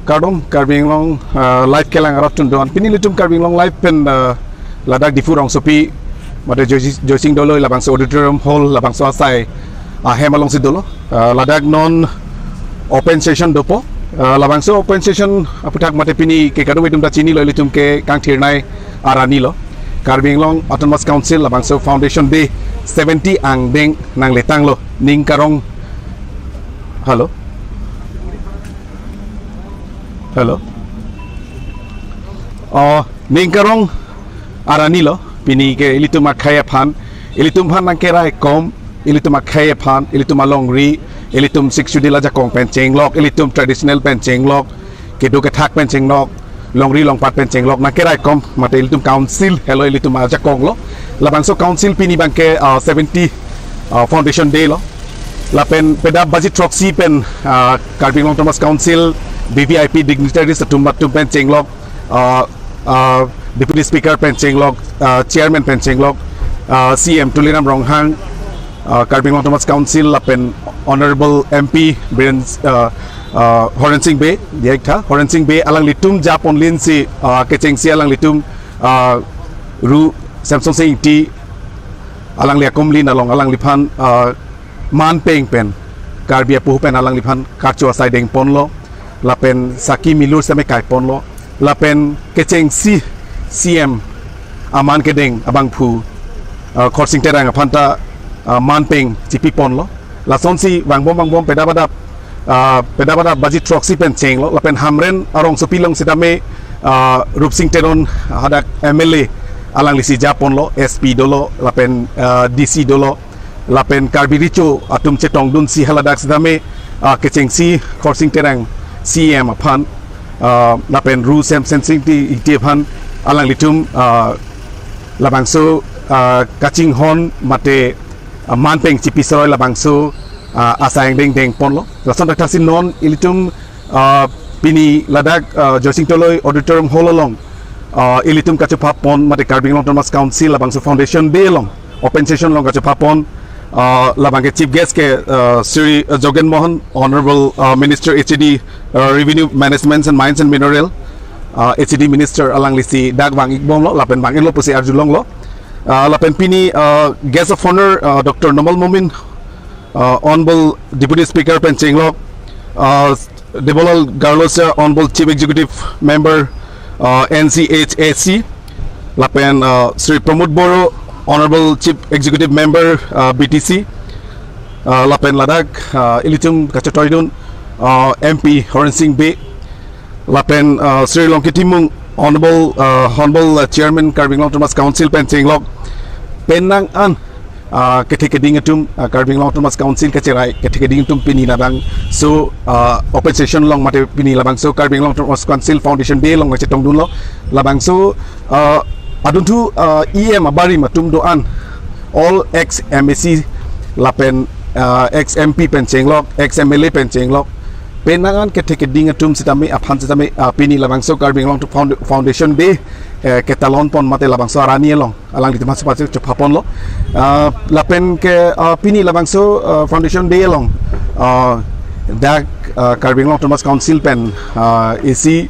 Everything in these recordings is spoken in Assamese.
Kardong Karbi Anglong live kelang arap tun doan pini litum Karbi Anglong live pen Ladakh Diphu rong sopi mate Joysing Doloi labangso auditorium hall labangso asai hemalong si dolo Ladakh non open session dopo labangso open session aputhak mate pini ke kadu wedum da chini lo litum ke kang thirnai arani lo Karbi Anglong Autonomous Council labangso Foundation Day 70 ang deng nang letang lo ning karong. Hello, hello, ningkarong arani lo pini ke ilitum akhaya phan ilitum phan nang kerai kom ilitum akhaya phan ilitum along ri ilitum six chudila ja kong pen cheng lok ilitum traditional pen cheng lok ke do ke thak pen cheng lok long ri long pat pen cheng lok nang kerai kom mate ilitum council hello ilitum aja kong lo labangso council pini bangke 70 foundation day lo lapen peda budget troxy pen Karbi Anglong Autonomous Council VVIP dignitaries atum matum pen chenglok, Deputy Speaker pen chenglok, Chairman pen chenglok, CM Tuliram Ronghang, Karbi Anglong Autonomous Council lapen Honorable MP Biren Horen Singh Bey diekta Horen Singh Bey alang litum japon lin si kecheng si alang litum ru Samson Singh T alang lia komlin along alang lipan man peng pen Karbi puh pen alang lipan karcho asai deng pon lo lapen saki milur same kai pon lo lapen kecheng si CM aman ke deng abang phu khorsing terang aphanta man peng chipi pon lo la sonsi wangbom wangbom peda bada peda bada budget troxy pen cheng lo lapen hamren arong sopilong sitame Rupsing Teron hadak MLA alang lisi japon lo SP dolo lapen DC dolo lapen Karbi Richo atum chetong dun si haladak sitame kecheng si khorsing terang CM aphan lapen ru sem sensing ti ite phan alang litum labangso kaching hon mate manpeng chipi soroi labangso asayang deng deng pon lo lason dakta sin non ilitum pini Ladakh Joysing Toloi auditorium hall along ilitum kachu pon mate Karbi Anglong Autonomous Council labangso foundation day long open session long kachu pon labangke chief guest ke Sri Jogen Mohan, Honorable Minister HED Revenue Management and Mines and Mineral, HED Minister alang lisi dag bang ikbom lo lapen bang ilo pusi arjulong lo lapen pini guest of honor Dr. Nomal Momin, Honorable Deputy Speaker pen chenglok, Debolal Garlosa, Honorable Chief Executive Member NCHAC, lapen Sri Pramod Boro, Honorable Chief Executive Member BTC, lapen Ladakh ilitum kachatoidun MP Horen Singh Bey, lapen Sri Longkitimung, Honorable Chairman Karbi Anglong Autonomous Council pen chenglok penang an kethe keding atum Karbi Anglong Autonomous Council kecherai kethe keding atum pini labang so open session long mate pini labang so Karbi Anglong Autonomous Council Foundation Day long chetong dun lo labang so aduntu EM abari matum do an all ex MAC lapen ex MP pen chenglok ex MLA pen chenglok penangan kethe keding atum sitame aphan sitame pini labang so Karbi Anglong Foundation Day ketalon pon mate labang so arani long alang di tempat sepatu chopapon lo lapen ke pini labang so Foundation Day long dak Karbi Anglong Autonomous Council pen AC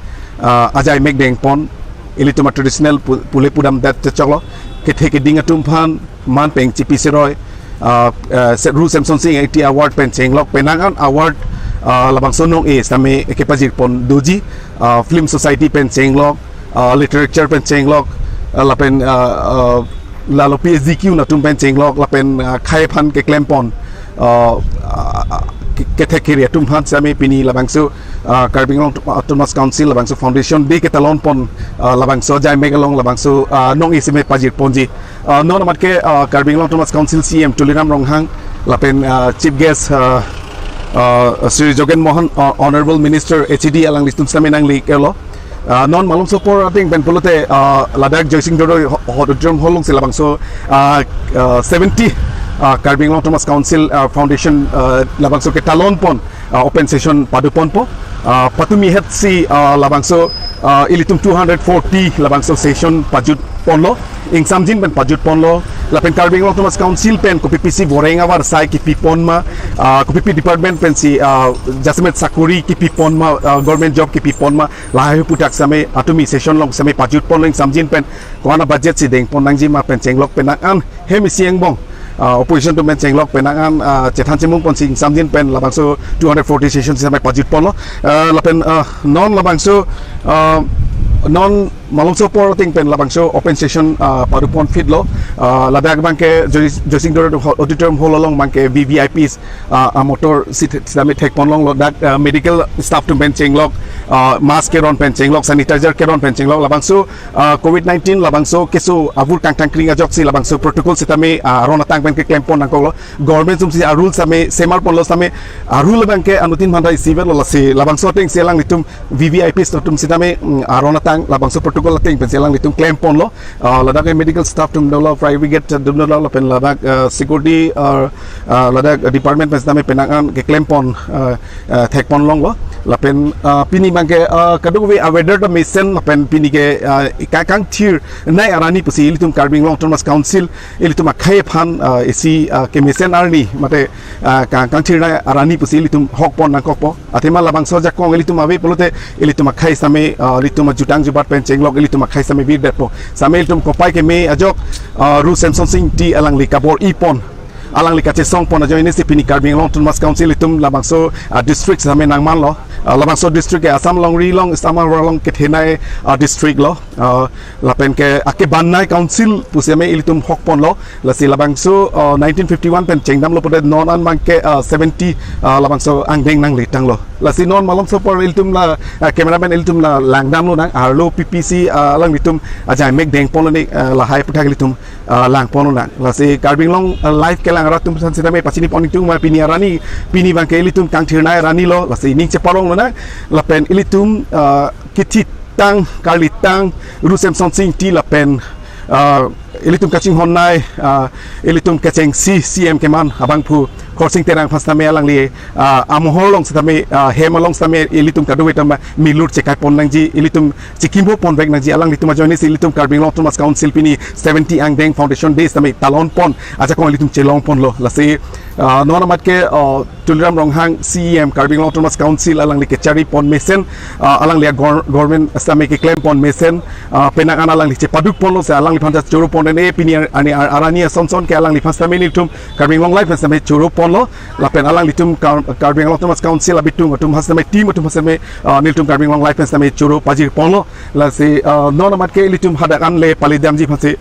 ajai mek deng pon ilituma traditional pule pudam dat choklo kethe keding atum phan man peng chipi seroi Ru Samson Singh iti award pen chenglok penangan award labang sonong e same ke pajir pon doji film society pen chenglok literature pen chenglok lapen lalo PhD Q na tum pen chenglok lapen khai phan ke klempon ke thekiri tum phan same pini labang so Karbi Anglong Autonomous Council labang so Foundation Day ke talon pon labang so jai megalong labang so nong isime pajir ponji non amat ke Karbi Anglong Autonomous Council CM Tuliram Ronghang lapen chief guest Sri Jogen Mohan, Honorable Minister HED alang listum same nang li kelo non malum sopor ating ben pulute Ladakh Joysing Doloi auditorium hall long silabang so 70 Karbi Anglong Autonomous Council Foundation labang so ke talon pon open session padupon po patumi het si labang so ilitum 240 labang so session pajut. ponlo ing samjin pen pajut ponlo lapen Karbi Anglong Autonomous Council pen ko PPC voreng awar sai ki pi ponma ko PP department pen si jasmet sakuri ki pi ponma government job ki pi ponma lahai putak same atumi session long same pajut ponlo ing samjin pen ko ana budget si deng pon nangji ma pen chenglok pen an hemi sieng bong opposition to men chenglok penangan chethan chemung pon sing samjin pen labangso 240 session sampai pajut pon lo lapen non labangso non malongso por ting pen labangso open session parupon fit lo ladak bangke josing dor auditorium hall along bangke VVIPs motor sitame thek pon long lo dak medical staff to pen chenglok mask keron pen chenglok sanitizer keron pen chenglok labangso COVID-19 labangso keso avur kang tang kring ajok si labangso protocol sitame rona tang pen ke claim pon nangkok lo government sum si arul same semar pon lo same arul bangke anutin bhandai sivel lo si labangso ting selang litum VVIPs tum sitame rona tang labangso protocol ting pen selang litum claim pon lo ladak medical staff tum dolo private tum dolo pen ladak security ladak department pen sitame penangan ke claim pon thek pon long lo lapen pini bangke kadu we weather the mission lapen pini ke kang thir nai arani pusi ilitum Karbi Anglong Autonomous Council ilitum akhai phan esi ke mission arni mate kang thir nai arani pusi ilitum hok pon nangkok po athema labangso jakong ilitum ave polote ilitum akhai same ilitum jutang jubat pen chenglok ilitum akhai same bir depo same ilitum kopai ke me ajok ru Samson Singh ti alang li kabor ipon alang li kache song pon ajo ini si pini Karbi Anglong Autonomous Council itum labangso district same nangman lo labangso district ke Assam long ri long Assam long ke thenai district lo lapen ke ake bannai council puseme ilitum hok pon lo lasi labangso 1951 pen chengdam lo pode non an bangke 70 labangso angdeng nang litang lo lasi non malom so por ilitum la cameraman ilitum la langdam lo nang arlo PPC alang litum ajai mek deng pon lo ni la hai puthak ilitum lang pon lo nang lasi Karbi Anglong live ke ratum san sitame pachini ponitung ma pini arani pini bangke ilitum kang thirnai rani lo lasi ning cheparong lo na lapen ilitum kithi tang karlitang rusem sonsing ti lapen ilitum kaching honnai ilitum kacheng si CM keman abang phu korsing terang phastame alang li amohor long sitame hemalong sitame ilitum kaduwe tam milur chekai pon nangji ilitum chikimbo pon bek nangji alang litum ajoni si ilitum Karbi Anglong Autonomous Council pini 70 angdeng foundation day sitame talon pon aja kong ilitum chelong pon lo lasi nona matke Tuliram Ronghang CEM Karbi Anglong Autonomous Council alang li kechari pon mesen alang li government sitame ke claim pon mesen penakan alang li chepaduk pon lo se alang li phanta choro pon ne pini ani arani sonson ke alang li phastame litum Karbi Anglong life sitame choro pon lo lapen alang litum Karbi Anglong Autonomous Council abitung atum hasame team atum hasame niltum Karbi Anglong life sitame choro pajir pon lo lasi nona matke litum hadakan le palidam ji phase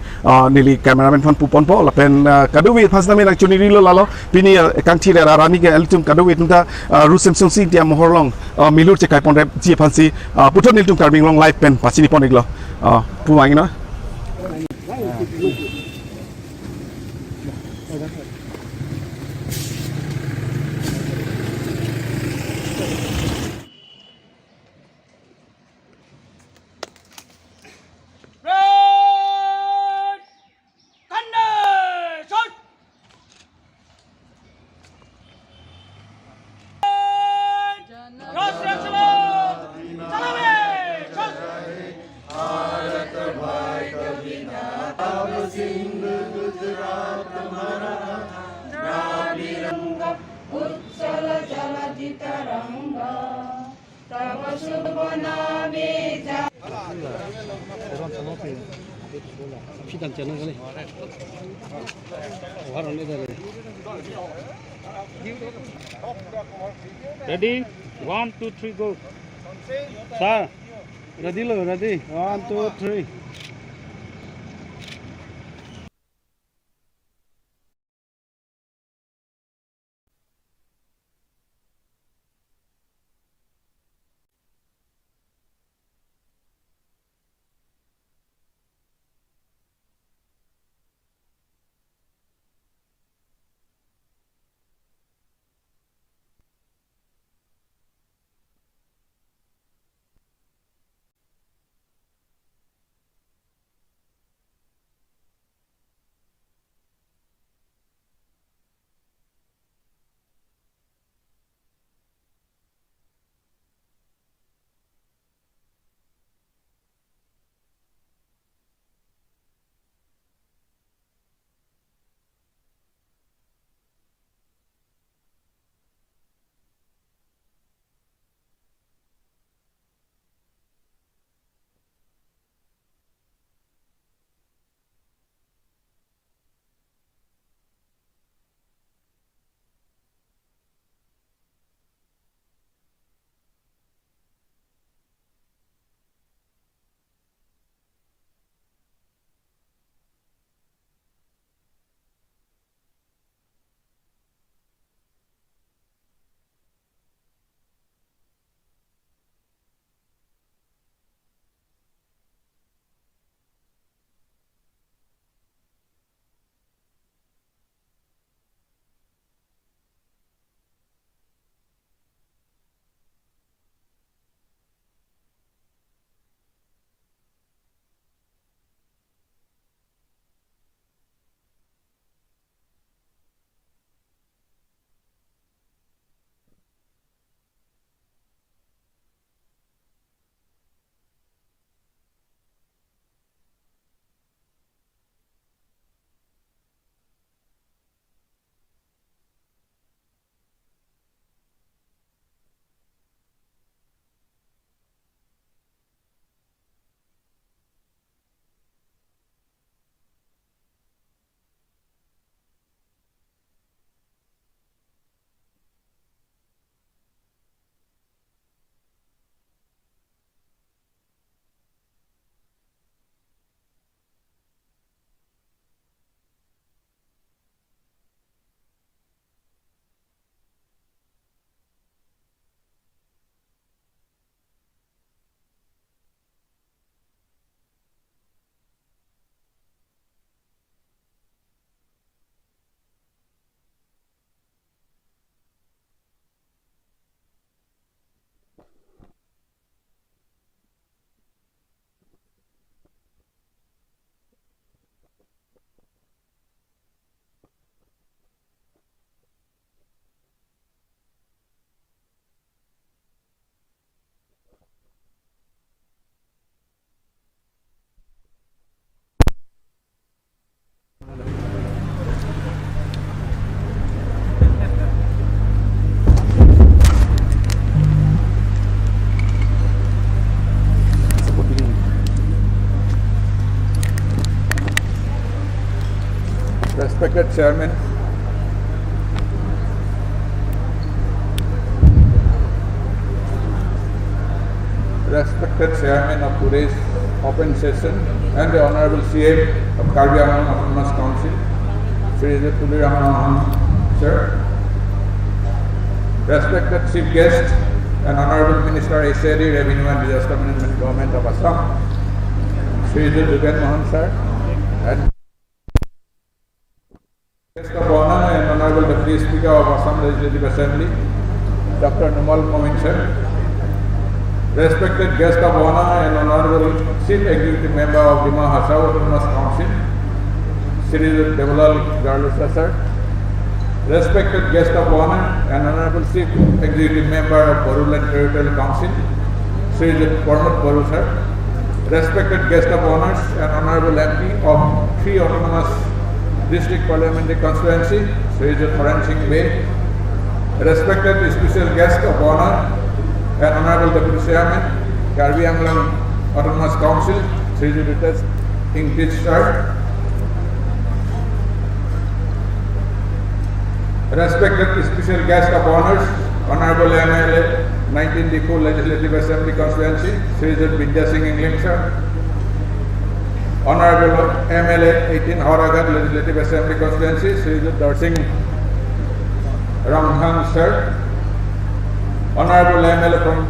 nili cameraman phan pupon po lapen kaduwi phastame lang chuni rilo lalo pini kangthi le arani ke litum kaduwi tumta rusem songsi dia mohorlong milur chekai pon rep ji phansi puthon niltum Karbi Anglong life pen pachini pon iglo puwangina. Ready? 1, 2, 3, go. Sir, ready, ready. 1, 2, 3. Chairman, respected Chairman of today's open session and the Honorable CM of Karbi Anglong Autonomous Council, Shri Tuliram Ronghang, Sir, respected Chief Guest and Honorable Minister HAD, Revenue and Disaster Management, Government of Assam, Shri Jogen Mohan, Sir, and Guest of Honor and Honorable Deputy Speaker of Assam Legislative Assembly, Dr. Numal Momin, Sir, respected Guest of Honor and Honorable Chief Executive Member of Dima Hasao Autonomous Council, Shri Debolal Garlosa, Sir, respected Guest of Honor and Honorable Chief Executive Member of Bodoland Territorial Council, Shri Pramod Boro, Sir, respected Guest of Honors and Honorable MP of three Autonomous District Parliamentary Constituency, Shri Horen Singh Bey, respected Special Guest of Honor and Honorable Deputy Chairman, Karbi Anglong Autonomous Council, Shri Ritesh Ingtich, Sir, respected Special Guest of Honors, Honorable MLA, 19 Diphu Legislative Assembly Constituency, Shri Bidya Singh Engleng, Sir, Honorable MLA, 18 Howraghat Legislative Assembly Constituency, Shri Darsing Ronghang, Sir, Honorable MLA from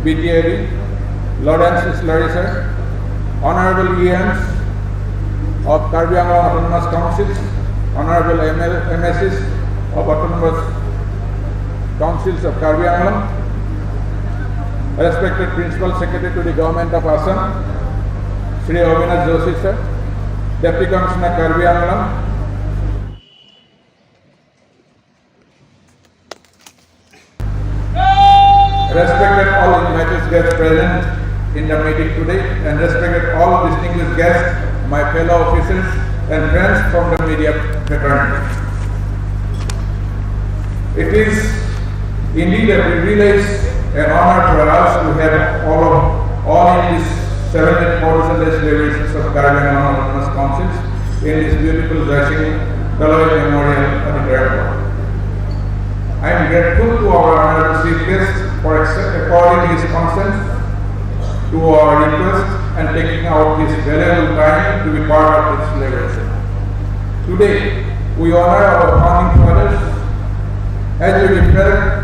BTAD, Lawrence Islary, Sir, Honorable EMs of Karbi Anglong Autonomous Councils, Honorable ML, MSs of Autonomous Councils of Karbi Anglong, respected Principal Secretary to the Government of Assam, Shri Avinash Joshi, Sir, Deputy Commissioner Karbi Anglong, respected all invited guests present in the meeting today, and respected all distinguished guests, my fellow officers and friends from the media fraternity. It is indeed a privilege and honor for us to have all in this 70th Foundation Day celebrations of Karbi Anglong Autonomous Councils in this beautiful Joysing Toloi Memorial Auditorium. I am grateful to our honorable Chief Guest for according his consent to our request and taking out his valuable time to be part of this celebration. Today, we honor our founding fathers as we reflect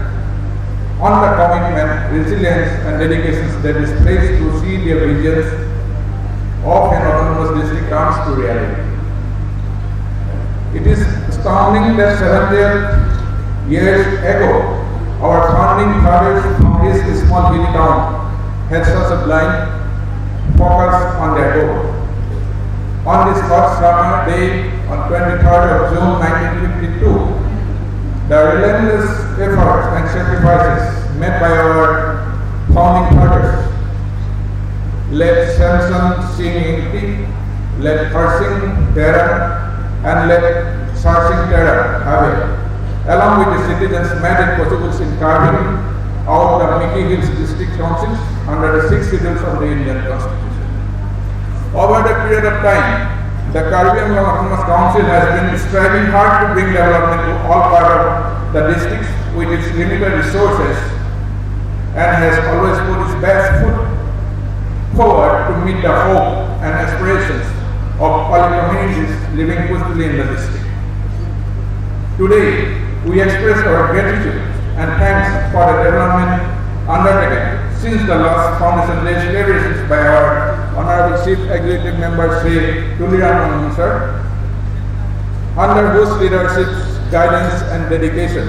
on the commitment, resilience, and dedications they displayed to see their visions of an autonomous district comes to reality. It is astounding that 70 years ago, our founding fathers from this small hill town had such a blind focus on their goal. On this hot summer day, on 23rd of June 1952, the relentless efforts and sacrifices made by our founding fathers late Samson Singh Ingti, late Kharsing Terang, and late Sarsing Terang Habe, along with the citizens, made it possible in carving out the Mickey Hills District Councils under the six schedules of the Indian Constitution. Over the period of time, the Karbi Anglong Autonomous Council has been striving hard to bring development to all parts of the districts with its limited resources and has always put its best foot forward to meet the hope and aspirations of all communities living peacefully in the district. Today, we express our gratitude and thanks for the development undertaken since the last Foundation Day celebrations by our Honorable Chief Executive Member Sri Tuliram Ronghang, Sir, under whose leadership, guidance and dedication,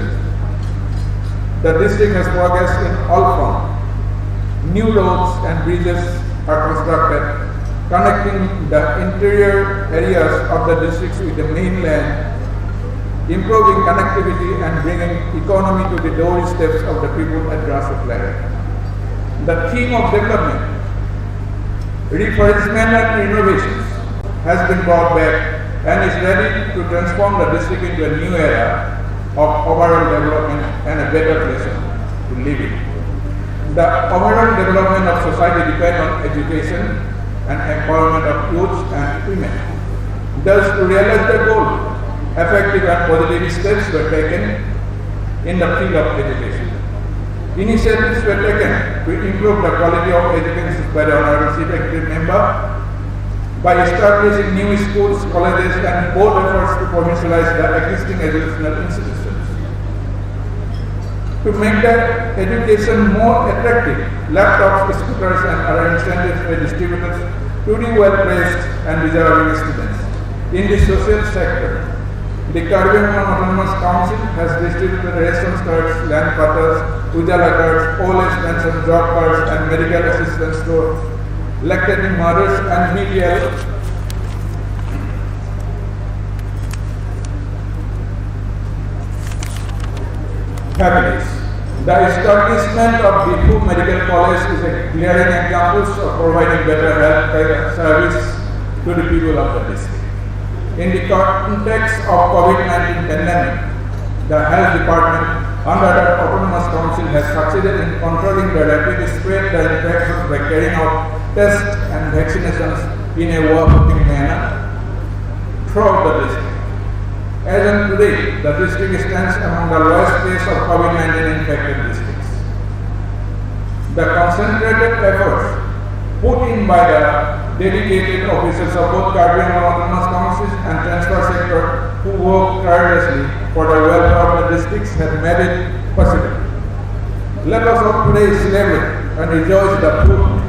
the district has progressed in all fronts. New roads and bridges are constructed, connecting the interior areas of the districts with the mainland, improving connectivity and bringing economy to the doorsteps of the people at grassroots level. The theme of development, refurbishment and renovations has been brought back and is ready to transform the district into a new era of overall development and a better place to live in. The overall development of society depends on education and empowerment of youths and women. Thus, to realize the goal, effective and positive steps were taken in the field of education. Initiatives were taken to improve the quality of education by the Honorable Chief Executive Member by establishing new schools, colleges, and bold efforts to commercialize the existing educational institutions. To make the education more attractive, laptops, scooters, and other incentives were distributed to the well-placed and deserving students. In the social sector, the Karbi Anglong Autonomous Council has distributed ration cards, land pattas, Ujala cards, old age pension, job cards, and medical assistance to lactating mothers and BPL families. The establishment of Diphu Medical College is a glaring example of providing better health care service to the people of the district. In the context of COVID-19 pandemic, the health department under the Autonomous Council has succeeded in controlling the rapid spread the infections by carrying out tests and vaccinations in a working manner throughout the district. As on today, the district stands among the lowest case of COVID-19 infected districts. The concentrated efforts put in by the dedicated officers of both Karbi Anglong Autonomous Councils and Transport sector who work tirelessly for the welfare of the districts have made it possible. Let us all today celebrate and rejoice the fruit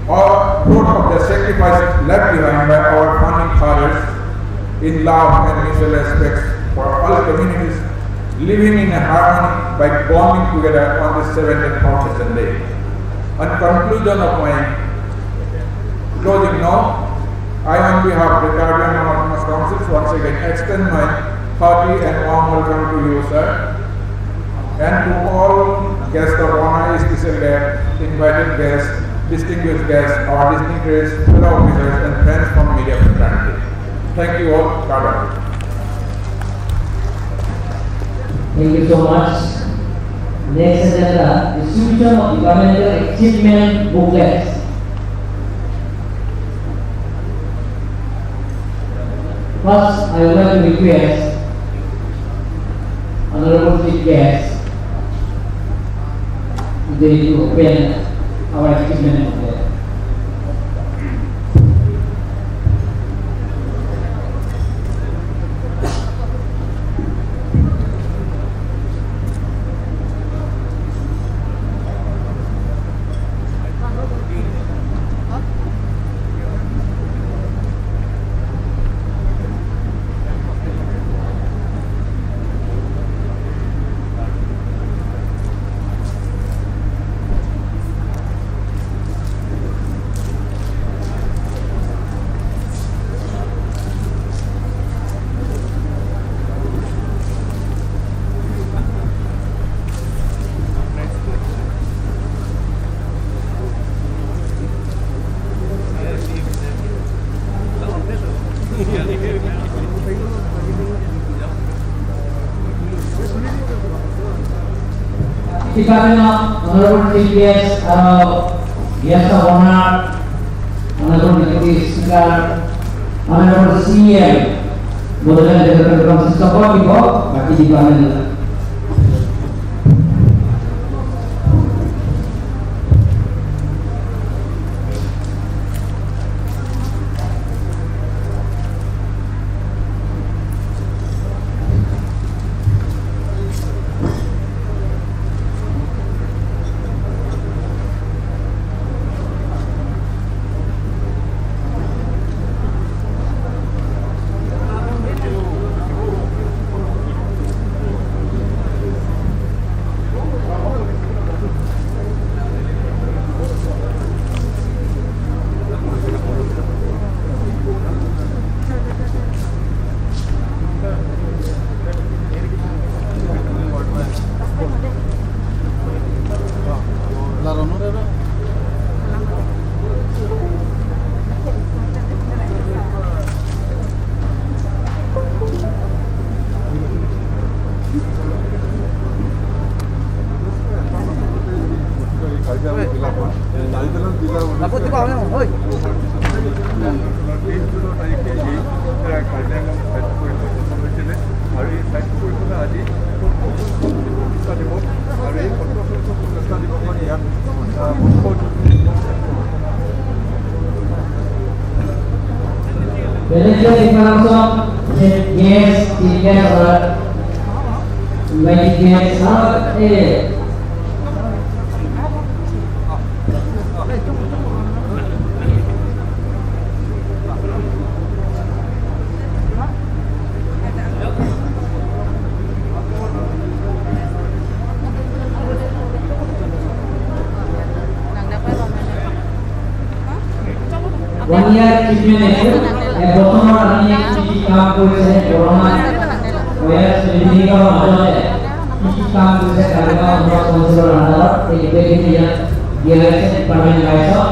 of the sacrifice left behind by our founding fathers in love and mutual respect for all communities living in a harmony by bonding together on this 17th Foundation Day. On conclusion of my closing note, I, on behalf of the Karbi Anglong Autonomous Councils, once again extend my hearty and warm welcome to you, sir, and to all guests of honor, special guests, invited guests, distinguished guests, our dignitaries, fellow officers, and friends from media fraternity. Thank you all. Karba. Thank you so much. Next agenda, distribution of departmental achievement booklets. First, I would like to request Honorable Chief Guest today to open our achievement booklet. Department of Honorable Chief Guest, Guest of Honor, Honorable Deputy Speaker, Honorable CM, Bodoland Development Council support দিব বাকি department. স্বায়ত্ত পৰিষদ গঠন হৈছিলে আৰু এই স্বায়ত্ত পৰিষদে আজি 70 প্ৰতিষ্ঠা দিৱস আৰু এই 70 প্ৰতিষ্ঠা দিৱসত ইয়াত মুখ্য অতিথি Guest, chief guest or invited guest, আৰু ওৱান ইয়াৰ ট্ৰিটমেণ্ট আছিল। এবছৰৰ আপুনি কি কি কাম কৰিছে, কৰোণা ভাইৰাছ বিভিন্ন মাজতে কি কি কাম কৰিছে কাৰ্বি আংলং কাউন্সিলৰ আণ্ডাৰত, এই গোটেইখিনি ইয়াত দিয়া হৈছে ডিপাৰ্টমেণ্ট ৱাইজত।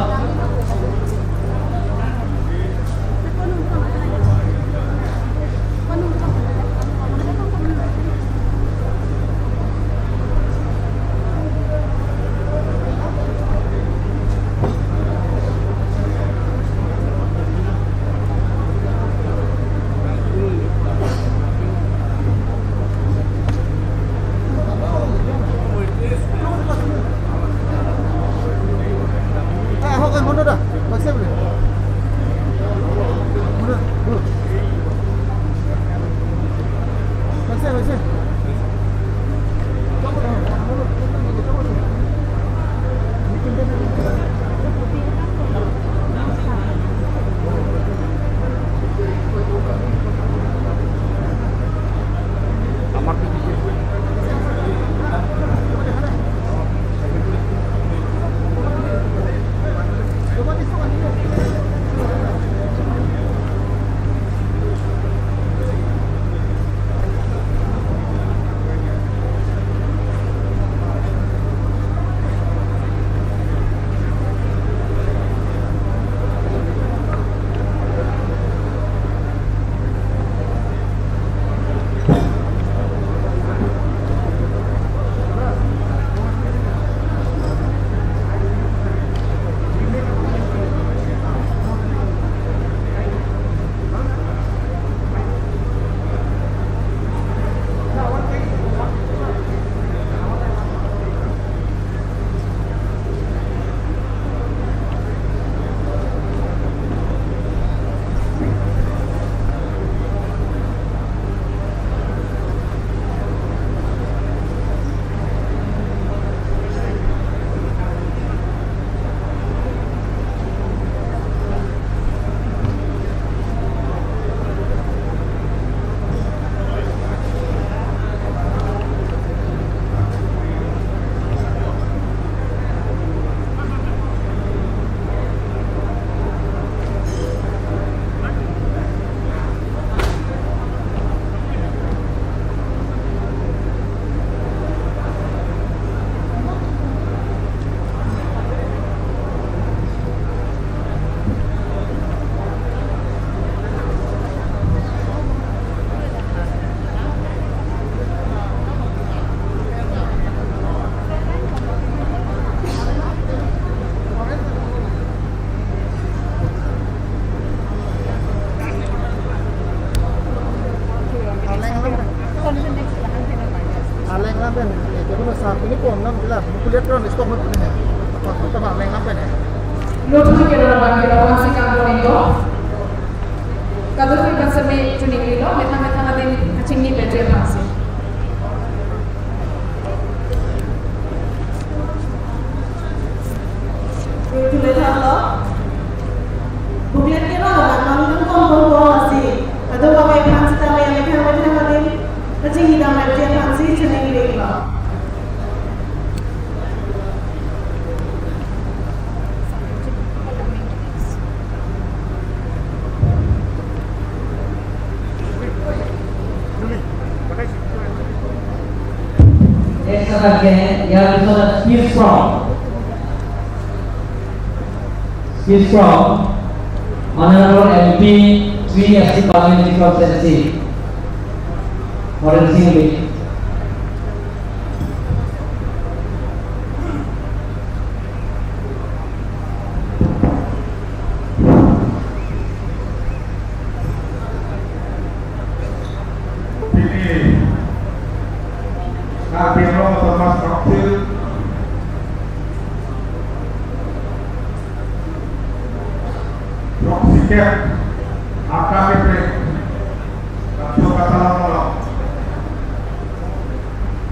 ইয়াৰ পিছত speech from Honorable MP 3 SC Parliamentary Constituency, Horen Singh Bey. Katalon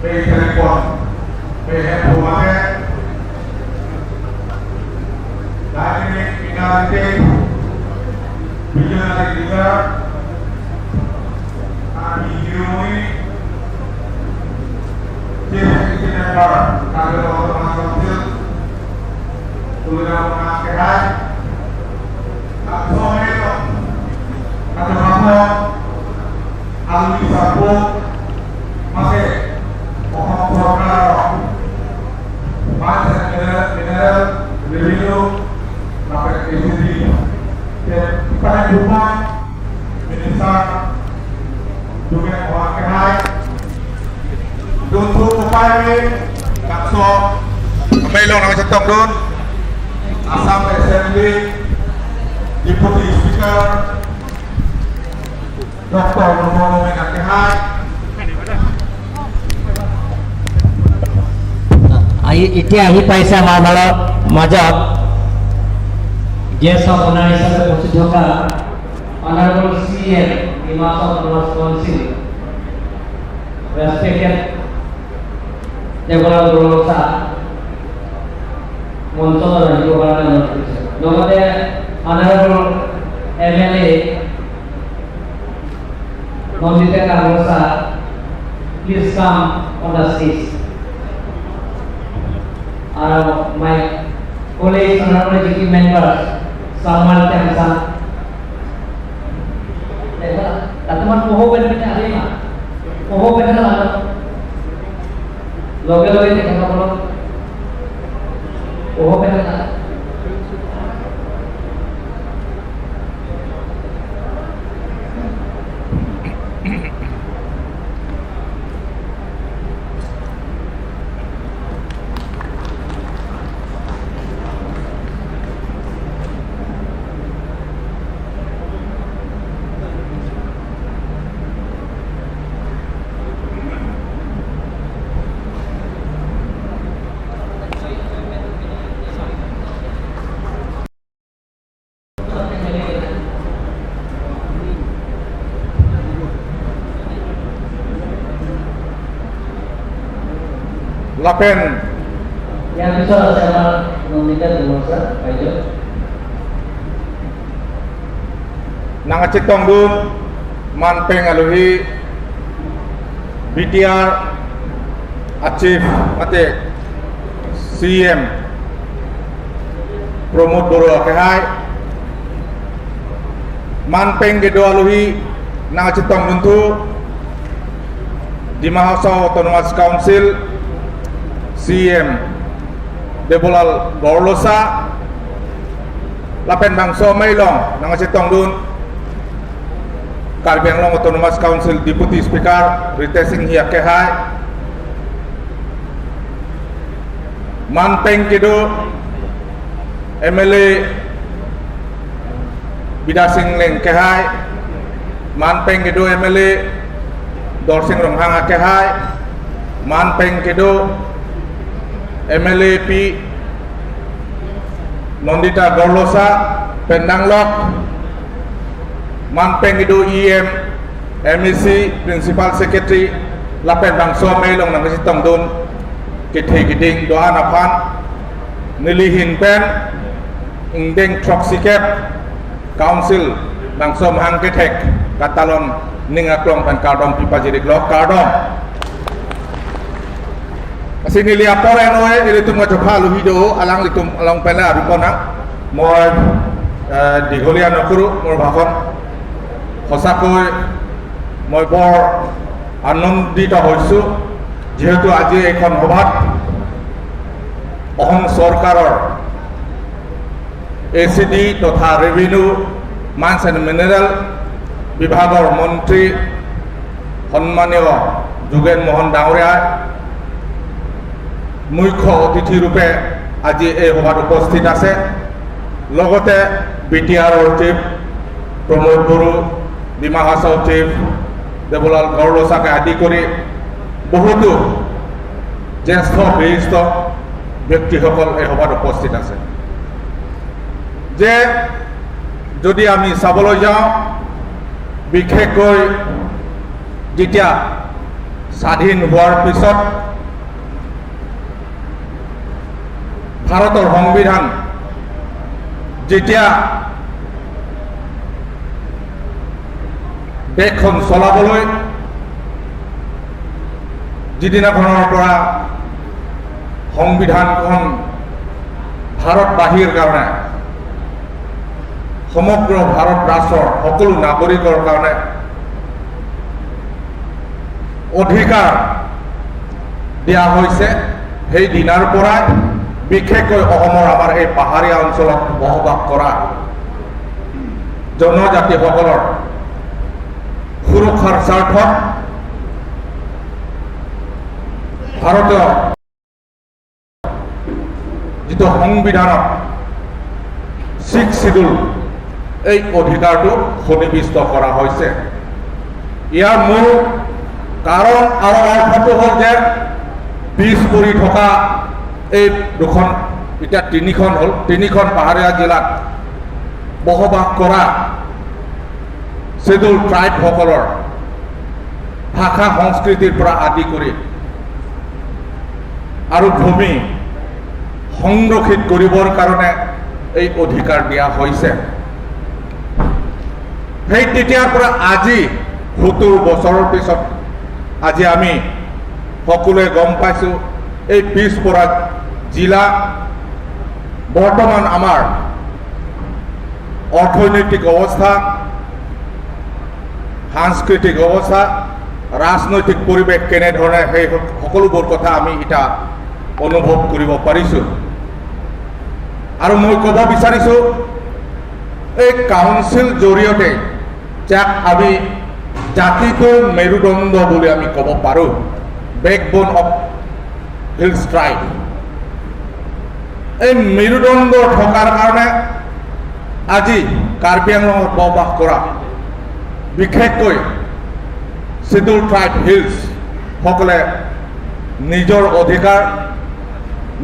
May telepon May Hempuane Dynamic Minority Visionary Leader and Yumi Chief Executive Member Karbi Autonomous Council Tulinam Kehai Atsohelo Katomato Alui Sarpo Mase Assam চৰকাৰৰ mines and mineral revenue ACD Minister Jogen Mohan Kehai Duntu Upaire Katso Melong Nang Dun Assam Assembly Deputy Speaker Dr. Nuno Kehai. এতিয়া আহি পাইছে আমাৰ মাজত গেষ্ট অফ অনাৰ হিচাপে উপস্থিত থকা Honourable CM Dima Hasao Autonomous Council, respected Debolal Gorlosa মঞ্চত আহিবৰ কাৰণে অনুৰোধ কৰিছোঁ। লগতে honourable MLA Nandita Garlosa, please come on the stage. আৰু my colleagues, honorable executive members, Samuel Temsa. তাতে মই পঢ়ো পেনে আহিম, পঢ়ো পেনে লগে লগে তেখেতসকলক পঢ়ো পেনে। লাপেন ইয়াৰ পিছত আছে আমাৰ নন্দিতা ডুমৰচা বাইদেউ। Nangachitong dun Manpeng Aluhi BTR Chief mate CM Pramod Boro Kehai Manpeng Gedo Aluhi Nangachitong Duntu Dima Hasao Autonomous Council CM Debolal Gorlosa Lapen Bangso Mailong Nangachitong Dun Karbi Anglong Autonomous Council Deputy Speaker Ritesh Singh Kehai Manpeng Kido MLA Bida Singh Leng Kehai Manpeng Kido MLA Dorsing Ronghang Kehai Manpeng Kido MLA P Nandita Gorlosa Pendanglok Manpeng Ido EM MEC Principal Secretary Lapen Bangso Melong Nang Sitong Dun Kithe Kiting Dohan Aphan Nili Hinpen Ingdeng Troxicap Council Bangso Mahang Kethek Katalon Ningaklong Pan Kardom Pipajirik Lok Kardom Sini lihat poren oe ilitum ngajopha luhi do alang litum along pela arupona মই দীঘলীয়া নকৰোঁ মোৰ ভাষণ। সঁচাকৈ মই বৰ আনন্দিত হৈছোঁ, যিহেতু আজি এইখন সভাত অসম চৰকাৰৰ ACD তথা ৰেভিনিউ মাইন্স এণ্ড মিনাৰেল বিভাগৰ মন্ত্ৰী সন্মানীয় যোগেন মোহন ডাঙৰীয়াই মুখ্য অতিথিৰূপে আজি এই সভাত উপস্থিত আছে। লগতে BTRৰ চিফ প্ৰমোদ বড়ো, ডিমা হাছাও চিফ দেৱলাল গৰলোচাকে আদি কৰি বহুতো জ্যেষ্ঠ বিশিষ্ট ব্যক্তিসকল এই সভাত উপস্থিত আছে। যে যদি আমি চাবলৈ যাওঁ, বিশেষকৈ যেতিয়া স্বাধীন হোৱাৰ পিছত ভাৰতৰ সংবিধান যেতিয়া দেশখন চলাবলৈ যিদিনাখনৰ পৰা সংবিধানখন ভাৰতবাসীৰ কাৰণে, সমগ্ৰ ভাৰত ৰাষ্ট্ৰৰ সকলো নাগৰিকৰ কাৰণে অধিকাৰ দিয়া হৈছে, সেই দিনাৰ পৰাই বিশেষকৈ অসমৰ আমাৰ এই পাহাৰীয়া অঞ্চলত বসবাস কৰা জনজাতিসকলৰ সুৰক্ষাৰ স্বাৰ্থত ভাৰতীয় যিটো সংবিধানত ছিক্স চিডুল, এই অধিকাৰটো সন্নিৱিষ্ট কৰা হৈছে। ইয়াৰ মূল কাৰণ আৰু অৰ্থটো হ'ল যে পিছ পৰি থকা এই দুখন, এতিয়া তিনিখন হ'ল, তিনিখন পাহাৰীয়া জিলাত বসবাস কৰা শ্বেডিউল ট্ৰাইবসকলৰ ভাষা সংস্কৃতিৰ পৰা আদি কৰি আৰু ভূমি সংৰক্ষিত কৰিবৰ কাৰণে এই অধিকাৰ দিয়া হৈছে। সেই তেতিয়াৰ পৰা আজি 70 বছৰৰ পিছত আজি আমি সকলোৱে গম পাইছোঁ, এই পিছপৰা জিলা বৰ্তমান আমাৰ অৰ্থনৈতিক অৱস্থা, সাংস্কৃতিক অৱস্থা, ৰাজনৈতিক পৰিৱেশ কেনেধৰণে, সেই সকলোবোৰ কথা আমি এতিয়া অনুভৱ কৰিব পাৰিছোঁ। আৰু মই ক'ব বিচাৰিছোঁ, এই কাউন্সিল জৰিয়তে, যাক আমি জাতিটোৰ মেৰুদণ্ড বুলি আমি ক'ব পাৰোঁ, বেকবোন অফ হিলছ ট্ৰাইব, এই মেৰুদণ্ড থকাৰ কাৰণে আজি কাৰ্বি আংলঙত বসবাস কৰা বিশেষকৈ চিডুল ট্ৰাইব হিলছ সকলে নিজৰ অধিকাৰ,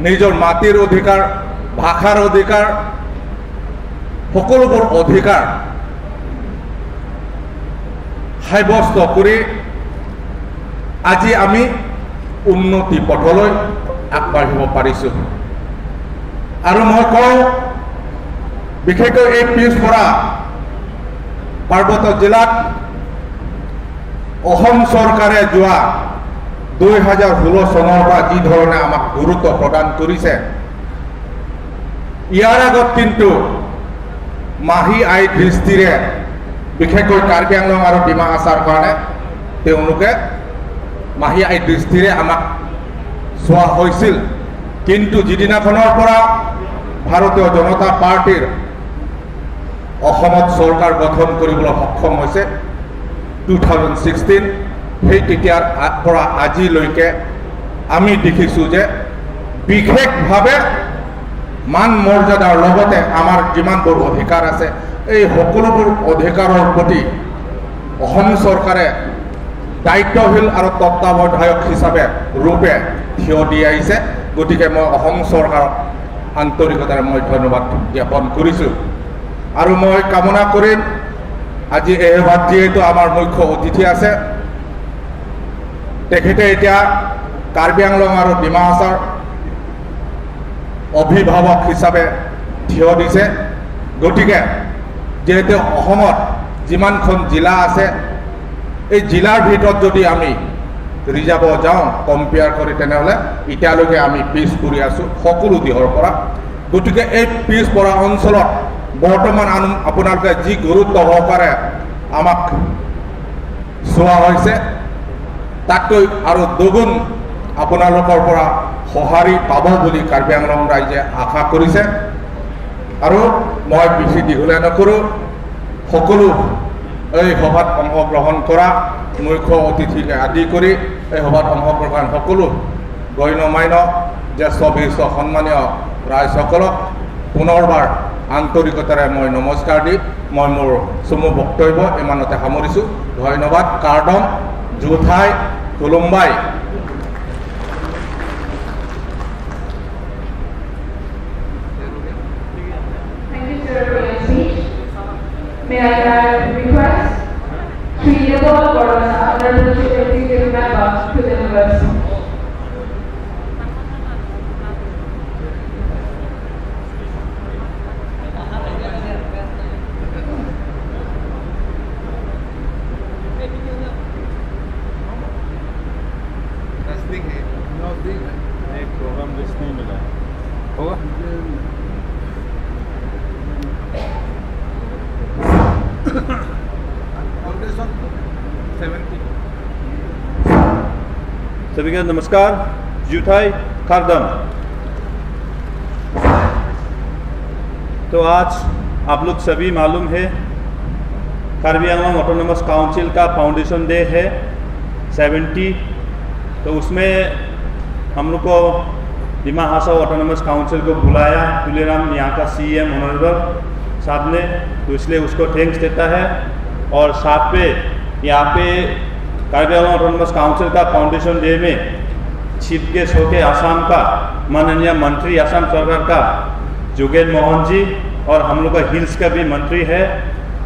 নিজৰ মাটিৰ অধিকাৰ, ভাষাৰ অধিকাৰ, সকলোবোৰ অধিকাৰ সাব্যস্ত কৰি আজি আমি উন্নতি পথলৈ আগবাঢ়িব পাৰিছোঁ। আৰু মই কওঁ, বিশেষকৈ এই পিছপৰা পাৰ্বত্য জিলাত অসম চৰকাৰে যোৱা 2016 চনৰ পৰা যি ধৰণে আমাক গুৰুত্ব প্ৰদান কৰিছে, ইয়াৰ আগত কিন্তু মাহী আই দৃষ্টিৰে বিশেষকৈ কাৰ্বি আংলং আৰু ডিমা হাছাওৰ কাৰণে তেওঁলোকে মাহী আই দৃষ্টিৰে আমাক চোৱা হৈছিল। কিন্তু যিদিনাখনৰ পৰা ভাৰতীয় জনতা পাৰ্টীৰ অসমত চৰকাৰ গঠন কৰিবলৈ সক্ষম হৈছে, 2016, সেই তেতিয়াৰ পৰা আজিলৈকে আমি দেখিছোঁ যে বিশেষভাৱে মান মৰ্যাদাৰ লগতে আমাৰ যিমানবোৰ অধিকাৰ আছে, এই সকলোবোৰ অধিকাৰৰ প্ৰতি অসম চৰকাৰে দায়িত্বশীল আৰু তত্বাৱধায়ক হিচাপে ৰূপে থিয় দি আহিছে। গতিকে মই অসম চৰকাৰক আন্তৰিকতাৰে মই ধন্যবাদ জ্ঞাপন কৰিছোঁ। আৰু মই কামনা কৰিম, আজি এই সভাত যিহেতু আমাৰ মুখ্য অতিথি আছে, তেখেতে এতিয়া কাৰ্বি আংলং আৰু ডিমা হাছাওৰ অভিভাৱক হিচাপে থিয় দিছে। গতিকে যিহেতু অসমত যিমানখন জিলা আছে, এই জিলাৰ ভিতৰত যদি আমি ৰিজাব যাওঁ, কম্পেয়াৰ কৰি, তেনেহ'লে এতিয়ালৈকে আমি পিছ পৰি আছোঁ সকলো দিশৰ পৰা। গতিকে এই পিছ পৰা অঞ্চলত বৰ্তমান আপোনালোকে যি গুৰুত্ব সহকাৰে আমাক চোৱা হৈছে, তাতকৈ আৰু দুগুণ আপোনালোকৰ পৰা সঁহাৰি পাব বুলি কাৰ্বি আংলং ৰাইজে আশা কৰিছে। আৰু মই বেছি দীঘলীয়া নকৰোঁ। সকলো এই সভাত অংশগ্ৰহণ কৰা মুখ্য অতিথিকে আদি কৰি এই সভাত অংশগ্ৰহণ সকলো গণ্যমান্য জ্যেষ্ঠ বিশিষ্ট সন্মানীয় ৰাইজসকলক পুনৰবাৰ আন্তৰিকতাৰে মই নমস্কাৰ দি মই মোৰ চমু বক্তব্য ইমানতে সামৰিছোঁ। ধন্যবাদ। কাৰ্দম জোথাই খুলুমবাই। Thank you, sir, for your speech. May I now request Sri Leopold Gordosa, Honorable Chief 70. सभी का नमस्कार। जुथाई खारदम। तो आज आप लोग सभी मालूम है, कार्बी आंगलोंग ऑटोनोमस काउंसिल का फाउंडेशन डे है 70। तो उसमें हम लोग को डिमा हासाओ ऑटोनोमस काउंसिल को बुलाया तुलीराम यहाँ का सीएम ऑनरेबल साहब ने, तो इसलिए उसको thanks देता है। और साथ पे यहाँ पे कार्बी आंगलोंग ऑटोनोमस काउंसिल का फाउंडेशन डे में चीफ गेस्ट होके आसाम का माननीय मंत्री, आसाम सरकार का जोगेन मोहन जी और हम लोग का हिल्स का भी मंत्री है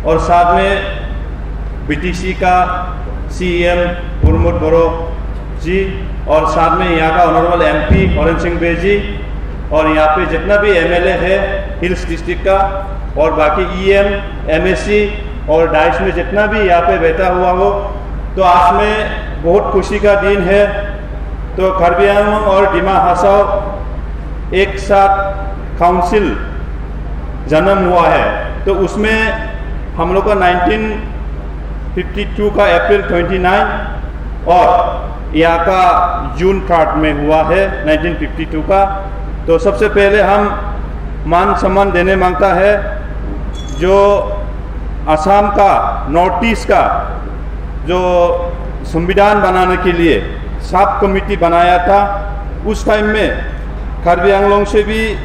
और साथ में बीटीसी का सीएम प्रमोद बोरो जी और साथ में यहाँ का ऑनरेबल एमपी हरेन सिंह बे जी और यहाँ पे जितना भी एमएलए है हिल्स डिस्ट्रिक्ट का और बाकी ईएम, एमएससी और डाइस में जितना भी यहाँ पे बैठा हुआ हो, तो आज में बहुत खुशी का दिन है। तो कार्बी आंगलोंग और डिमा हासाओ एक साथ काउंसिल जन्म हुआ है, तो उसमें हम लोग का 1952 का अप्रैल 29 और यहाँ का जून 3 में हुआ है 1952 का। तो सबसे पहले हम मान सम्मान देने मांगता है जो असम का नॉर्थ ईस्ट का जो संविधान बनाने के लिए सब कमेटी बनाया था, उस टाइम में कार्बी आंगलोंग से भी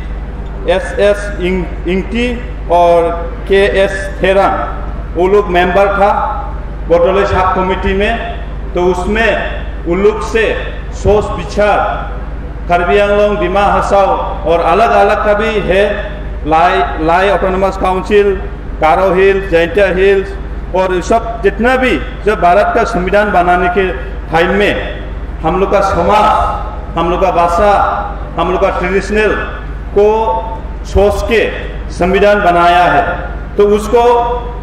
एस एस इंगटी और के एस थेरांग वो लोग मेंबर था बडोले सब कमेटी में। तो उसमें उन लोग से सोच विचार कार्बी आंगलोंग, डिमा हासाओ और अलग अलग का भी है, लाई लाई ऑटोनोमस काउंसिल, गारो हिल्स, जैंतिया हिल्स और सब जितना भी जब भारत का संविधान बनाने के टाइम में हम लोग का समाज, हम लोग का भाषा, हम लोग का ट्रेडिशनल को सोच के संविधान बनाया है। तो उसको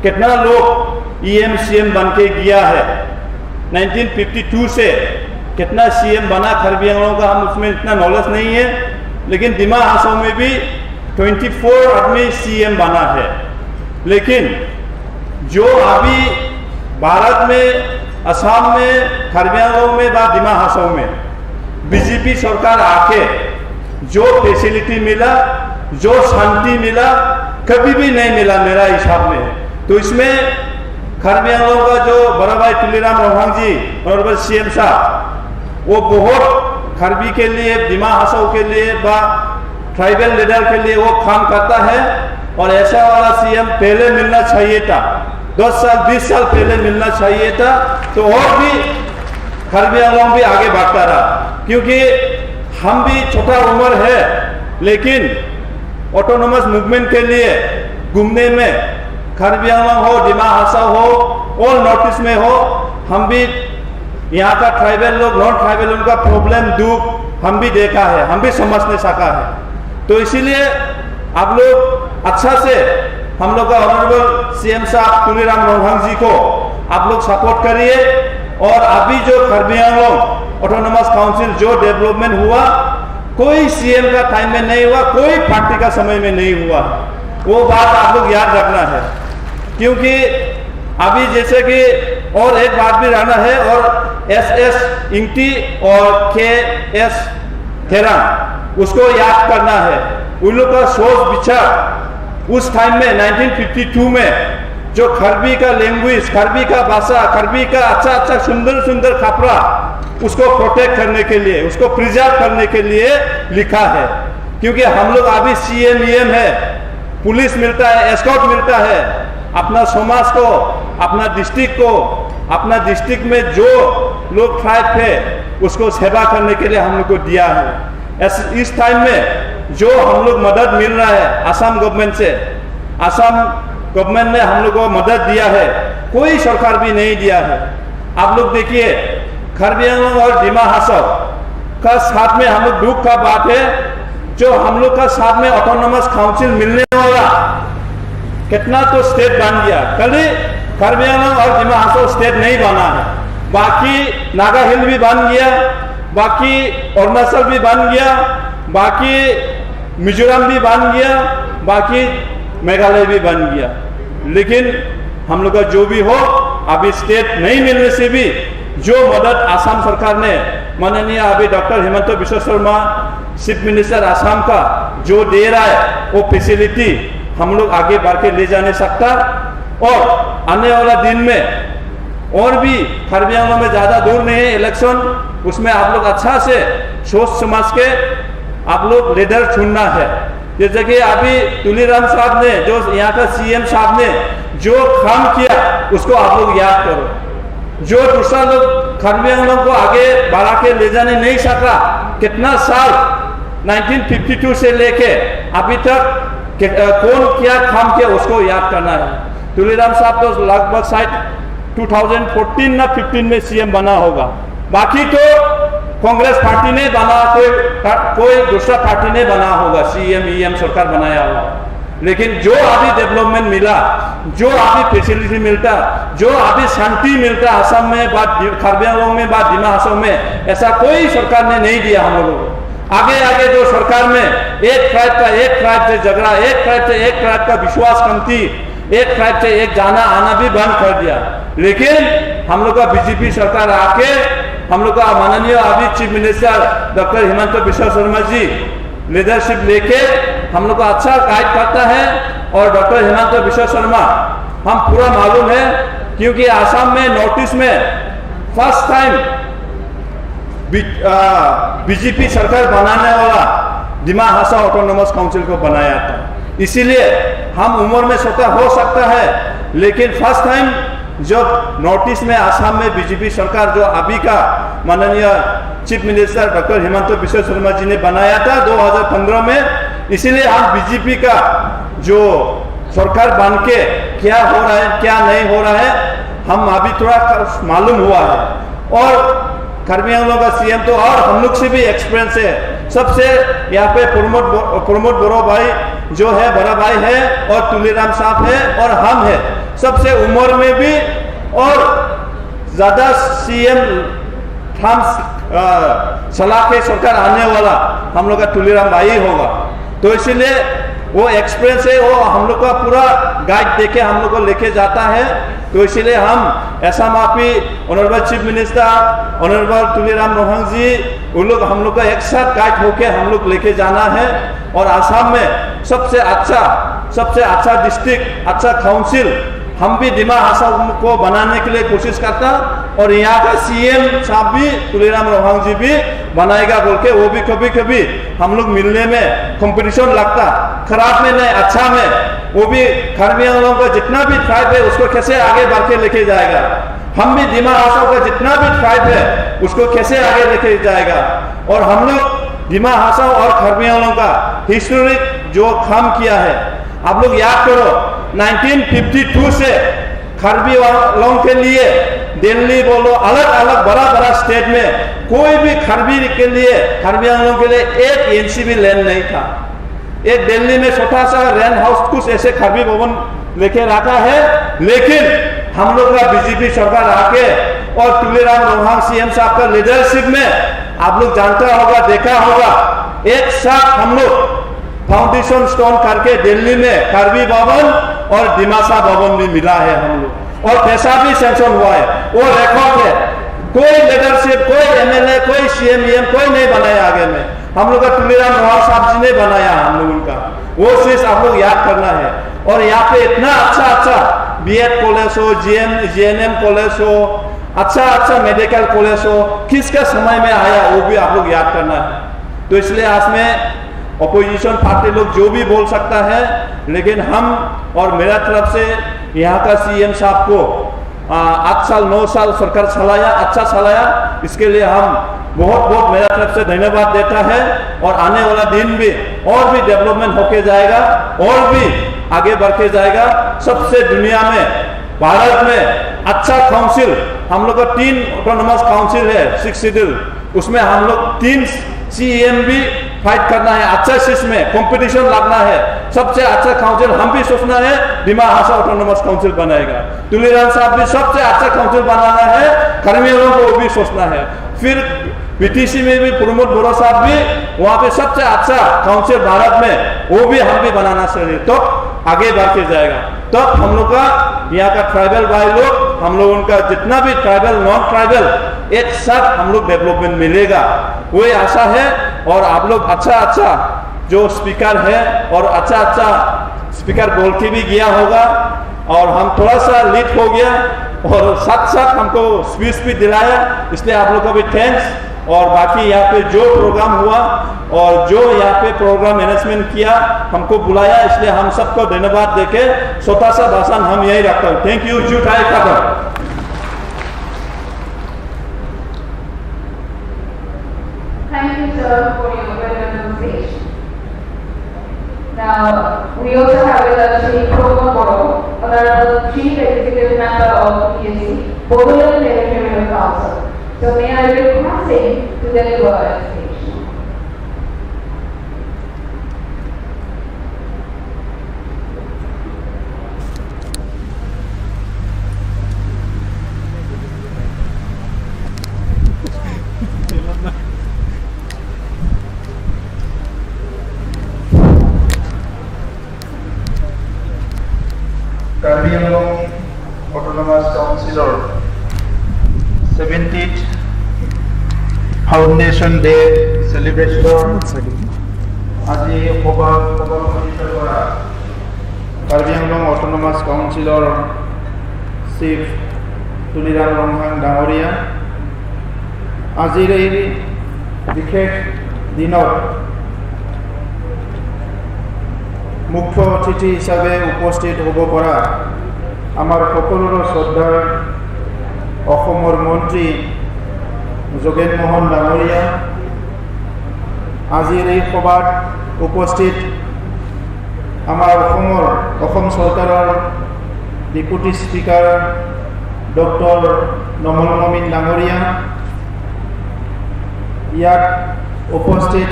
कितना लोग ईएम सीएम बन के गया है, 1952 से कितना सीएम बना कार्बी आंगलोंग का, हम उसमें इतना नॉलेज नहीं है, लेकिन डिमा हासाओ में भी 24 आदमी सीएम बना है। लेकिन जो अभी भारत में, असम में, कार्बी आंगलोंग में व डिमा हासाओ में बीजेपी सरकार आके जो फैसिलिटी मिला, जो शांति मिला, कभी भी नहीं मिला मेरा हिसाब में। तो इसमें कार्बी आंगलोंग का जो बड़ा भाई तुलीराम रोहांग जी, ऑनरेबल सीएम साहब, वो बहुत कार्बी के लिए, डिमा हासाओ के लिए व ट्राइबल लीडर के लिए वो काम करता है और ऐसा वाला सीएम पहले मिलना चाहिए था, 10 साल 20 साल पहले मिलना चाहिए था, तो और भी कार्बी आंगलोंग भी आगे बढ़ता रहा। क्योंकि हम भी छोटा उम्र है, लेकिन ऑटोनोमस मूवमेंट के लिए घूमने में कार्बी आंगलोंग हो, डिमा हासाओ हो और नॉर्थ ईस्ट में हो, हम भी यहाँ का ट्राइबल लोग, नॉन ट्राइबल उनका प्रॉब्लम, दुख हम भी देखा है, हम भी समझने सका है। तो इसीलिए आप लोग अच्छा से हम लोग का ऑनरेबल सीएम साहब तुलीराम रोहांग जी को आप लोग सपोर्ट करिए। और अभी जो कार्बी आंगलोंग ऑटोनोमस काउंसिल जो डेवलपमेंट हुआ, कोई सीएम का टाइम में नहीं हुआ, कोई पार्टी का समय में नहीं हुआ, वो बात आप लोग याद रखना है। क्योंकि अभी जैसे कि और एक बात भी रहना है, और एस एस इंगटी और के एस थेरांग उसको याद करना है। उन लोग का सोच विचार उस टाइम में 1952 में जो कार्बी का लैंग्वेज, कार्बी का भाषा, कार्बी का अच्छा अच्छा सुंदर सुंदर कपड़ा, उसको प्रोटेक्ट करने के लिए, उसको प्रिजर्व करने के लिए लिखा है। क्योंकि हम लोग अभी सीएम ईएम है, पुलिस मिलता है, एस्कॉर्ट मिलता है, अपना समाज को, अपना डिस्ट्रिक्ट को, अपना डिस्ट्रिक्ट में जो लोग ट्राइब थे उसको सेवा करने के लिए हम लोग को दिया है। इस टाइम में जो हम लोग मदद मिल रहा है असम गवर्नमेंट से, असम गवर्नमेंट ने हम लोग को मदद दिया है, कोई सरकार भी नहीं दिया है। आप लोग देखिए, कार्बी आंगलोंग और डिमा हासाओ का साथ में हम लोग, दुख का बात है, जो हम लोग का साथ में ऑटोनोमस काउंसिल मिलने वाला कितना तो स्टेट बन गया, कल कार्बी आंगलोंग और डिमा हासाओ स्टेट नहीं बना है। बाकी नागा हिल भी बन गया, बाकी अरुणाचल भी बन गया, बाकी मिजोरम भी बन गया, बाकी मेघालय भी बन गया, लेकिन हम लोग का जो भी हो अभी स्टेट नहीं मिलने से भी जो मदद आसाम सरकार ने, माननीय अभी doctor Himanta Biswa Sharma chief minister Assam का जो दे रहा है, वो फैसिलिटी हम लोग आगे बढ़ के ले जाने सकता। और आने वाला दिन में और भी कार्बी आंगलों में ज़्यादा दूर नहीं है इलेक्शन, उसमें आप लोग अच्छा से सोच समझ के आप लोग लीडर चुनना है। जैसे कि अभी तुलीराम साहब ने, जो यहाँ का सीएम साहब ने जो काम किया, उसको आप लोग याद करो। जो दूसरा लोग कार्बी आंगलों को आगे बढ़ा के ले जाने नहीं सका, कितना साल, 1952 से लेके अभी तक कौन क्या काम किया, उसको याद करना है। तुलीराम साहब तो लगभग शायद 2014 ना 15 में सीएम बना होगा। बाकी तो कांग्रेस पार्टी ने बना, कोई कोई दूसरा पार्टी ने बना होगा, सीएम ईएम सरकार बनाया होगा। लेकिन जो अभी डेवलपमेंट मिला, जो अभी फैसिलिटी मिलता, जो अभी शांति मिलता असम में बा कार्बी आंगलोंग में बा डिमा हासाओ में, ऐसा कोई सरकार ने नहीं दिया हम लोगों को। आगे आगे जो सरकार में एक ट्राइब का एक ट्राइब से झगड़ा, एक ट्राइब से एक ट्राइब का विश्वास कमती, एक ट्राइब से एक जाना आना भी बंद कर दिया। लेकिन हम लोग का बीजेपी सरकार आके, हम लोग का माननीय अभी chief minister doctor Himanta Biswa Sarma ji leadership लेके हम लोग को अच्छा गाइड करता है। और डॉक्टर हिमंत बिश्व शर्मा हम पूरा मालूम है, क्योंकि आसाम में, नॉर्थ ईस्ट में फर्स्ट टाइम बीजेपी सरकार बनाने वाला दिमा हासाओ ऑटोनोमस काउंसिल को बनाया था। इसीलिए हम उम्र में छोटा हो सकता है, लेकिन फर्स्ट टाइम जब नॉर्थ ईस्ट में, आसाम में बीजेपी सरकार जो अभी का माननीय chief minister doctor Himanta Biswa Sarma ji ने बनाया था 2015 में, इसीलिए हम बीजेपी का जो सरकार बन के क्या हो रहा है, क्या नहीं हो रहा है, हम अभी थोड़ा मालूम हुआ है। और कार्बी आंगलों का सीएम तो और हम लोग से भी एक्सपीरियंस है। सबसे यहाँ पे प्रमोद प्रमोद बोरो भाई जो है, बड़ा भाई है और तुलीराम साहब है और हम है, सबसे उम्र में भी और ज़्यादा सीएम हम सलाह के सरकार आने वाला हम लोग का तुलीराम भाई ही होगा। तो इसीलिए वो एक्सपीरियंस है, वो हम लोग का पूरा गाइड देके हम लोग को लेके जाता है। तो इसीलिए हम ऐसा माफी honourable chief minister honourable Tuliram Ronghang ji, उन लोग हम लोग का एक साथ गाइड होके हम लोग लेके जाना है। और आसाम में सबसे अच्छा डिस्ट्रिक्ट, अच्छा काउंसिल हम भी दिमा हासाओ को बनाने के लिए कोशिश करता और यहाँ का सीएम साहब भी, तुलीराम रोहांग जी भी बनाएगा बोल के, वो भी कभी कभी हम लोग मिलने में कंपटीशन लगता, खराब में नहीं, अच्छा में। वो भी कार्बी आंगलों का जितना भी ट्राइब है, उसको कैसे आगे बढ़ के लेके जाएगा, हम भी दिमा हासाओ का जितना भी ट्राइब है, उसको कैसे आगे लेके जाएगा। और हम लोग दिमा हासाओ और कार्बी आंगलों का हिस्टोरिक जो काम किया है, आप लोग याद करो, 1952 से कार्बी आंगलों के लिए दिल्ली बोलो, अलग अलग बड़ा बड़ा स्टेट में कोई भी कार्बी के लिए, कार्बी आंगलों के लिए एक इंच भी लैंड नहीं था। एक दिल्ली में छोटा सा रेंट हाउस कुछ ऐसे कार्बी भवन लेके रखा है। लेकिन हम लोग का बीजेपी सरकार आके और तुलीराम रोहांग सीएम साहब का लीडरशिप में, आप लोग जानता होगा, देखा होगा, एक साथ हम लोग फाउंडेशन स्टोन करके दिल्ली में कार्बी भवन और दिमासा भवन भी मिला है हम लोग और पैसा भी सैंक्शन हुआ है। वो रिकॉर्ड है। कोई लीडरशिप, कोई एमएलए, कोई सीएम ईएम कोई नहीं बनाया आगे में, हम लोग का तुलीराम रोहांग साहब जी ने बनाया हम लोगों का। वो चीज आप लोग याद करना है। और यहाँ पे इतना अच्छा अच्छा बीएड कॉलेज हो, जीएम जीएनएम कॉलेज हो, अच्छा अच्छा मेडिकल कॉलेज हो, किसका समय में आया, वो भी आप लोग याद करना है। तो इसलिए आज में अपोजिशन पार्टी लोग जो भी बोल सकता है, लेकिन हम और मेरा तरफ से यहाँ का सीएम साहब को 8 साल, 9 साल सरकार चलाया, अच्छा चलाया, इसके लिए हम बहुत बहुत मेरा तरफ से धन्यवाद देता है। और आने वाला दिन भी और भी डेवलपमेंट होके जाएगा और भी आगे बढ़ के जाएगा। सबसे दुनिया में, भारत में अच्छा काउंसिल हम लोग का तीन ऑटोनोमस काउंसिल है, सिक्स शेड्यूल, उसमें हम लोग तीन सीएम भी फाइट करना है। अच्छा चीज में कंपटीशन लगना है। सबसे अच्छा काउंसिल हम भी सोचना है, दिमा हासाओ ऑटोनोमस काउंसिल बनाएगा। तुलीराम साहब भी सबसे अच्छा काउंसिल बनाना है, कर्मियों को भी सोचना है। फिर बीटीसी में भी प्रमोद बोरो साहब भी वहां पे सबसे अच्छा काउंसिल भारत में, वो भी हम भी बनाना चाहिए, तो आगे बढ़ के जाएगा। तब हम लोग का यहाँ का ट्राइबल भाई लोग हम हम लोगों का जितना भी ट्राइबल, नॉन ट्राइबल एक साथ हम लोग डेवलपमेंट मिलेगा, वही आशा है। और आप लोग अच्छा अच्छा जो स्पीकर है और अच्छा अच्छा स्पीकर बोल के भी गया होगा और हम थोड़ा सा लेट हो गया और साथ साथ हमको स्पीच भी दिलाया, इसलिए आप लोग को भी thanks. और बाकी यहाँ पे जो प्रोग्राम हुआ और जो यहाँ पे प्रोग्राम मैनेजमेंट किया, हमको बुलाया, इसलिए हम सबको धन्यवाद देके छोटा सा भाषण हम यही रखता हूँ। Thank you. जूठाई खबर। Thank you, sir, for your valuable speech. Now, we also have with us Shri Proma Boro, Honorable Chief Executive Member of PSC, Bodoland Territorial Council. So may I request him to deliver a speech. Karbi Anglong autonomous counsellor 70th foundation day চেলিব্ৰেশ্যনৰ আজি সভা সভাপতিত্ব কৰা কাৰ্বি আংলং অট'নমাছ কাউন্সিলৰ চিফ তুলিৰাম ৰংহাং ডাঙৰীয়া, আজিৰ এই বিশেষ দিনত মুখ্য অতিথি হিচাপে উপস্থিত হ'ব পৰা আমাৰ সকলোৰে শ্ৰদ্ধাৰ অসমৰ মন্ত্ৰী যোগেন মোহন ডাঙৰীয়া, আজিৰ এই সভাত উপস্থিত আমাৰ অসম চৰকাৰৰ ডিপুটি স্পীকাৰ ডক্টৰ নমল মমিন ডাঙৰীয়া, ইয়াত উপস্থিত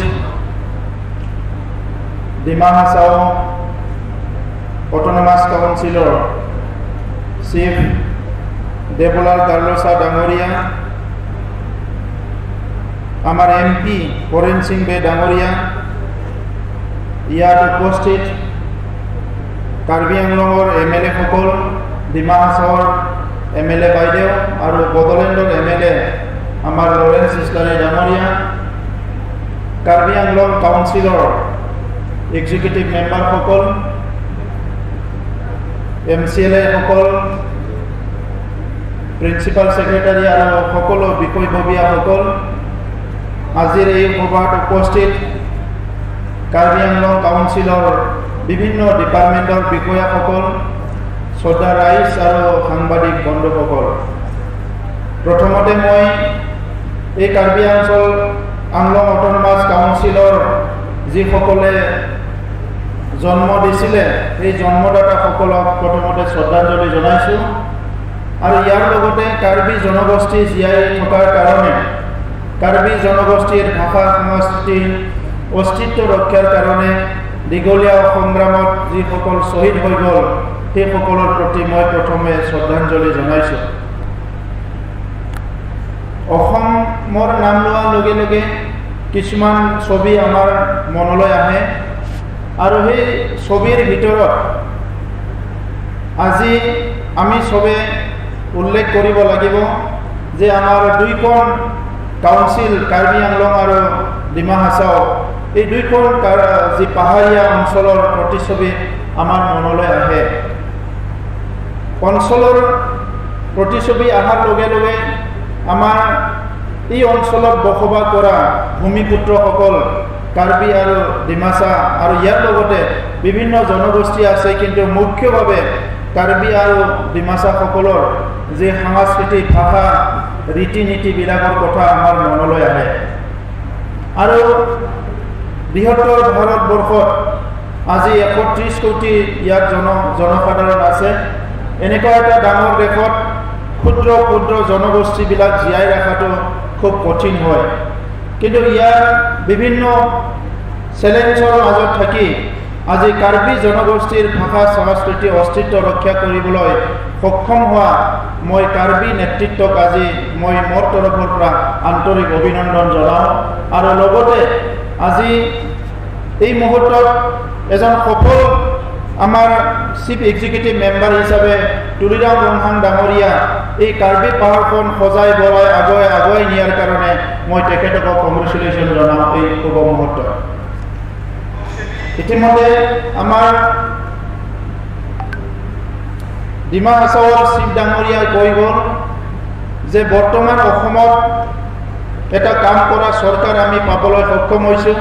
ডিমা হাছাও অট'নমাছ কাউন্সিলৰ চিফ দেৱলাল গাৰ্লোচা ডাঙৰীয়া, আমাৰ এম পি হৰেণ সিং বে ডাঙৰীয়া, ইয়াত উপস্থিত কাৰ্বি আংলঙৰ এম এল এসকল, ডিমা হাছাওৰ এম এল এ বাইদেউ আৰু বড়োলেণ্ডৰ এম এল এ আমাৰ লৰেন্স ইছলাৰী ডাঙৰীয়া, কাৰ্বি আংলং কাউন্সিলৰ এক্সিকিউটিভ মেম্বাৰসকল, এম চি এল এসকল, প্ৰিন্সিপাল ছেক্ৰেটাৰী আৰু সকলো বিষয়ববীয়াসকল, আজিৰ এই সভাত উপস্থিত কাৰ্বি আংলং কাউন্সিলৰ বিভিন্ন ডিপাৰ্টমেণ্টৰ বিষয়াসকল, শ্ৰদ্ধা ৰাইজ আৰু সাংবাদিক বন্ধুসকল, প্ৰথমতে মই এই কাৰ্বি আংলং অট'নমাছ কাউন্সিলৰ যিসকলে জন্ম দিছিলে, সেই জন্মদাতাসকলক প্ৰথমতে শ্ৰদ্ধাঞ্জলি জনাইছোঁ। আৰু ইয়াৰ লগতে কাৰ্বি জনগোষ্ঠী জীয়াই থকাৰ কাৰণে, কাৰ্বি জনগোষ্ঠীৰ ভাষা সংস্কৃতিৰ অস্তিত্ব ৰক্ষাৰ কাৰণে দীঘলীয়া সংগ্ৰামত যিসকল শ্বহীদ হৈ গ'ল, সেইসকলৰ প্ৰতি মই প্ৰথমে শ্ৰদ্ধাঞ্জলি জনাইছোঁ। অসমৰ নাম লোৱাৰ লগে লগে কিছুমান ছবি আমাৰ মনলৈ আহে আৰু সেই ছবিৰ ভিতৰত আজি আমি চবে উল্লেখ কৰিব লাগিব যে আমাৰ দুইখন কাউন্সিল, কাৰ্বি আংলং আৰু ডিমা হাছাও, এই দুইখন যি পাহাৰীয়া অঞ্চলৰ প্ৰতিচ্ছবি আমাৰ মনলৈ আহে। অঞ্চলৰ প্ৰতিচ্ছবি অহাৰ লগে লগে আমাৰ এই অঞ্চলত বসবাস কৰা ভূমিপুত্ৰসকল, কাৰ্বি আৰু ডিমাচা আৰু ইয়াৰ লগতে বিভিন্ন জনগোষ্ঠী আছে, কিন্তু মুখ্যভাৱে কাৰ্বি আৰু ডিমাচাসকলৰ যি সাংস্কৃতিক, ভাষা, ৰীতি নীতিবিলাকৰ কথা আমাৰ মনলৈ আহে। আৰু বৃহত্তৰ ভাৰতবৰ্ষত আজি 130 কোটি ইয়াত জনসাধাৰণ আছে। এনেকুৱা এটা ডাঙৰ দেশত ক্ষুদ্ৰ ক্ষুদ্ৰ জনগোষ্ঠীবিলাক জীয়াই ৰখাটো খুব কঠিন হয়। কিন্তু ইয়াৰ বিভিন্ন চেলেঞ্জৰ মাজত থাকি আজি কাৰ্বি জনগোষ্ঠীৰ ভাষা, সংস্কৃতি, অস্তিত্ব ৰক্ষা কৰিবলৈ সক্ষম হোৱা মই কাৰ্বি নেতৃত্বক আজি মই মোৰ তৰফৰ পৰা আন্তৰিক অভিনন্দন জনাওঁ। আৰু লগতে আজি এই মুহূৰ্তত এজন সফল আমাৰ চিফ এক্সিকিউটিভ মেম্বাৰ হিচাপে তুলিৰাম ৰংহাং ডাঙৰীয়া এই কাৰ্বি পাহাৰখন সজাই বৰাই আগুৱাই আগুৱাই নিয়াৰ কাৰণে মই তেখেতক কংগ্ৰেচুলেশ্যন জনাওঁ এই শুভ মুহূৰ্তত। ইতিমধ্যে আমাৰ ডিমা হাছাওৰ চিফ ডাঙৰীয়াই কৈ গ'ল যে বৰ্তমান অসমত এটা কাম কৰা চৰকাৰ আমি পাবলৈ সক্ষম হৈছোঁ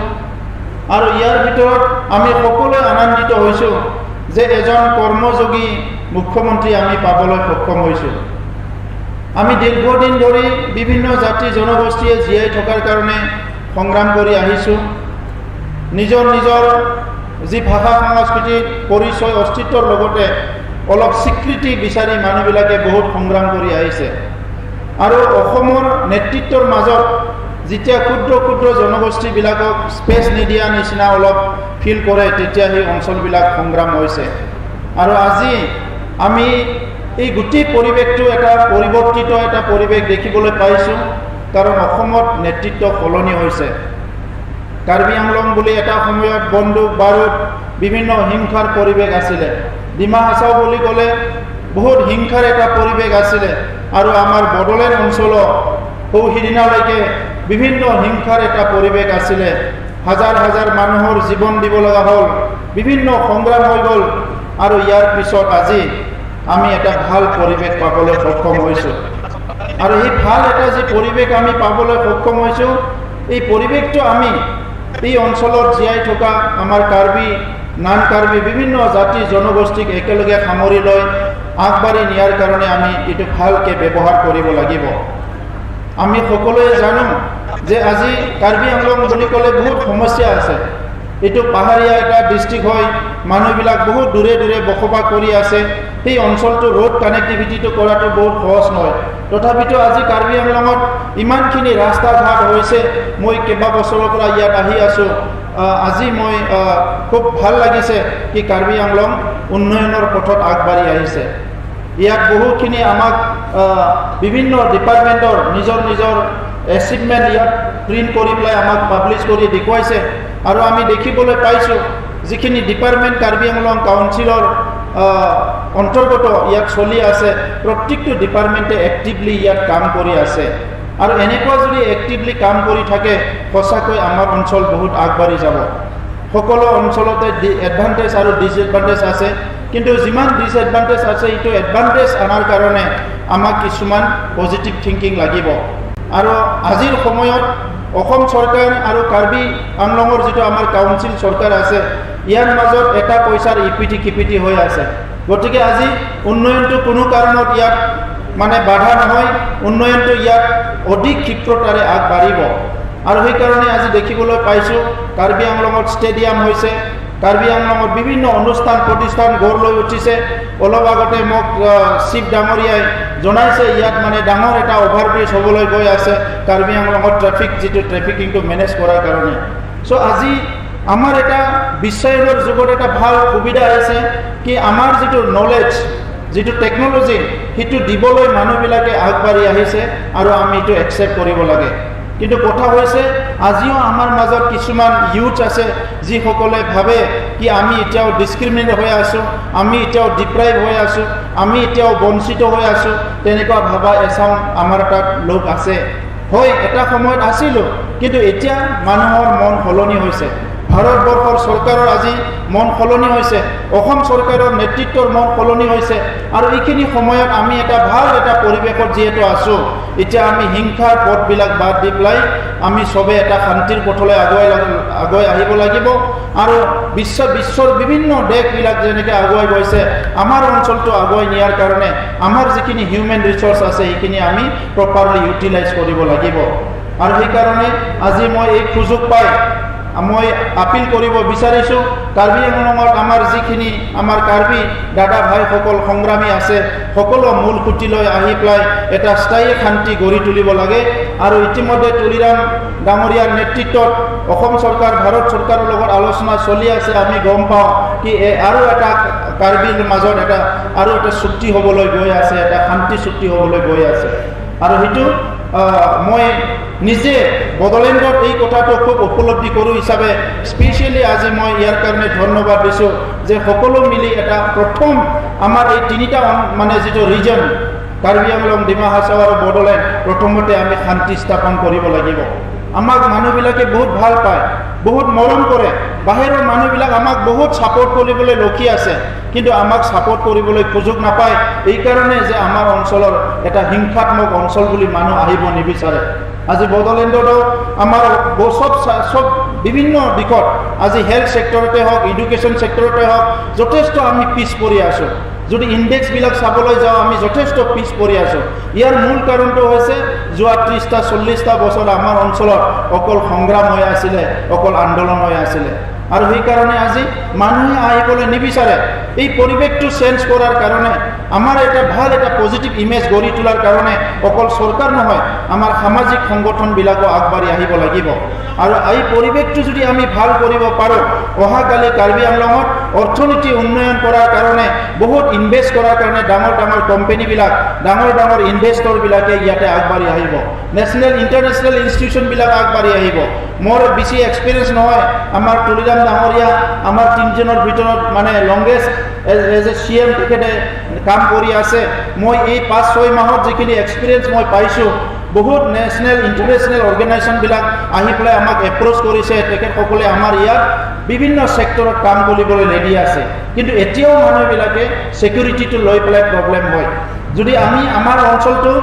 আৰু ইয়াৰ ভিতৰত আমি সকলোৱে আনন্দিত হৈছোঁ যে এজন কৰ্মযোগী মুখ্যমন্ত্ৰী আমি পাবলৈ সক্ষম হৈছোঁ। আমি দীৰ্ঘদিন ধৰি বিভিন্ন জাতি জনগোষ্ঠীয়ে জীয়াই থকাৰ কাৰণে সংগ্ৰাম কৰি আহিছোঁ। নিজৰ নিজৰ যি ভাষা সংস্কৃতি পৰিচয় অস্তিত্বৰ লগতে অলপ স্বীকৃতি বিচাৰি মানুহবিলাকে বহুত সংগ্ৰাম কৰি আহিছে আৰু অসমৰ নেতৃত্বৰ মাজত যেতিয়া ক্ষুদ্ৰ ক্ষুদ্ৰ জনগোষ্ঠীবিলাকক স্পেচ নিদিয়া নিচিনা অলপ ফিল কৰে, তেতিয়া সেই অঞ্চলবিলাক সংগ্ৰাম হৈছে। আৰু আজি আমি এই গোটেই পৰিৱেশটো এটা পৰিৱৰ্তিত এটা পৰিৱেশ দেখিবলৈ পাইছোঁ, কাৰণ অসমত নেতৃত্ব সলনি হৈছে। কাৰ্বি আংলং বুলি এটা সময়ত বন্দুক বাৰুদ বিভিন্ন হিংসাৰ পৰিৱেশ আছিলে, ডিমা হাছাও বুলি ক'লে বহুত হিংসাৰ এটা পৰিৱেশ আছিলে আৰু আমাৰ বড়োলেণ্ড অঞ্চলত সৌ সিদিনালৈকে বিভিন্ন হিংসাৰ এটা পৰিৱেশ আছিলে। হাজাৰ হাজাৰ মানুহৰ জীৱন দিব লগা হ'ল, বিভিন্ন সংগ্ৰাম হৈ গ'ল আৰু ইয়াৰ পিছত আজি আমি এটা ভাল পৰিৱেশ পাবলৈ সক্ষম হৈছোঁ। আৰু সেই ভাল এটা যি পৰিৱেশ আমি পাবলৈ সক্ষম হৈছোঁ, এই পৰিৱেশটো আমি এই অঞ্চলত জীয়াই থকা আমাৰ কাৰ্বি, নান কাৰ্বি বিভিন্ন জাতি জনগোষ্ঠীক একেলগে সামৰি লৈ আগবাঢ়ি নিয়াৰ কাৰণে আমি এইটো ভালকৈ ব্যৱহাৰ কৰিব লাগিব। আমি সকলোৱে জানো যে আজি কাৰ্বি আংলং বুলি ক'লে বহুত সমস্যা আছে। এইটো পাহাৰীয়া এটা ডিষ্ট্ৰিক্ট হয়, মানুহবিলাক বহুত দূৰে দূৰে বসবাস কৰি আছে। সেই অঞ্চলটো ৰোড কানেক্টিভিটিটো কৰাটো বহুত সহজ নহয়। তথাপিতো আজি কাৰ্বি আংলঙত ইমানখিনি ৰাস্তা ঘাট হৈছে। মই কেইবা বছৰৰ পৰা ইয়াত আহি আছোঁ। আজি মই খুব ভাল লাগিছে কি কাৰ্বি আংলং উন্নয়নৰ পথত আগবাঢ়ি আহিছে। ইয়াত বহুখিনি আমাক বিভিন্ন ডিপাৰ্টমেণ্টৰ নিজৰ নিজৰ এচিভমেণ্ট ইয়াত প্ৰিণ্ট কৰি পেলাই আমাক পাব্লিছ কৰি দেখুৱাইছে আৰু আমি দেখিবলৈ পাইছোঁ যিখিনি ডিপাৰ্টমেণ্ট কাৰ্বি আংলং কাউন্সিলৰ অন্তৰ্গত ইয়াত চলি আছে, প্ৰত্যেকটো ডিপাৰ্টমেণ্টে এক্টিভলি ইয়াত কাম কৰি আছে। আৰু এনেকুৱা যদি এক্টিভলি কাম কৰি থাকে, সঁচাকৈ আমাৰ অঞ্চল বহুত আগবাঢ়ি যাব। সকলো অঞ্চলতে এডভান্টেজ আৰু ডিছএডভান্টেজ আছে, কিন্তু যিমান ডিছএডভান্টেজ আছে, এইটো এডভান্টেজ অনাৰ কাৰণে আমাক কিছুমান পজিটিভ থিংকিং লাগিব। আৰু আজিৰ সময়ত অসম চৰকাৰ আৰু কাৰ্বি আংলঙৰ যিটো আমাৰ কাউন্সিল চৰকাৰ আছে, ইয়াৰ মাজত এটা পইচাৰ ইপিঠি সিপিঠি হৈ আছে। গতিকে আজি উন্নয়নটো কোনো কাৰণত ইয়াত মানে বাধা নহয়, উন্নয়নটো ইয়াত অধিক ক্ষিপ্ৰতাৰে আগবাঢ়িব। আৰু সেইকাৰণে আজি দেখিবলৈ পাইছোঁ কাৰ্বি আংলঙত ষ্টেডিয়াম হৈছে, কাৰ্বি আংলঙত বিভিন্ন অনুষ্ঠান প্ৰতিষ্ঠান গঢ় লৈ উঠিছে। অলপ আগতে মোক চিফ ডাঙৰীয়াই জনাইছে, ইয়াত মানে ডাঙৰ এটা অভাৰব্ৰিজ হ'বলৈ গৈ আছে কাৰ্বি আংলঙত ট্ৰেফিক যিটো ট্ৰেফিকিংটো মেনেজ কৰাৰ কাৰণে। চ' আজি আমাৰ এটা বিশ্বায়নৰ যুগত এটা ভাল সুবিধা আহিছে কি আমাৰ যিটো নলেজ, যিটো টেকন'লজি, সেইটো দিবলৈ মানুহবিলাকে আগবাঢ়ি আহিছে আৰু আমি এইটো একচেপ্ট কৰিব লাগে। কিন্তু কথা হৈছে, আজিও আমাৰ মাজত কিছুমান ইউথ আছে যিসকলে ভাবে কি আমি এতিয়াও ডিছক্ৰিমিনেট হৈ আছোঁ, আমি এতিয়াও ডিপ্ৰাইভ হৈ আছোঁ, আমি এতিয়াও বঞ্চিত হৈ আছোঁ। তেনেকুৱা ভাবা এচাম আমাৰ তাত লোক আছে। হয়, এটা সময়ত আছিলোঁ, কিন্তু এতিয়া মানুহৰ মন সলনি হৈছে। ভাৰতবৰ্ষৰ চৰকাৰৰ আজি মন সলনি হৈছে, অসম চৰকাৰৰ নেতৃত্বৰ মন সলনি হৈছে। আৰু এইখিনি সময়ত আমি এটা ভাল এটা পৰিৱেশত যিহেতু আছোঁ, এতিয়া আমি হিংসাৰ পথবিলাক বাদ দি পেলাই আমি চবে এটা শান্তিৰ পথলৈ আগুৱাই আহিব লাগিব। আৰু বিশ্বৰ বিভিন্ন দেশবিলাক যেনেকৈ আগুৱাই গৈছে, আমাৰ অঞ্চলটো আগুৱাই নিয়াৰ কাৰণে আমাৰ যিখিনি হিউমেন ৰিচ'ৰ্চ আছে, সেইখিনি আমি প্ৰপাৰলি ইউটিলাইজ কৰিব লাগিব। আৰু সেইকাৰণে আজি মই এই সুযোগ পাই মই আপিল কৰিব বিচাৰিছোঁ, কাৰ্বি আংলঙত আমাৰ যিখিনি আমাৰ কাৰ্বি দাদা ভাইসকল সংগ্ৰামী আছে, সকলো মূল সুঁতিলৈ আহি পেলাই এটা স্থায়ী শান্তি গঢ়ি তুলিব লাগে। আৰু ইতিমধ্যে তুলিৰাম ডাঙৰীয়াৰ নেতৃত্বত অসম চৰকাৰ, ভাৰত চৰকাৰৰ লগত আলোচনা চলি আছে। আমি গম পাওঁ কি এই আৰু এটা কাৰ্বিৰ মাজত এটা আৰু এটা চুক্তি হ'বলৈ গৈ আছে, এটা শান্তি চুক্তি হ'বলৈ গৈ আছে। আৰু সেইটো মই নিজে বড়োলেণ্ডত এই কথাটো খুব উপলব্ধি কৰোঁ হিচাপে স্পেচিয়েলি আজি মই ইয়াৰ কাৰণে ধন্যবাদ দিছোঁ যে যে সকলো মিলি এটা প্ৰথম আমাৰ এই তিনিটা মানে যিটো ৰিজন কাৰ্বি আংলং, ডিমা হাছাও আৰু বড়োলেণ্ড, প্ৰথমতে আমি শান্তি স্থাপন কৰিব লাগিব। আমাক মানুহবিলাকে বহুত ভাল পায়, বহুত মৰম কৰে। বাহিৰৰ মানুহবিলাক আমাক বহুত ছাপোৰ্ট কৰিবলৈ ৰখি আছে, কিন্তু আমাক ছাপোৰ্ট কৰিবলৈ সুযোগ নাপায়, এইকাৰণে যে আমাৰ অঞ্চলৰ এটা হিংসাত্মক অঞ্চল বুলি মানুহ আহিব নিবিচাৰে। আজি বড়োলেণ্ডতো আমাৰ চব বিভিন্ন দিশত, আজি হেল্থ ছেক্টৰতে হওক, এডুকেশ্যন ছেক্টৰতে হওক, যথেষ্ট আমি পিছ পৰি আছোঁ। যদি ইণ্ডেক্সবিলাক চাবলৈ যাওঁ, আমি যথেষ্ট পিছ পৰি আছোঁ। ইয়াৰ মূল কাৰণটো হৈছে যোৱা 30টা 40টা বছৰ আমাৰ অঞ্চলত অকল সংগ্ৰাম হৈ আছিলে, অকল আন্দোলন হৈ আছিলে, আৰু সেইকাৰণে আজি মানুহে আহিবলৈ নিবিচাৰে। এই পৰিৱেশটো চেঞ্জ কৰাৰ কাৰণে, আমাৰ এটা ভাল এটা পজিটিভ ইমেজ গঢ়ি তোলাৰ কাৰণে অকল চৰকাৰ নহয়, আমাৰ সামাজিক সংগঠনবিলাকো আগবাঢ়ি আহিব লাগিব। আৰু এই পৰিৱেশটো যদি আমি ভাল কৰিব পাৰোঁ, অহাকালি কাৰ্বি আংলঙত অৰ্থনীতি উন্নয়ন কৰাৰ কাৰণে, বহুত ইনভেষ্ট কৰাৰ কাৰণে ডাঙৰ ডাঙৰ কোম্পেনীবিলাক, ডাঙৰ ডাঙৰ ইনভেষ্টৰবিলাকে ইয়াতে আগবাঢ়ি আহিব, নেশ্যনেল ইণ্টাৰনেশ্যনেল ইনষ্টিটিউশ্যনবিলাক আগবাঢ়ি আহিব। মোৰ বেছি এক্সপিৰিয়েঞ্চ নহয়, আমাৰ তুলিৰাম ডাঙৰীয়া আমাৰ তিনিজনৰ ভিতৰত মানে longest as a CM তেখেতে কাম কৰি আছে। মই এই 5-6 মাহত যিখিনি এক্সপিৰিয়েঞ্চ মই পাইছোঁ, বহুত নেশ্যনেল ইণ্টাৰনেশ্যনেল অৰ্গেনাইজেশ্যনবিলাক আহি পেলাই আমাক এপ্ৰ'চ কৰিছে। তেখেতসকলে আমাৰ ইয়াত বিভিন্ন ছেক্টৰত কাম কৰিবলৈ ৰেডি আছে, কিন্তু এতিয়াও মানুহবিলাকে ছিকিউৰিটিটো লৈ পেলাই প্ৰব্লেম হয়। যদি আমি আমাৰ অঞ্চলটো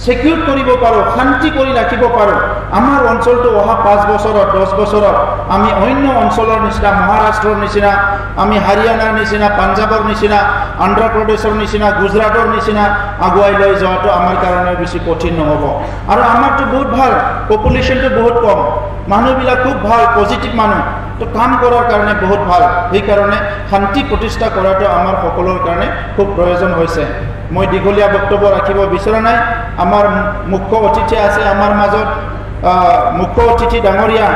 ছিকিউৰ কৰিব পাৰোঁ, শান্তি কৰি ৰাখিব পাৰোঁ, আমাৰ অঞ্চলটো অহা 5 বছৰত, 10 বছৰত আমি অন্য অঞ্চলৰ নিচিনা, মহাৰাষ্ট্ৰৰ নিচিনা, আমি হাৰিয়ানাৰ নিচিনা, পাঞ্জাৱৰ নিচিনা, অন্ধ্ৰপ্ৰদেশৰ নিচিনা, গুজৰাটৰ নিচিনা আগুৱাই লৈ যোৱাটো আমাৰ কাৰণে বেছি কঠিন নহ'ব। আৰু আমাৰতো বহুত ভাল, পপুলেশ্যনটো বহুত কম, মানুহবিলাক খুব ভাল, পজিটিভ মানুহ, তো কাম কৰাৰ কাৰণে বহুত ভাল। সেইকাৰণে শান্তি প্ৰতিষ্ঠা কৰাটো আমাৰ সকলোৰ কাৰণে খুব প্ৰয়োজন হৈছে। মই দীঘলীয়া বক্তব্য ৰাখিব বিচৰা নাই। আমাৰ মুখ্য অতিথি আছে আমাৰ মাজত। মুখ্য অতিথি ডাঙৰীয়া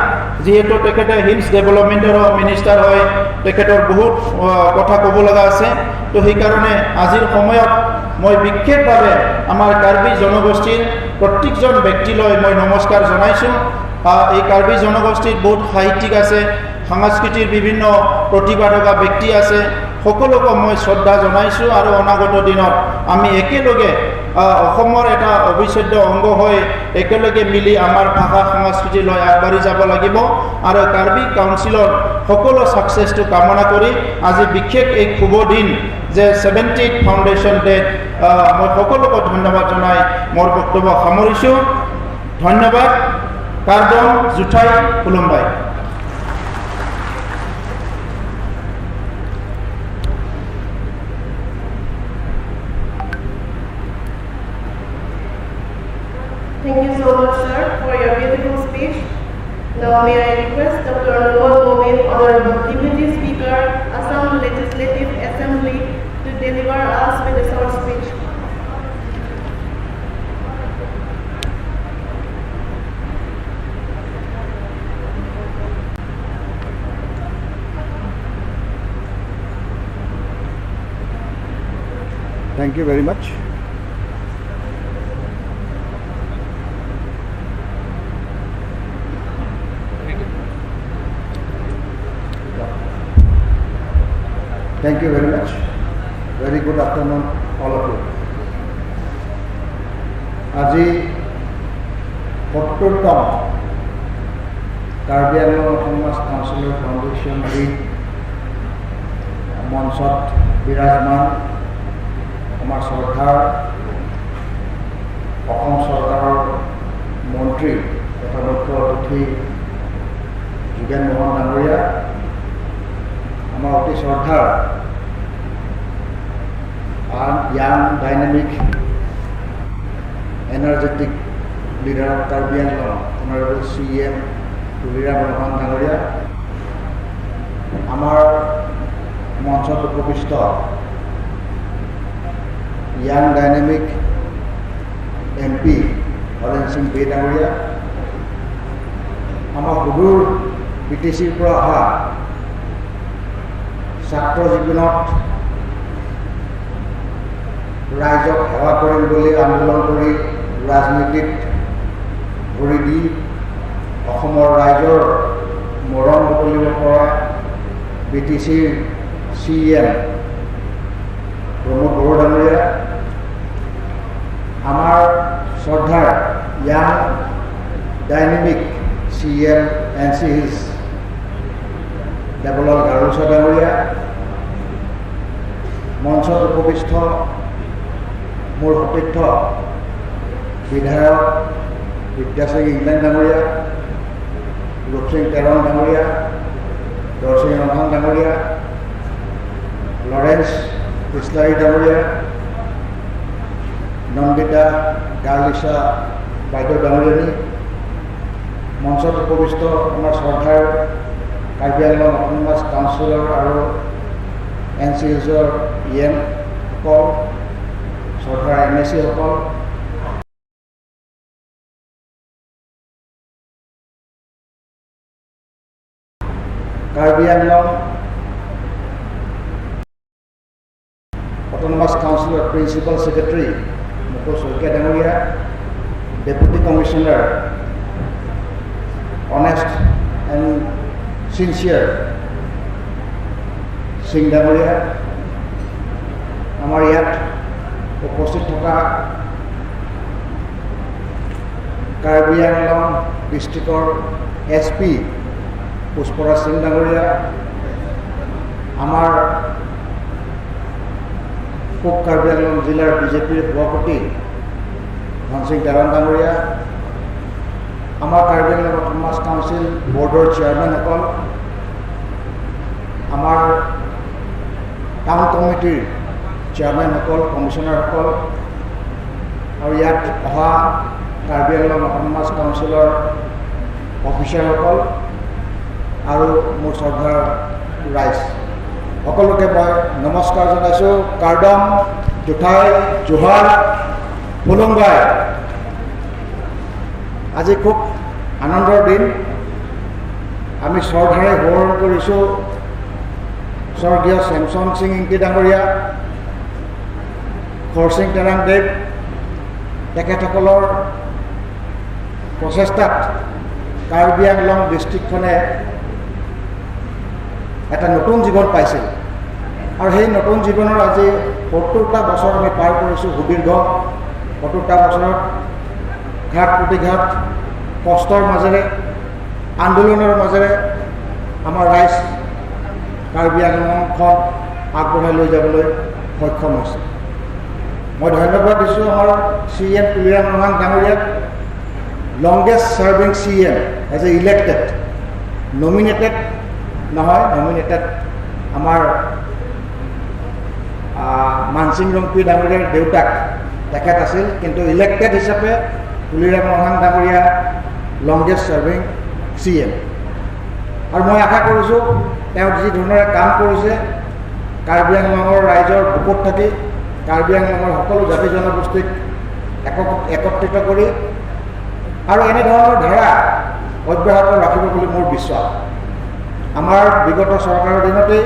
যিহেতু তেখেতে হিলছ ডেভেলপমেণ্টৰো মিনিষ্টাৰ হয়, তেখেতৰ বহুত কথা ক'ব লগা আছে। তো সেইকাৰণে আজিৰ সময়ত মই বিশেষভাৱে আমাৰ কাৰ্বি জনগোষ্ঠীৰ প্ৰত্যেকজন ব্যক্তিলৈ মই নমস্কাৰ জনাইছোঁ। এই কাৰ্বি জনগোষ্ঠীত বহুত সাহিত্যিক আছে, সংস্কৃতিৰ বিভিন্ন প্ৰতিভা থকা ব্যক্তি আছে, সকলোকে মই শ্ৰদ্ধা জনাইছোঁ। আৰু অনাগত দিনত আমি একেলগে অসমৰ এটা অবিচ্ছেদ্য অংগ হৈ একেলগে মিলি আমাৰ ভাষা সংস্কৃতি লৈ আগবাঢ়ি যাব লাগিব। আৰু কাৰ্বি কাউন্সিলৰ সকলো ছাকচেছটো কামনা কৰি আজি বিশেষ এই শুভ দিন যে 70th foundation ডেত মই সকলোকে ধন্যবাদ জনাই মোৰ বক্তব্য সামৰিছোঁ। ধন্যবাদ। Carbon জুঠাই খুলুমবাই। Thank you so much, sir, for your beautiful speech. Now may I request Dr. Numal Momin, Honorable Deputy Speaker, Assam Legislative Assembly, to deliver us with a short speech. Thank you very much. Thank you very much. Very good afternoon, all of you. আজি 70তম কাৰ্বি আংলং অট'নমাছ কাউন্সিলৰ ফাউণ্ডেশ্যন ডে মঞ্চত বিৰাজমান আমাৰ শ্ৰদ্ধাৰ অসম চৰকাৰৰ মন্ত্ৰী তথা মুখ্য অতিথি যোগেন মোহন ডাঙৰীয়া, আমাৰ অতি শ্ৰদ্ধাৰ young dynamic energetic leader of Karbi Anglong, Honorable CM Tuliram Ronghang ডাঙৰীয়া, আমাৰ মঞ্চত উপবিষ্ট young dynamic M P Horen Sing Bey ডাঙৰীয়া, আমাৰ সুদূৰ বি টি চিৰ পৰা অহা ছাত্ৰ জীৱনত ৰাইজক সেৱা কৰিম বুলি আন্দোলন কৰি ৰাজনীতিত ভৰি দি অসমৰ ৰাইজৰ মৰম বুটলিব পৰা বি টি চিৰ চি এম প্ৰমোদ বড়ো ডাঙৰীয়া, আমাৰ শ্ৰদ্ধাৰ young dynamic CM NC hills Debolal Garlosa ডাঙৰীয়া, মঞ্চত উপবিষ্ট মোৰ সতীৰ্থ বিধায়ক বিদ্যাসিং ইংলেং ডাঙৰীয়া, ৰূপসিং তেৰং ডাঙৰীয়া, দৰসিং ৰংহাং ডাঙৰীয়া, লৰেন্স ইছলাৰী ডাঙৰীয়া, নন্দিতা গাৰ্লিচা বাইদেউ ডাঙৰীয়ানী, মঞ্চত উপবিষ্ট আমাৰ শ্ৰদ্ধাৰ কাৰ্বি আংলং অট'নমাছ কাউন্সিলৰ আৰু এন চি হিলছৰ ই এমসকল, শ্ৰদ্ধাৰ M A চিসকল, Karbi Anglong autonomous counsellor principal secretary Mukul Saikia ডাঙৰীয়া, Deputy Commissioner, honest and sincere Singh ডাঙৰীয়া, আমাৰ ইয়াত উপস্থিত থকা কাৰ্বি আংলং ডিষ্ট্ৰিক্টৰ এছ পি পুষ্পৰাজ সিং ডাঙৰীয়া, আমাৰ পূব কাৰ্বি আংলং জিলাৰ বিজেপিৰ সভাপতি ধনসিং তেৰং ডাঙৰীয়া, আমাৰ কাৰ্বি আংলং অট'নমাছ কাউন্সিল বৰ্ডৰ চেয়াৰমেনসকল, আমাৰ টাউন কমিটিৰ চেয়াৰমেনসকল, কমিশ্যনাৰসকল আৰু ইয়াত অহা কাৰ্বি আংলং অট'নমাছ কাউন্সিলৰ অফিচাৰসকল আৰু মোৰ শ্ৰদ্ধাৰ ৰাইজ, সকলোকে মই নমস্কাৰ জনাইছোঁ। কাৰ্দম জোঠাই জোহাৰ, খুলুমবাই। আজি খুব আনন্দৰ দিন। আমি শ্ৰদ্ধাৰে সোঁৱৰণ কৰিছোঁ স্বৰ্গীয় চেমচন সিং ইংতি ডাঙৰীয়া, খৰসিং তেৰাংদেৱ। তেখেতসকলৰ প্ৰচেষ্টাত কাৰ্বি আংলং ডিষ্ট্ৰিক্টখনে এটা নতুন জীৱন পাইছিল আৰু সেই নতুন জীৱনৰ আজি 70টা বছৰ আমি পাৰ কৰিছোঁ। সুদীৰ্ঘ 70টা বছৰত ঘাত প্ৰতিঘাত, কষ্টৰ মাজেৰে, আন্দোলনৰ মাজেৰে আমাৰ ৰাইজ কাৰ্বি আংলংখন আগবঢ়াই লৈ যাবলৈ সক্ষম হৈছে। মই ধন্যবাদ দিছোঁ আমাৰ চি এম তুলিৰাম ৰংহাং ডাঙৰীয়াক, longest serving CM as a elected, nominated নহয়। নমিনেটেড আমাৰ মানসিং ৰংপি ডাঙৰীয়াৰ দেউতাক তেখেত আছিল, কিন্তু ইলেক্টেড হিচাপে তুলিৰাম ৰংহাং ডাঙৰীয়া লংগেষ্ট ছাৰ্ভিং চি এম। আৰু মই আশা কৰিছোঁ, তেওঁ যি ধৰণেৰে কাম কৰিছে, কাৰ্বি আংলঙৰ ৰাইজৰ বুকুত থাকি কাৰ্বি আংলঙৰ সকলো জাতি জনগোষ্ঠীক একত্ৰিত কৰি আৰু এনেধৰণৰ ধাৰা অব্যাহত ৰাখিব বুলি মোৰ বিশ্বাস। আমাৰ বিগত চৰকাৰৰ দিনতেই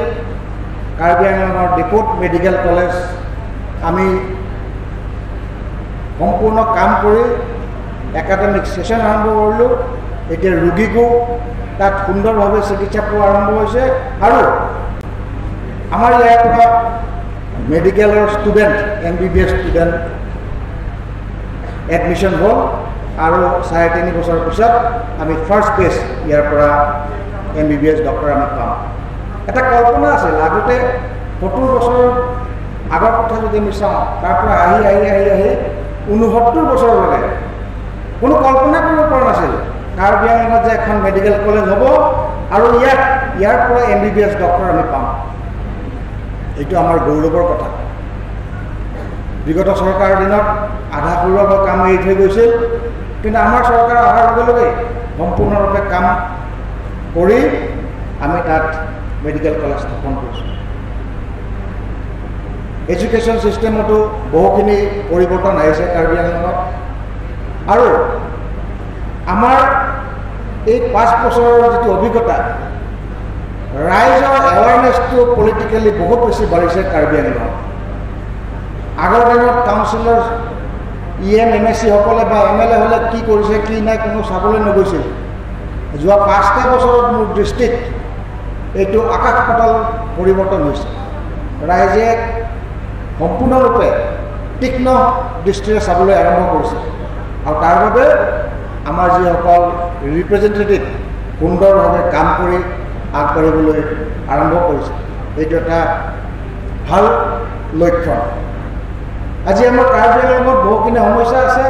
কাৰ্বি আংলঙৰ ডিপুত মেডিকেল কলেজ আমি সম্পূৰ্ণ কাম কৰি একাডেমিক ছেশ্যন আৰম্ভ কৰিলোঁ। এতিয়া ৰোগীকো তাত সুন্দৰভাৱে চিকিৎসা পোৱা আৰম্ভ হৈছে আৰু আমাৰ ইয়াৰ পৰা মেডিকেলৰ ষ্টুডেণ্ট, এমবিবিএছ ষ্টুডেণ্ট এডমিশ্যন হ'ল আৰু 3.5 বছৰৰ পিছত আমি ফাৰ্ষ্ট বেচ ইয়াৰ পৰা এমবিবিএছ ডক্টৰ আমি পাম। এটা কল্পনা আছিল আগতে, 70 বছৰৰ আগৰ কথা যদি আমি চাওঁ, তাৰ পৰা আহি আহি আহি আহি 69 বছৰলৈকে কোনো কল্পনা কৰিব পৰা নাছিল কাৰ্বি আংলঙত যে এখন মেডিকেল কলেজ হ'ব আৰু ইয়াৰ পৰা এমবিবিএছ ডক্টৰ আমি পাম। এইটো আমাৰ গৌৰৱৰ কথা। বিগত চৰকাৰৰ দিনত আধা সুৰভাৱে কাম এৰি থৈ গৈছিল, কিন্তু আমাৰ চৰকাৰ অহাৰ লগে লগে সম্পূৰ্ণৰূপে কাম কৰি আমি তাত মেডিকেল কলেজ স্থাপন কৰিছোঁ। এডুকেশ্যন ছিষ্টেমতো বহুখিনি পৰিৱৰ্তন আহিছে কাৰ্বি আংলঙত। আৰু আমাৰ এই 5 বছৰৰ যিটো অভিজ্ঞতা, ৰাইজৰ এৱাৰনেছটো পলিটিকেলি বহুত বেছি বাঢ়িছে কাৰ্বি আংলঙত। আগৰ দিনত কাউন্সিলৰ, ই এম, এম এ চিসকলে বা এম এল এ হ'লে কি কৰিছে কি নাই কোনো চাবলৈ নগৈছিল। যোৱা 5টা বছৰত মোৰ দৃষ্টিত এইটো আকাশ পাতাল পৰিৱৰ্তন হৈছে। ৰাইজে সম্পূৰ্ণৰূপে তীক্ষ্ণ দৃষ্টিৰে চাবলৈ আৰম্ভ কৰিছে আৰু তাৰ বাবে আমাৰ যিসকল ৰিপ্ৰেজেণ্টেটিভ সুন্দৰভাৱে কাম কৰি আগবাঢ়িবলৈ আৰম্ভ কৰিছে, এইটো এটা ভাল লক্ষণ। আজি আমাৰ কাৰ্বি আংলঙত বহুখিনি সমস্যা আছে।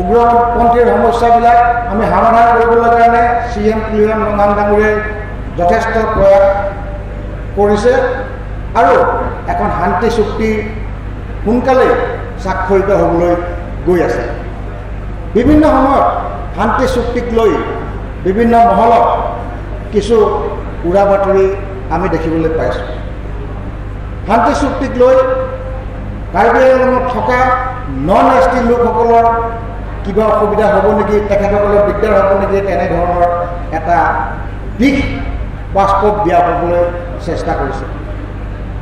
উগ্ৰপন্থীৰ সমস্যাবিলাক আমি সমাধান কৰিবলৈ কাৰণে চি এম তুলিৰাম ৰংহাং ডাঙৰীয়াই যথেষ্ট প্ৰয়াস কৰিছে আৰু এখন শান্তি চুক্তি সোনকালেই স্বাক্ষৰিত হ'বলৈ গৈ আছে। বিভিন্ন সময়ত শান্তি চুক্তিক লৈ বিভিন্ন মহলত কিছু উৰা বাতৰি আমি দেখিবলৈ পাইছোঁ। শান্তি চুক্তিক লৈ কাৰ্বি আংলঙত থকা নন এছ টি লোকসকলৰ কিবা অসুবিধা হ'ব নেকি, তেখেতসকলৰ দিগদাৰ হ'ব নেকি, তেনেধৰণৰ এটা দিশ বাস্তৱ বিয়পাবলৈ চেষ্টা কৰিছে।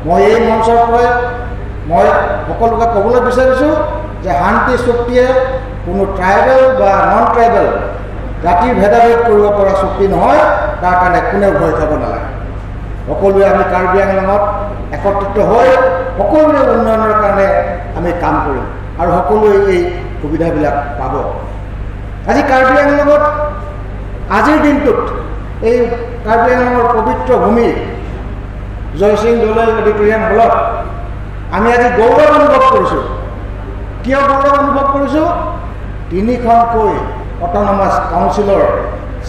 মই এই মঞ্চৰ পৰাই মই সকলোকে ক'বলৈ বিচাৰিছোঁ যে শান্তি চুক্তিয়ে কোনো ট্ৰাইবেল বা নন ট্ৰাইবেল জাতিৰ ভেদাভেদ কৰিব পৰা চুক্তি নহয়। তাৰ কাৰণে কোনেও ভয় খাব নালাগে। সকলোৱে আমি কাৰ্বি আংলঙত একত্ৰিত হৈ সকলোৰে উন্নয়নৰ কাৰণে আমি কাম কৰিম আৰু সকলোৱে এই সুবিধাবিলাক পাব। আজি কাৰ্বি আংলঙত আজিৰ দিনটোত এই কাৰ্বি আংলঙৰ পবিত্ৰ ভূমি জয়সিং দলৈ অডিটৰিয়াম হলত আমি আজি গৌৰৱ অনুভৱ কৰিছোঁ। কিয় গৌৰৱ অনুভৱ কৰিছোঁ? তিনিখনকৈ অট'নমাছ কাউন্সিলৰ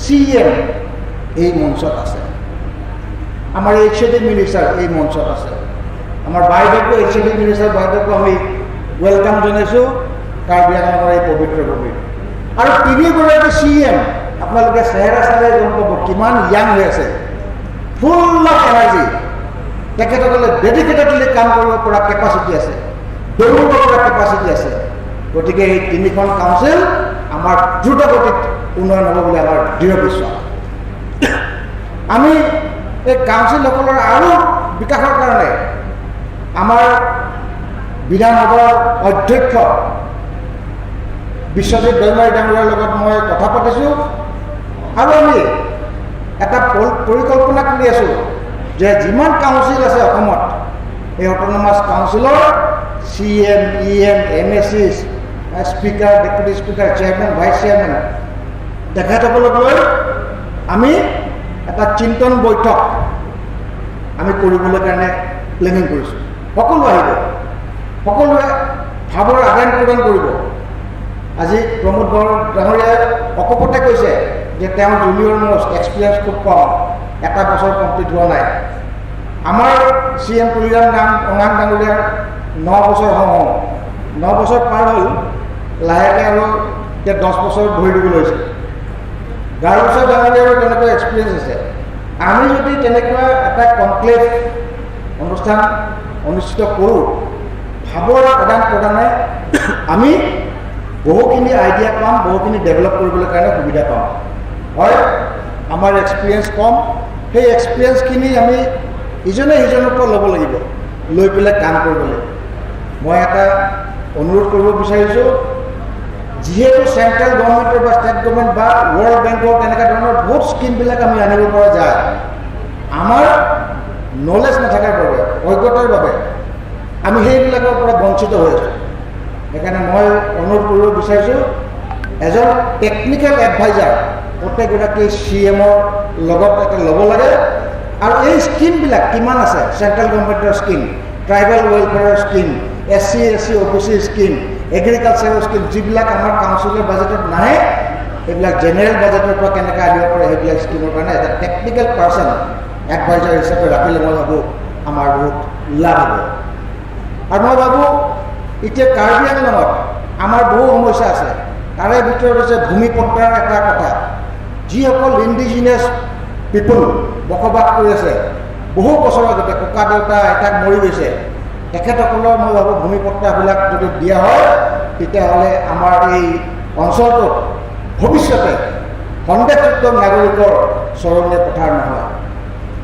চি এম এই মঞ্চত আছে, আমাৰ এইচ এ ডি মিনিষ্টাৰ এই মঞ্চত আছে, আমাৰ বাইদেউকো, এইচ এ ডি মিনিষ্টাৰ বাইদেউকো আমি welcome জনাইছোঁ কাৰ্বি আংলঙৰ এই পবিত্ৰ ভূমিত। আৰু তিনিগৰাকী চি এম, আপোনালোকে চেহেৰা চালে গম পাব কিমান য়াং হৈ আছে, ফুল অফ এনাৰ্জি। তেখেতসকলে ডেডিকেটেডলি কাম কৰিব পৰা কেপাচিটি আছে, দৌৰিব পৰা কেপাচিটি আছে। গতিকে এই তিনিখন কাউন্সিল আমাৰ দ্ৰুতগতিত উন্নয়ন হ'ব বুলি আমাৰ দৃঢ় বিশ্বাস। আমি এই কাউন্সিলসকলৰ আৰু বিকাশৰ কাৰণে আমাৰ বিধানসভাৰ অধ্যক্ষ বিশ্বজিৎ দৈমাৰী ডাঙৰীয়াৰ লগত মই কথা পাতিছোঁ আৰু আমি এটা পৰিকল্পনা কৰি আছোঁ যে যিমান কাউন্সিল আছে অসমত, এই autonomous counsellor C M, E M, M A C, speaker, deputy speaker, chairman, vice chairman, তেখেতসকলক লৈ আমি এটা চিন্তন বৈঠক আমি কৰিবলৈ কাৰণে প্লেনিং কৰিছোঁ। সকলো আহিব, সকলোৱে ভাৱৰ আদান প্ৰদান কৰিব। আজি প্ৰমোদ বড়ো ডাঙৰীয়াই অকপটে কৈছে যে তেওঁৰ জুনিয়ৰ মষ্ট, এক্সপিৰিয়েঞ্চ খুব কম, এটা বছৰ কমপ্লিট হোৱা নাই। আমাৰ চি এম তুলিৰাম ৰংহাং ডাঙৰীয়াৰ 9 বছৰ হওঁ, 9 বছৰ পাৰ হ'ল লাহেকৈ আৰু এতিয়া 10 বছৰ ভৰি দিব লৈছে। গাৰ্লোচা ডাঙৰীয়াৰো তেনেকুৱা এক্সপিৰিয়েঞ্চ আছে। আমি যদি তেনেকুৱা এটা কনক্লেভ অনুষ্ঠান অনুষ্ঠিত কৰোঁ, ভাৱৰ আদান প্ৰদানে আমি বহুখিনি আইডিয়া পাম, বহুখিনি ডেভেলপ কৰিবলৈ কাৰণে সুবিধা পাম। হয়, আমাৰ এক্সপিৰিয়েঞ্চ কম, সেই এক্সপিৰিয়েঞ্চখিনি আমি ইজনে সিজনৰ পৰা ল'ব লাগিব, লৈ পেলাই কাম কৰিব লাগিব। মই এটা অনুৰোধ কৰিব বিচাৰিছোঁ, যিহেতু চেণ্ট্ৰেল গভৰ্ণমেণ্টৰ বা ষ্টেট গভৰ্ণমেণ্ট বা ৱৰ্ল্ড বেংকৰ তেনেকুৱা ধৰণৰ বহুত স্কীমবিলাক আমি আনিব পৰা যায়, আমাৰ নলেজ নথকাৰ বাবে, অজ্ঞতাৰ বাবে আমি সেইবিলাকৰ পৰা বঞ্চিত হৈ আছোঁ। সেইকাৰণে মই অনুৰোধ কৰিব বিচাৰিছোঁ, এজন টেকনিকেল এডভাইজাৰ প্ৰত্যেকগৰাকী চি এমৰ লগত এটা ল'ব লাগে আৰু এই স্কীমবিলাক কিমান আছে, চেণ্ট্ৰেল গভৰ্ণমেণ্টৰ স্কীম, ট্ৰাইবেল ৱেলফেয়াৰৰ scheme, S C, S C, O' B C scheme, এগ্ৰিকালচাৰৰ স্কীম, যিবিলাক আমাৰ কাউন্সিলৰ বাজেটত নাহে, সেইবিলাক জেনেৰেল বাজেটৰ পৰা কেনেকৈ আনিব পাৰে, সেইবিলাক স্কীমৰ কাৰণে এটা টেকনিকেল পাৰ্চন এডভাইজাৰ হিচাপে ৰাখিলে মই ভাবোঁ আমাৰ বহুত লাভ হ'ব। আৰু মই ভাবোঁ এতিয়া কাৰ্বি আংলঙত আমাৰ বহু সমস্যা আছে। তাৰে ভিতৰত হৈছে ভূমি পট্টাৰ এটা কথা। যিসকল ইণ্ডিজিনিয়াছ পিপুল বসবাস কৰি আছে বহু বছৰৰ আগতে, ককা দেউতা আইতাক মৰি গৈছে, তেখেতসকলৰ মই ভাবোঁ ভূমি পট্টাবিলাক যদি দিয়া হয়, তেতিয়াহ'লে আমাৰ এই অঞ্চলটোত ভৱিষ্যতে সন্দেহযুক্ত নাগৰিকৰ চৰণীয়া পথাৰ নহয়।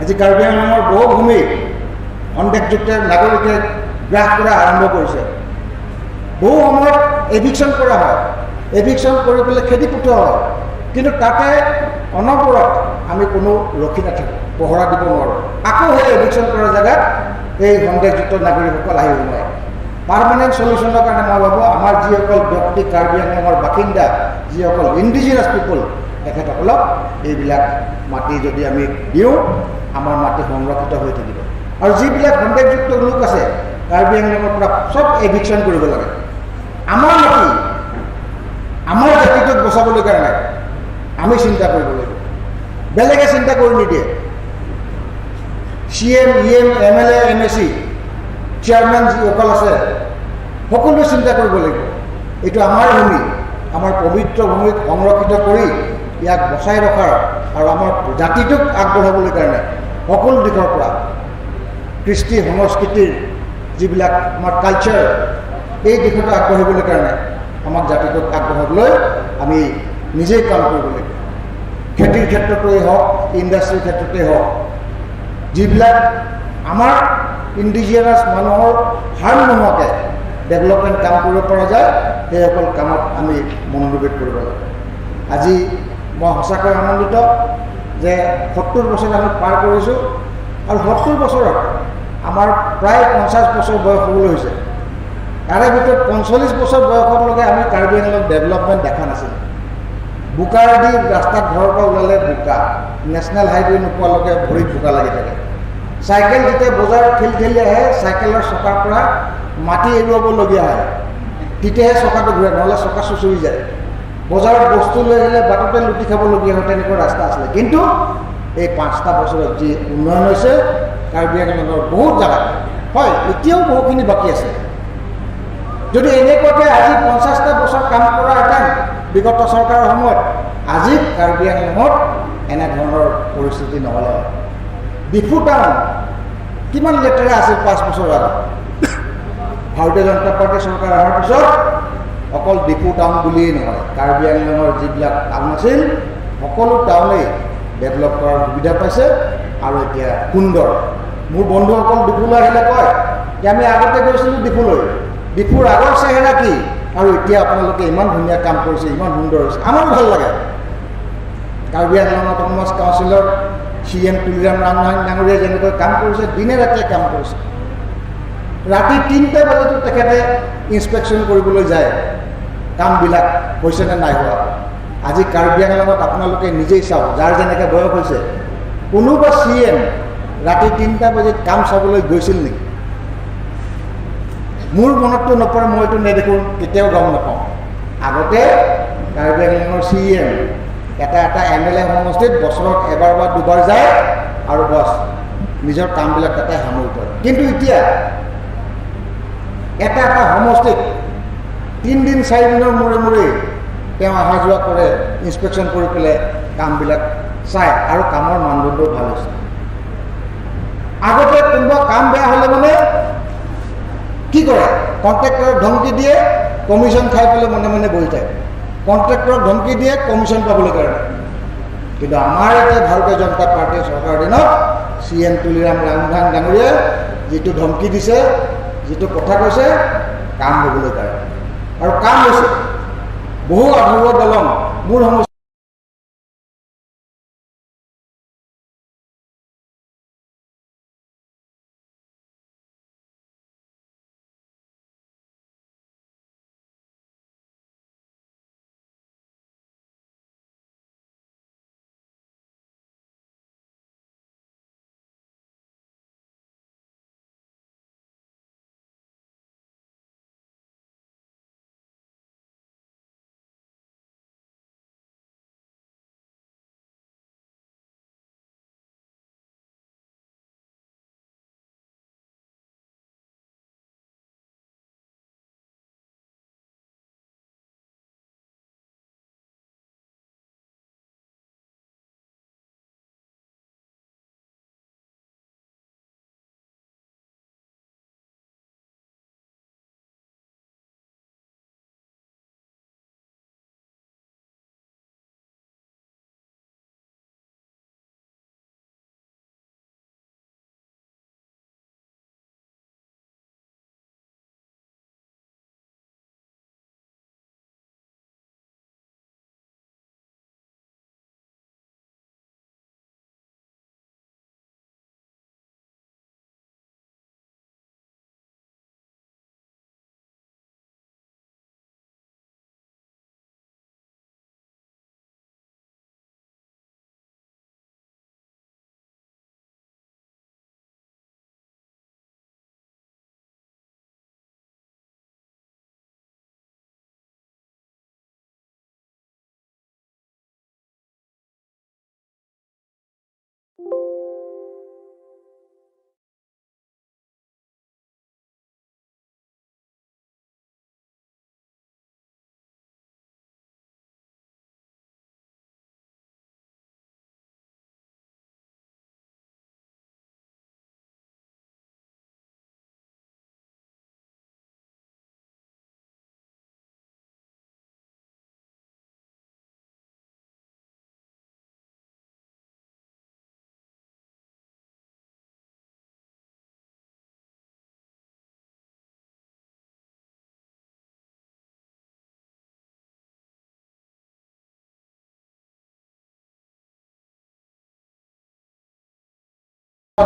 আজি কাৰ্বি আংলঙৰ বহু ভূমি সন্দেহযুক্ত নাগৰিকে গ্ৰাস কৰা আৰম্ভ কৰিছে। বহু সময়ত এভিকশ্যন কৰা হয়, এভিকশ্যন কৰি পেলাই খেদি পঠোৱা হয়, কিন্তু তাতে অনবৰত আমি কোনো ৰখি নাথাকোঁ, পহৰা দিব নোৱাৰোঁ। আকৌ সেই এভিকশ্যন কৰা জেগাত এই সন্দেহযুক্ত নাগৰিকসকল আহি সোমায়। পাৰ্মানেণ্ট চলিউশ্যনৰ কাৰণে মই ভাবোঁ আমাৰ যিসকল ব্যক্তি কাৰ্বি আংলঙৰ বাসিন্দা, যিসকল ইণ্ডিজিনাছ পিপুল, তেখেতসকলক এইবিলাক মাটি যদি আমি দিওঁ, আমাৰ মাটি সংৰক্ষিত হৈ থাকিব। আৰু যিবিলাক সন্দেহযুক্ত লোক আছে কাৰ্বি আংলঙৰ পৰা চব এভিকশ্যন কৰিব লাগে। আমাৰ মাটি, আমাৰ জাতিটোক বচাবলৈ কাৰণে আমি চিন্তা কৰিব লাগিব, বেলেগে চিন্তা কৰি নিদিয়ে। CM, EM, MLA, MAC, chairman যিসকল আছে সকলোৱে চিন্তা কৰিব লাগিব। এইটো আমাৰ ভূমি, আমাৰ পবিত্ৰ ভূমিক সংৰক্ষিত কৰি ইয়াক বচাই ৰখাৰ আৰু আমাৰ জাতিটোক আগবঢ়াবলৈ কাৰণে সকলো দিশৰ পৰা কৃষ্টি সংস্কৃতিৰ যিবিলাক আমাৰ কালচাৰ, এই দিশতো আগবাঢ়িবলৈ কাৰণে আমাক জাতিটোক আগবঢ়াবলৈ আমি নিজেই কাম কৰিব লাগিব। খেতিৰ ক্ষেত্ৰতেই হওক, ইণ্ডাষ্ট্ৰীৰ ক্ষেত্ৰতেই হওক, যিবিলাক আমাৰ ইণ্ডিজিনাছ মানুহৰ হাৰ্ম নোহোৱাকৈ ডেভেলপমেণ্ট কাম কৰিব পৰা যায়, সেইসকল কামত আমি মনোনিৱেশ কৰিব লাগে। আজি মই সঁচাকৈ আনন্দিত যে 70 বছৰ আমি পাৰ কৰিছোঁ আৰু 70 বছৰত আমাৰ প্ৰায় 50 বছৰ বয়স হ'বলৈ হৈছে। তাৰে ভিতৰত 45 বছৰ বয়সলৈকে আমি কাৰ্বি আংলং ডেভেলপমেণ্ট দেখা নাছিলোঁ। বোকাৰ দি ৰাস্তাত ঘৰৰ পৰা ওলালে বোকা, নেশ্যনেল হাইৱে নোপোৱালৈকে ভৰিত বোকা লাগি থাকে। চাইকেল যেতিয়া বজাৰত ঠেলি ঠেলি আহে, চাইকেলৰ চকাৰ পৰা মাটি এৰুৱাবলগীয়া হয়, তেতিয়াহে চকাটো ঘূৰে, নহ'লে চকা চুঁচৰি যায়। বজাৰত বস্তু লৈ আহিলে বাটতে লুটি খাবলগীয়া হয়, তেনেকুৱা ৰাস্তা আছিলে। কিন্তু এই 5টা বছৰত যি উন্নয়ন হৈছে কাৰ্বি আংলঙৰ বহুত জেগাত হয়, এতিয়াও বহুখিনি বাকী আছে। যদি এনেকুৱাকৈ আজি 50টা বছৰ কাম কৰাহেঁতেন বিগত চৰকাৰৰ সময়ত, আজি কাৰ্বি আংলঙত এনেধৰণৰ পৰিস্থিতি নহ'লে হয়। ডিফু টাউন কিমান লেতেৰা আছিল 5 বছৰ আগত। ভাৰতীয় জনতা পাৰ্টীৰ চৰকাৰ অহাৰ পিছত অকল ডিফু টাউন বুলিয়েই নহয়, কাৰ্বি আংলঙৰ যিবিলাক টাউন আছিল সকলো টাউনেই ডেভেলপ কৰাৰ সুবিধা পাইছে আৰু এতিয়া সুন্দৰ। মোৰ বন্ধুসকল ডিফুলৈ আহিলে কয় যে আমি আগতে গৈছিলোঁ ডিফুলৈ, ডিফুৰ আগৰ চেহেৰা কি আৰু এতিয়া আপোনালোকে ইমান ধুনীয়া কাম কৰিছে, ইমান সুন্দৰ হৈছে, আমাৰো ভাল লাগে। কাৰ্বি আংলং অট'নমাছ কাউন্সিলৰ CM Tuliram Ronghang ডাঙৰীয়াই যেনেকৈ কাম কৰিছে, দিনে ৰাতিয়ে কাম কৰিছে। ৰাতি 3টা বজাতো তেখেতে ইনস্পেকশ্যন কৰিবলৈ যায়, কামবিলাক হৈছেনে নাই হোৱা। আজি কাৰ্বি আংলঙত আপোনালোকে নিজেই চাওক, যাৰ যেনেকৈ বয়স হৈছে, কোনোবা CM ৰাতি 3টা বজাত কাম চাবলৈ গৈছিল নেকি? মোৰ মনততো নপৰে, মইতো নেদেখোঁ, কেতিয়াও গম নাপাওঁ। আগতে কাৰ্বি আংলঙৰ CM এটা এটা MLA সমষ্টিত বছৰত এবাৰ বা দুবাৰ যায় আৰু বছ নিজৰ কামবিলাক তাতে সামৰি কৰে। কিন্তু এতিয়া এটা এটা সমষ্টিত 3 দিন 4 দিনৰ মূৰে মূৰে তেওঁ অহা যোৱা কৰে, ইনস্পেকশ্যন কৰি পেলাই কামবিলাক চায় আৰু কামৰ মানদণ্ড ভাল হৈছে। আগতে কোনোবা কাম বেয়া হ'লে মানে কি কৰে, কণ্ট্ৰেক্টৰক ধমকি দিয়ে, কমিশ্যন খাই পেলাই মনে মনে বহি থাকে। কণ্ট্ৰেক্টৰক ধমকি দিয়ে কমিশ্যন পাবলৈ কাৰণে। কিন্তু আমাৰ এতিয়া ভাৰতীয় জনতা পাৰ্টীৰ চৰকাৰৰ দিনত CM Tuliram Ronghang ডাঙৰীয়াই যিটো ধমকি দিছে, যিটো কথা কৈছে, কাম হ'বলৈ কাৰণে আৰু কাম হৈছে। বহু আধৰুৱা দলং মোৰ সমস্যা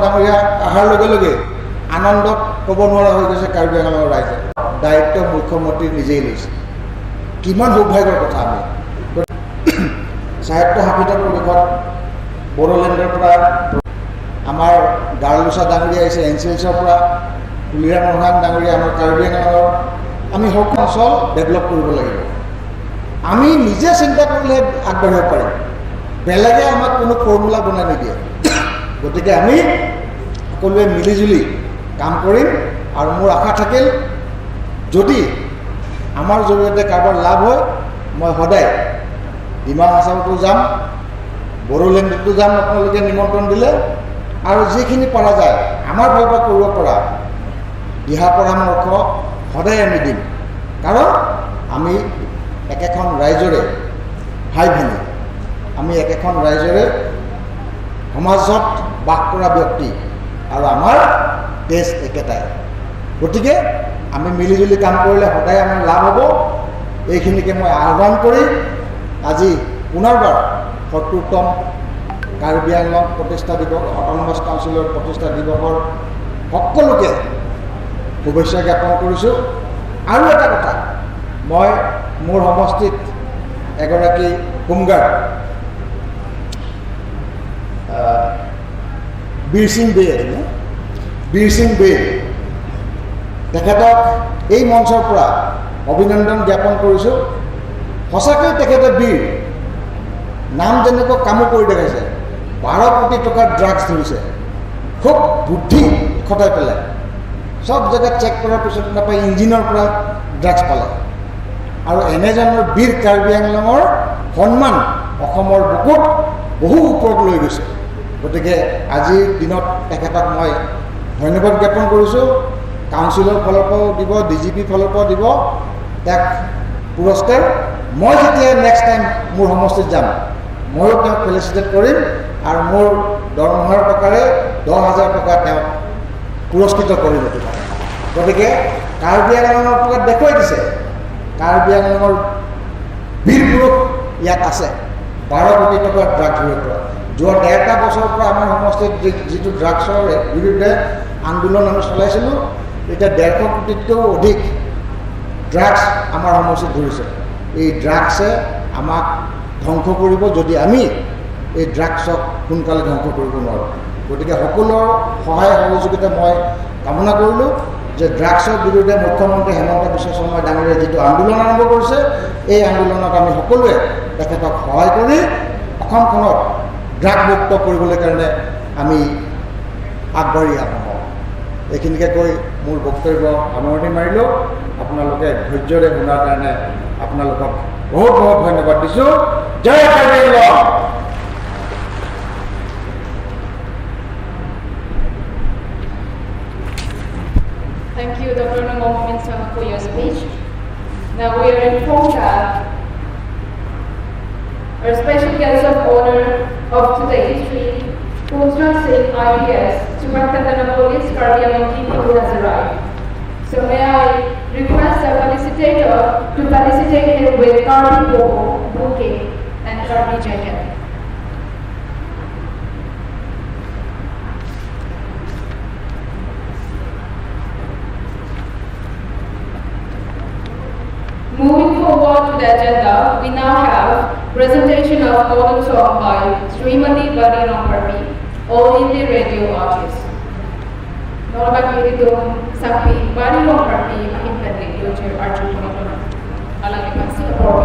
ডাঙৰীয়া অহাৰ লগে লগে আনন্দত ক'ব নোৱাৰা হৈ গৈছে কাৰ্বি আংলঙৰ ৰাইজে। দায়িত্ব মুখ্যমন্ত্ৰী নিজেই লৈছে, কিমান সৌভাগ্যৰ কথা। আমি স্বায়ত্তশাসিত পৰিষদ বড়োলেণ্ডৰ পৰা আমাৰ গাৰ্লোচা ডাঙৰীয়া আহিছে, এন চি এছৰ পৰা তুলিৰাম ৰংহাং ডাঙৰীয়া আমাৰ কাৰ্বি আংলঙৰ। আমি সকলো অঞ্চল ডেভেলপ কৰিব লাগিব। আমি নিজে চিন্তা কৰিলে আগবাঢ়িব পাৰিম, বেলেগে আমাক কোনো ফৰ্মুলা বনাই নিদিয়ে। গতিকে আমি সকলোৱে মিলিজুলি কাম কৰিম আৰু মোৰ আশা থাকিল যদি আমাৰ জৰিয়তে কাৰোবাৰ লাভ হয়, মই সদায় ডিমা হাছাওতো যাম, বড়োলেণ্ডতো যাম, আপোনালোকে নিমন্ত্ৰণ দিলে, আৰু যিখিনি পৰা যায় আমাৰ ফালৰ পৰা কৰিব পৰা দিহা পৰামৰ্শ সদায় আমি দিম। কাৰণ আমি একেখন ৰাইজৰে ভাই ভনী, আমি একেখন ৰাইজৰে সমাজত বাস কৰা ব্যক্তি আৰু আমাৰ তেজ একেটাই। গতিকে আমি মিলিজুলি কাম কৰিলে সদায় আমাৰ লাভ হ'ব। এইখিনিকে মই আহ্বান কৰি আজি পুনৰবাৰ ৭০তম কাৰ্বি আংলং প্ৰতিষ্ঠা দিৱস, অট'নমাছ কাউন্সিলৰ প্ৰতিষ্ঠা দিৱসৰ সকলোকে শুভেচ্ছা জ্ঞাপন কৰিছোঁ। আৰু এটা কথা, মই মোৰ সমষ্টিত এগৰাকী হোমগাৰ্ড বীৰসিং বে, বীৰসিং বে, তেখেতক এই মঞ্চৰ পৰা অভিনন্দন জ্ঞাপন কৰিছোঁ। সঁচাকৈ তেখেতে বীৰ, নাম যেনেকুৱা কামো কৰি দেখাইছে। ১২ কোটি টকাৰ ড্ৰাগছ ধৰিছে, খুব বুদ্ধি খটাই পেলাই চব জেগাত চেক কৰাৰ পিছত নাপায় ইঞ্জিনৰ পৰা ড্ৰাগছ পালে। আৰু এনেজনৰ বীৰ কাৰ্বি আংলঙৰ সন্মান অসমৰ বুকুত বহু ওপৰত লৈ গৈছে। গতিকে আজিৰ দিনত তেখেতক মই ধন্যবাদ জ্ঞাপন কৰিছোঁ। কাউন্সিলৰ ফালৰ পৰাও দিব, ডি জি পিৰ ফালৰ পৰাও দিব তেওঁক পুৰস্কাৰ। মই যেতিয়া নেক্সট টাইম মোৰ সমষ্টিত যাম, ময়ো তেওঁক ফেলিচিটেট কৰিম আৰু মোৰ দৰমহাৰ টকাৰে ১০,০০০ টকা তেওঁক পুৰস্কৃত কৰিম। গতিকে কাৰ্বি আংলঙৰ পৰা দেখুৱাই দিছে কাৰ্বি আংলঙৰ বীৰ পুৰুষ ইয়াত আছে। ১২ কোটি টকাৰ ড্ৰাগছ ধৰিব পৰা যোৱা ১.৫টা বছৰৰ পৰা আমাৰ সমষ্টিত যিটো ড্ৰাগছৰ বিৰুদ্ধে আন্দোলন আমি চলাইছিলোঁ, এতিয়া ১৫০ কোটিতকৈও অধিক ড্ৰাগছ আমাৰ সমষ্টিত ধৰিছে। এই ড্ৰাগছে আমাক ধ্বংস কৰিব যদি আমি এই ড্ৰাগছক সোনকালে ধ্বংস কৰিব নোৱাৰোঁ। গতিকে সকলোৰ সহায় সহযোগিতা মই কামনা কৰিলোঁ যে ড্ৰাগছৰ বিৰুদ্ধে মুখ্যমন্ত্ৰী হেমন্ত বিশ্ব শৰ্মা ডাঙৰীয়াই যিটো আন্দোলন আৰম্ভ কৰিছে, এই আন্দোলনত আমি সকলোৱে তেখেতক সহায় কৰি অসমখনক ড্ৰাগমুক্ত কৰিবলৈ কাৰণে আমি আগবাঢ়ি আহোঁ। এইখিনিকে কৈ মোৰ বক্তব্য সামৰণি মাৰিলোঁ। আপোনালোকে ধৈৰ্যৰে শুনাৰ কাৰণে আপোনালোকক বহুত বহুত ধন্যবাদ দিছোঁ। জয় Karbi Anglong. Thank you, Dr. Numo Momin, for your speech. Now we are informed that our special guest of honor of today, Sri Pulsra Singh, IPS, Superintendent of Police, Karbi Anglong Diphu, has arrived. So may I request the felicitator to felicitate him with Karbi bouquet and Karbi jacket. Moving forward to the agenda, we now have presentation of modern song by Srimati Bani Rongpharpi, All India Radio artist. Norabak Sakpi Bani Rongpharpi Mahimpenli Yojer Arju Konitona. Alang Ipansi Apor.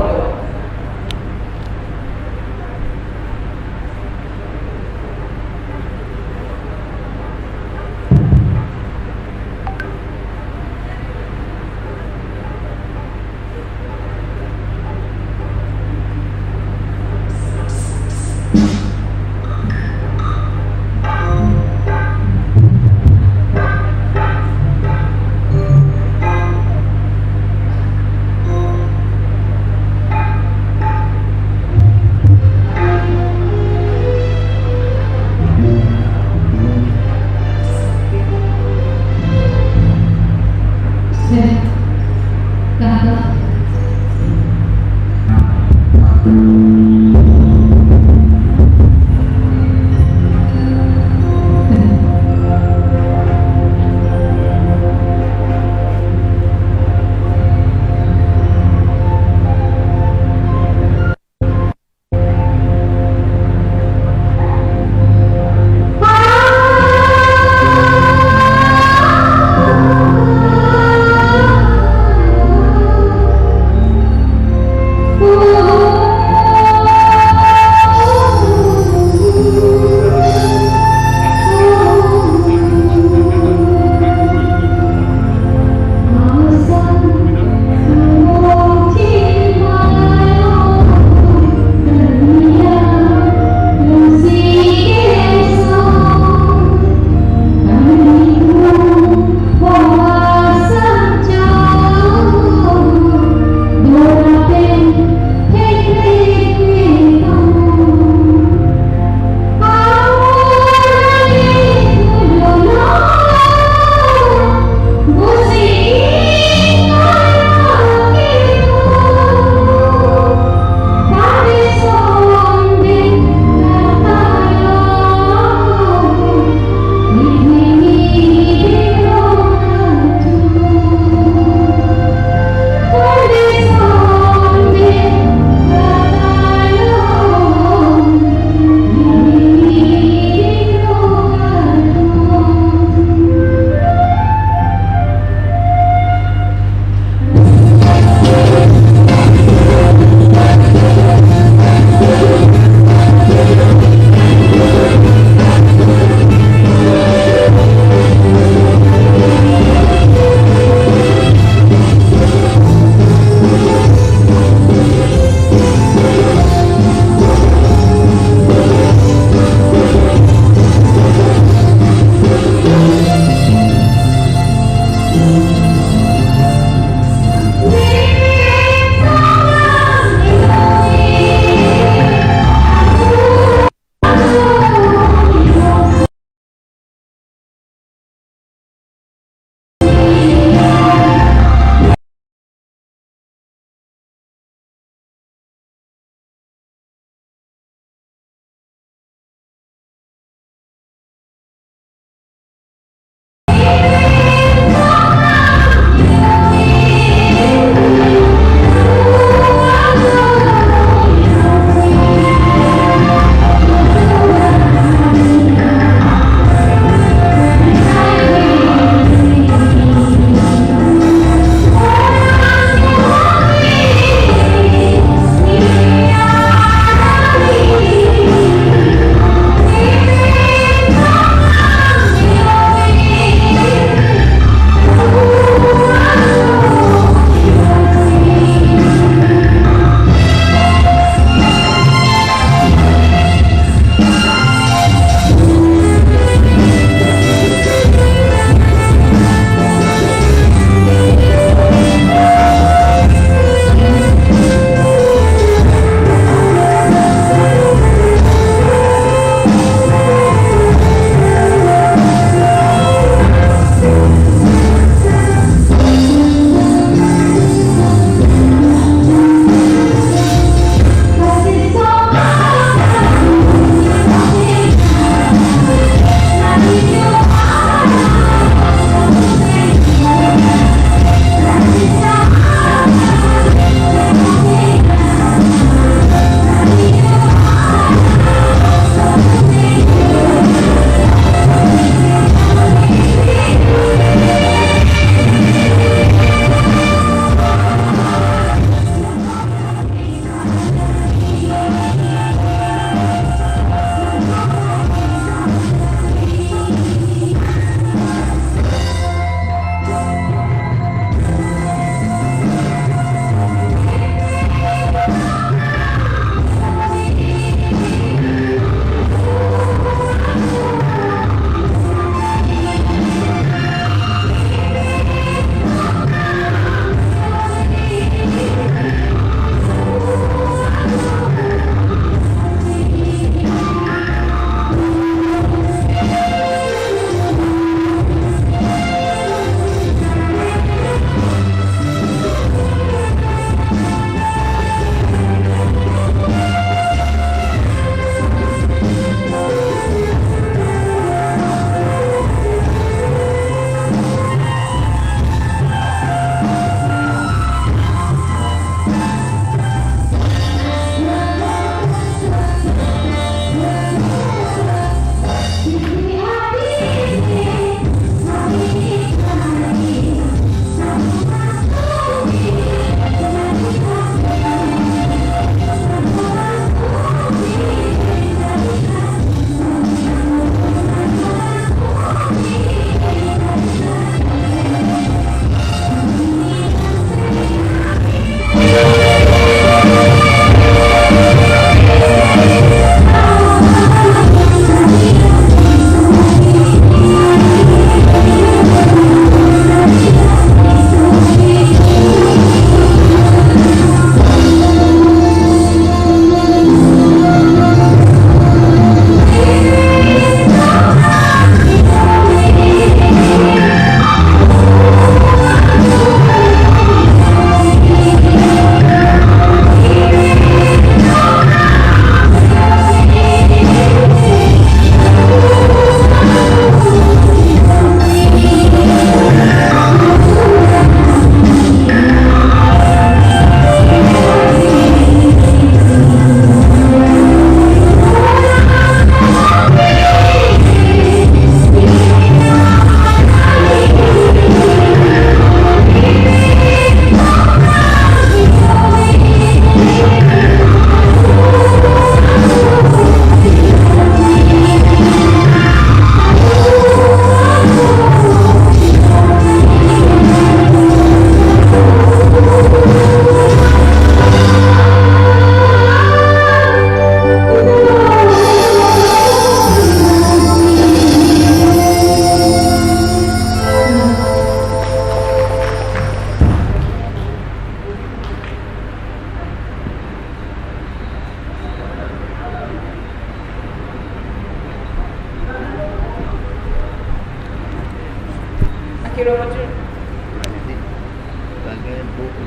Book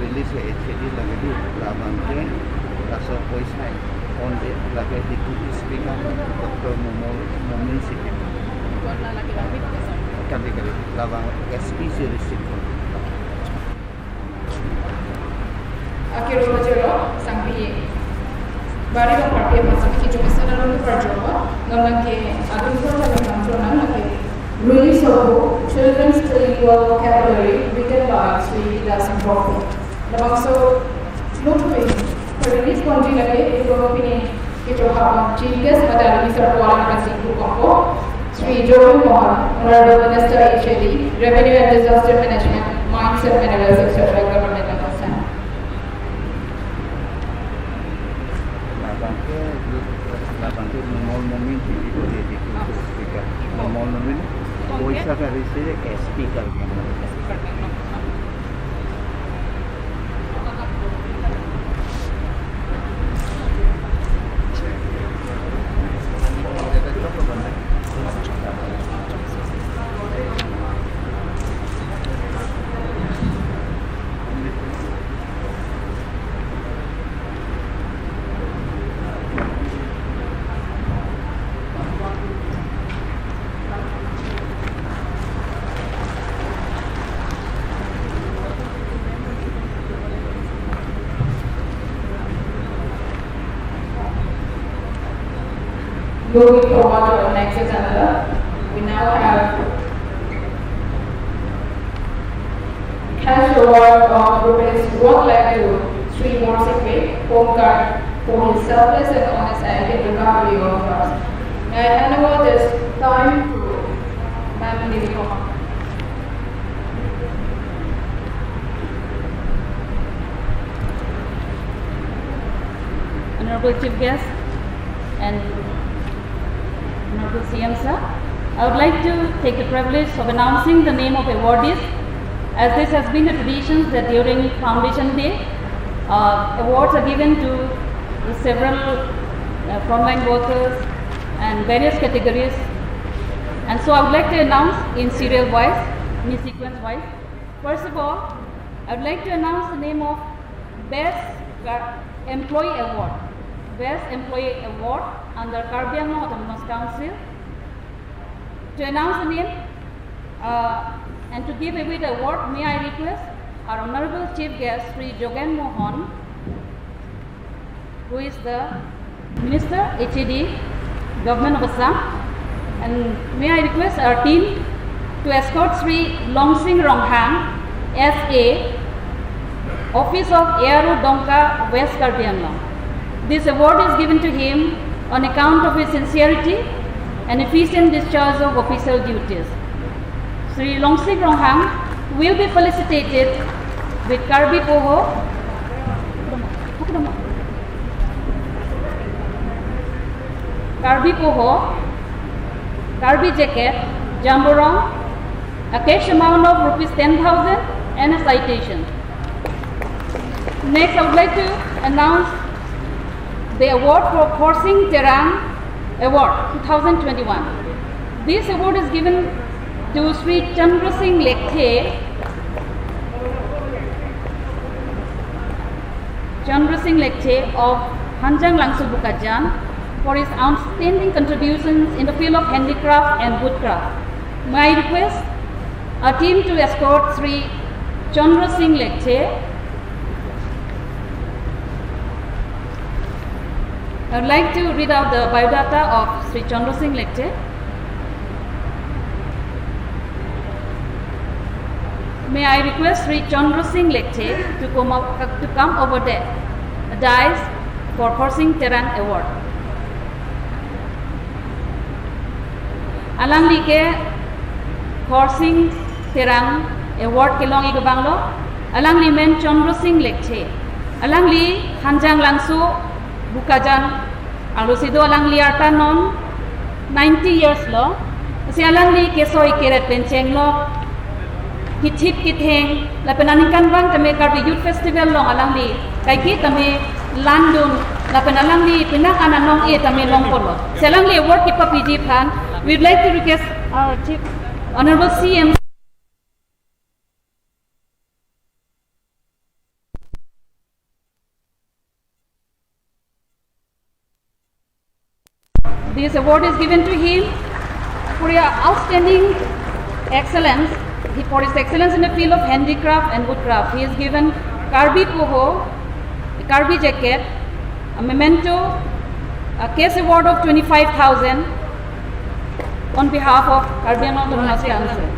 release HAD lagi labangke kaso poisai on the lagi Deputy Speaker Dr. Momin Sikkim kali kali labang SPC receive akiro bajero sangbi bari bang party masuk ki jomisa na lu parjomo ngamlang ke adun ko ta mantrona lagi release of book Children's Trilingual Vocabulary written by Sri Vilas Brophy. Labang so notui release konji lagi itu opini kita hapang chief guest pada Mr. Kuala Kasih Kongko Sri Jogen Mohan, Honorable Minister HAD, Revenue and Disaster Management, Mines and Minerals, etc. Government of Assam. Labangke Nomol Momin Deputy Speaker Nomol Momin পয়সা কাটিছে speaker Moving forward to our next agenda, we now have cash award of rupees 1 lakh to Sri Morsikwe, Home Guard, for his selfless and honest act in recovery of cars. May I hand over this time to Ma'am Nirupama. Honorable Chief Guest and Honorable CM Sir, I would like to take the privilege of announcing the name of awardees, as this has been a tradition that during Foundation Day, awards are given to the several frontline workers and various categories. And so I would like to announce in serial wise, in sequence wise. First of all, I would like to announce the name of Best Employee Award. Best Employee Award under Karbi Anglong Autonomous Council. To announce the name and to give away the award, may I request our Honorable Chief Guest, Sri Jogen Mohan, who is the Minister, HAD, Government of Assam. And may I request our team to escort Sri Longsing Ronghang, SA, Office of ARO Donka, West Karbi Anglong. This award is given to him on account of his sincerity and efficient discharge of official duties. Sri Longsing Ronghang will be felicitated with Karbi Poho, Karbi Poho, Karbi jacket, jamborong, a cash amount of rupees 10,000 and a citation. Next, I would like to announce the award for Khorsing Terang Award 2021. This award is given to Sri Chandra Singh Lekthe, Chandra Singh Lekthe of Hanjang Langsu Bukajan for his outstanding contributions in the field of handicraft and woodcraft. May I request our team to escort Sri Chandra Singh Lekthe. I would like to read out the biodata of Sri Chandra Singh Lekthe. May I request Sri Chandra Singh Lekthe to come over there, the dais for Khorsing Terang Award. Alang li ke Khorsing Terang Award ke long i banglo, alang li men Chandra Singh Lekthe, alang li Hanjang Langsu Bukajan, alu sido alang li arta non 90 years lo, si alang li kesoi keret penceng lo, kitip kitheng, la penanikan bang tame Karbi Youth Festival long alang li, kaiki tame London, la penalang li pinak ananong e tame long polo. Si alang li award kipa PG phan, we would like to request our Chief Honorable CM This award is given to him for your outstanding excellence, for his excellence in the field of handicraft and woodcraft. He is given Karbi Poho, a Karbi jacket, a memento, a cash award of 25,000 on behalf of Karbi Anglong Autonomous Council.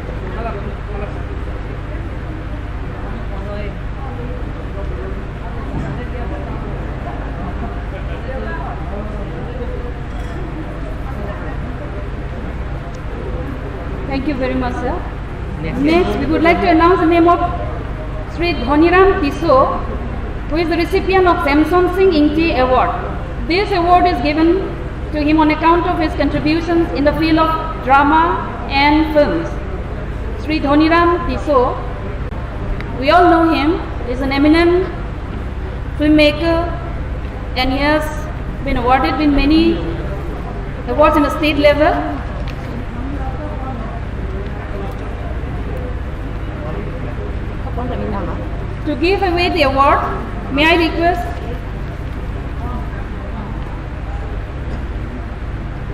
Thank you very much, sir. Next, we would like to announce the name of Sri Dhoniram Tiso, who is the recipient of Samson Singh Ingti Award. This award is given to him on account of his contributions in the field of drama and films. Sri Dhoniram Tiso, we all know him, is an eminent filmmaker and he has been awarded with many awards in the state level. To give away the award, may I request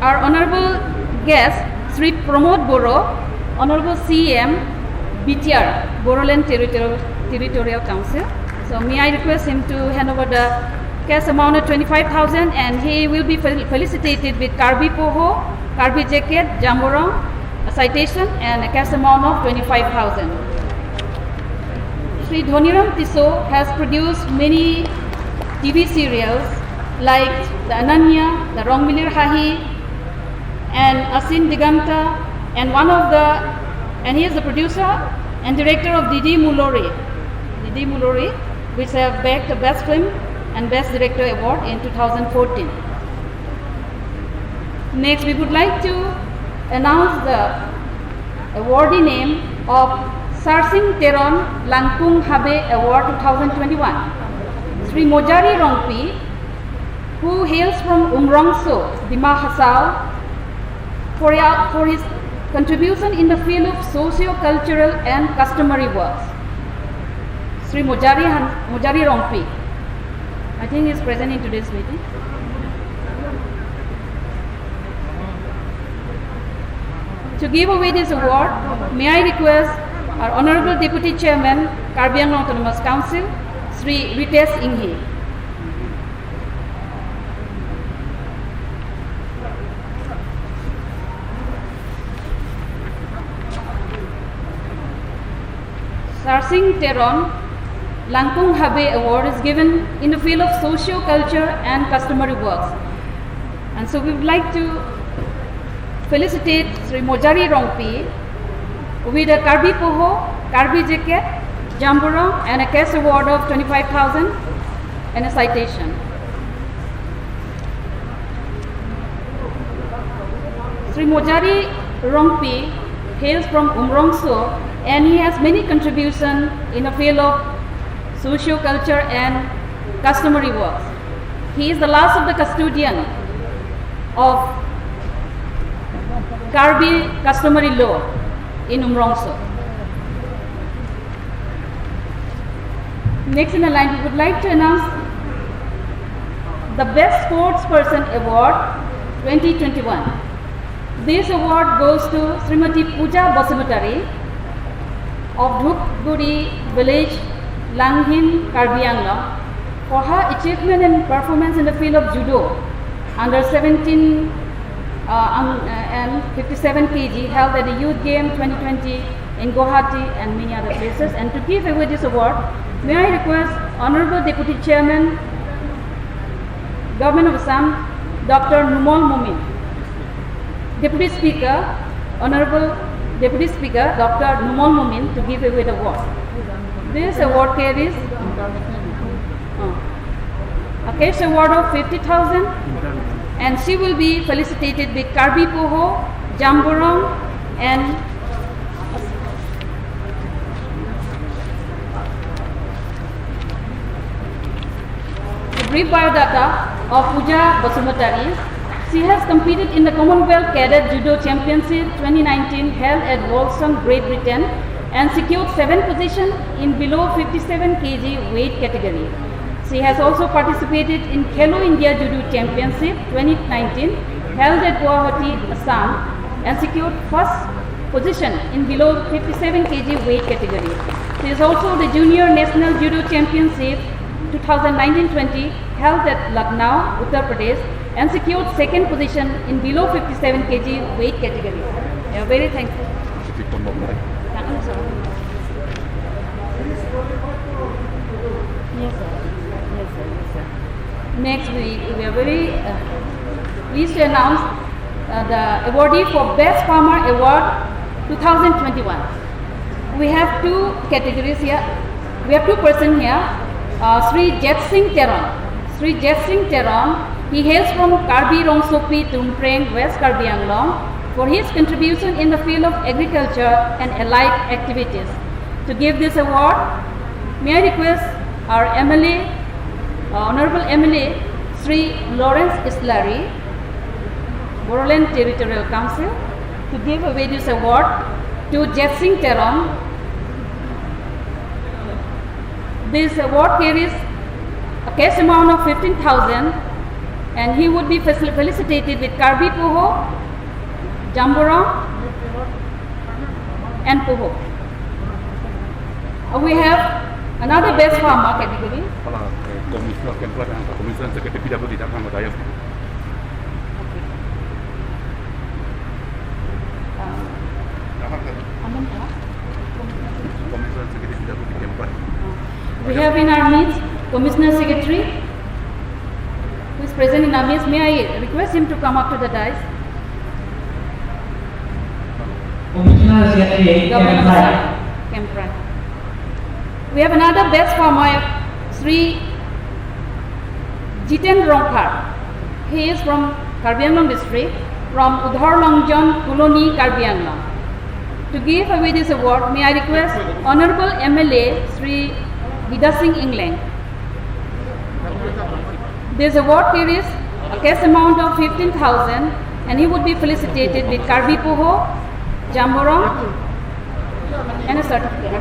our honorable guest, Sri Pramod Boro, Honorable CM, BTR, Bodoland Territorial Council. So may I request him to hand over the cash amount of 25,000, and he will be felicitated with Karbi Poho, Karbi jacket, Jamborong, a citation, and a cash amount of 25,000. Sri Dhoniram Tiso has produced many TV serials like the Ananya, the Rongmilir Hahi, and Asin Diganta, and he is the producer and director of Didi Mulori, Didi Mulori, which have bagged the Best Film and Best Director Award in 2014. Next, we would like to announce the awardee name of Sarsing Teron Langkung Habe Award 2021. Sri Mojari Rongpi, who hails from Umrongso, Dima Hasao, for his contribution in the field of socio-cultural and customary works. Sri Mojari Rongpi, I think he is present in today's meeting. To give away this award, may I request our Honorable Deputy Chairman, Karbi Anglong Autonomous Council, Sri Ritesh Inghi. Sarsing Teron Langkung Habe Award is given in the field of socio-culture and customary works. And so we would like to felicitate Sri Mojari Rongpi with a Karbi Poho, Karbi jacket, Jamborong, and a cash award of 25,000 and a citation. Sri Mojari Rongpi hails from Umrongso, and he has many contributions in the field of socio-culture and customary works. He is the last of the custodian of Karbi customary law in Umrongso. Next in the line, we would like to announce the Best Sports Person Award 2021. This award goes to Srimati Pooja Basumatary of Dhupguri village, Langhin, Karbi Anglong, for her achievement and performance in the field of judo under 17 and 57 kg held at the Youth Game 2020 in Guwahati and many other places. And to give away this award, may I request Honorable Deputy Chairman, Government of Assam, Dr. Numal Momin. Deputy Speaker, Honorable Deputy Speaker, Dr. Numal Momin, to give away the award. This award carries a cash award of 50,000, and she will be felicitated with Karbi Poho, Jamborong, and a brief biodata of Pooja Basumatary. She has competed in the Commonwealth Cadet Judo Championship 2019 held at Walsall, Great Britain, and secured 7th position in below 57 kg weight category. She has also participated in Khelo India Judo Championship 2019 held at Guwahati, Assam, and secured first position in below 57 kg weight category. She is also the Junior National Judo Championship 2019-20 held at Lucknow, Uttar Pradesh, and secured second position in below 57 kg weight category. We are very thankful. Thank you, sir. Yes, sir. Yes, sir. Yes, sir. Next, we are very pleased to announce the awardee for Best Farmer Award 2021. We have two categories here. We have two person here. Sri Jet Singh Teron. Sri Jet Singh Teron, he hails from Karbi Rongsopi, Tumpreng, West Karbi Anglong, for his contribution in the field of agriculture and allied activities. To give this award, may I request our MLA, Honorable MLA, Sri Lawrence Islary, Bodoland Territorial Council, to give away this award to Jet Singh Teron. This award carries a cash amount of 15,000, and he would be felicitated with Karbi Poho, Jamborong, and Poho. We have another best farmer category. Commissioner Secretary PWD. We have in our midst Commissioner Secretary, who is present in our midst. May I request him to come up to the dais? Commissioner Secretary, Kemprai. We have another best farmer, Sri Jiten Rongkhar. He is from Karbi Anglong district, from Udhar Longjon, Kuloni, Karbi Anglong. To give away this award, may I request Honorable MLA Sri Vida Singh Engleng. This award carries a cash amount of 15,000, and he would be felicitated with Karbi Poho, Jamborong, and a certificate.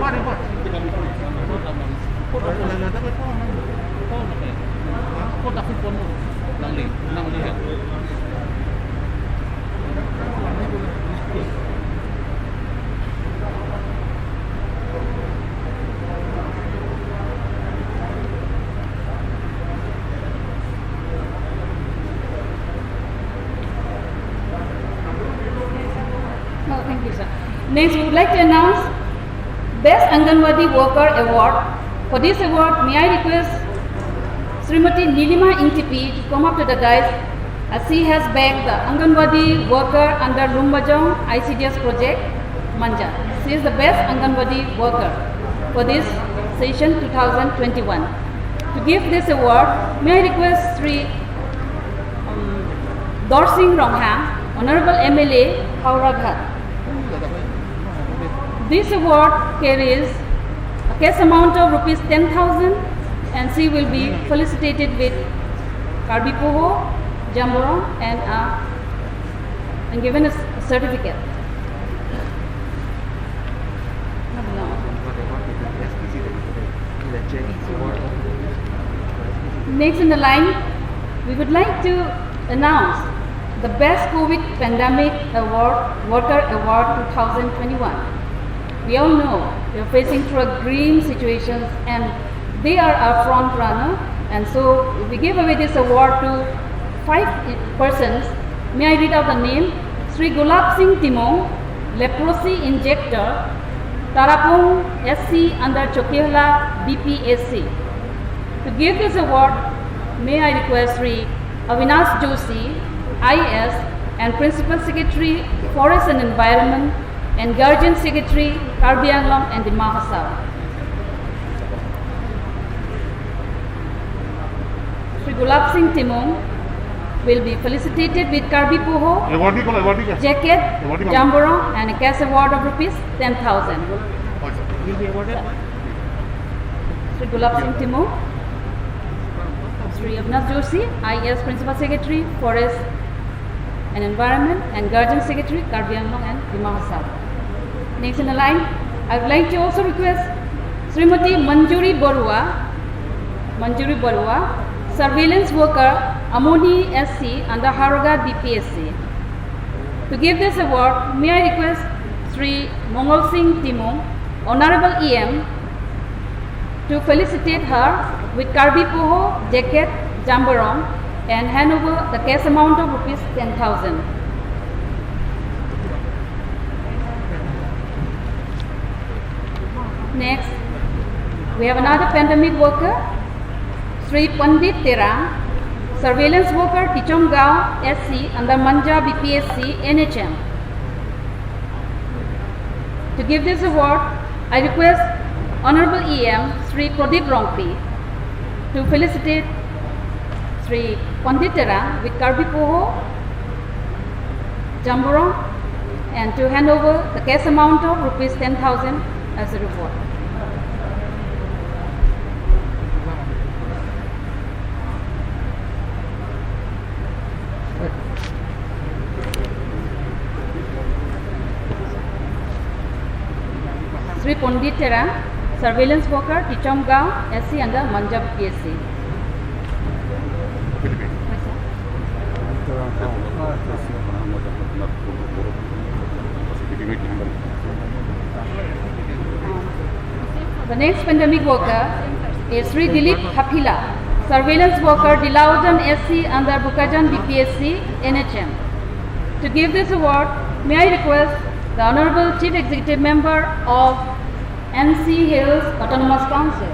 Oh, thank you, sir. Next, we would like to announce Best Anganwadi Worker Award. For this award, may I request Srimati Nilima Ingtipi to come up to the dais, as she has bagged the Anganwadi Worker under Lumbajong ICDS project, Manja. She is the best Anganwadi worker for this session 2021. To give this award, may I request Sri Dorsing Ronghang, Honorable MLA, Howraghat. This award carries a cash amount of rupees 10,000, and she will be felicitated with Karbi Poho, Jamborong, and given a certificate. Next in the line, we would like to announce the Best COVID Pandemic Award, Worker Award 2021. We all know we are facing through a grim situations, and they are our front runner. And so we give away this award to 5 persons. May I read out the name? Sri Gulab Singh Timong, Leprosy Injector, Tarapung SC under Chokehla BPSC. To give this award, may I request Sri Avinash Joshi, IS, and Principal Secretary, Forest and Environment, and Guardian Secretary, Karbi Anglong and Dima Hasao. Sri Gulab Singh Timong will be felicitated with Karbi Poho, jacket, Jamborong, and a cash award of rupees 10,000. Sri Gulab Singh Timong, Sri Avinash Joshi, IAS Principal Secretary, Forest and Environment, and Guardian Secretary, Karbi Anglong and Dima Hasao. Next in the line, I would like to also request Srimati Manjuri Barua, surveillance worker, Amoni SC under Howraghat BPSC. To give this award, may I request Sri Mongol Singh Timung, Honorable EM, to felicitate her with Karbi Poho, jacket, jamborong, and hand over the cash amount of rupees 10,000. Next, we have another pandemic worker, Sri Pandit Terang, surveillance worker, Tichomgaon SC under Manja BPSC NHM. To give this award, I request Honorable EM Sri Pradeep Rongpi to felicitate Sri Pandit Terang with Karbi Poho, Jamborong, and to hand over the cash amount of rupees 10,000 as a reward. Sri Pandit Terang, surveillance worker, Tichomgaon, SC under Manja BPSC. The next pandemic worker is Sri Dilip Hapila, surveillance worker, Dilaujan SC under Bukajan BPSC, NHM. To give this award, may I request the Honorable Chief Executive Member of NC Hills Autonomous Council,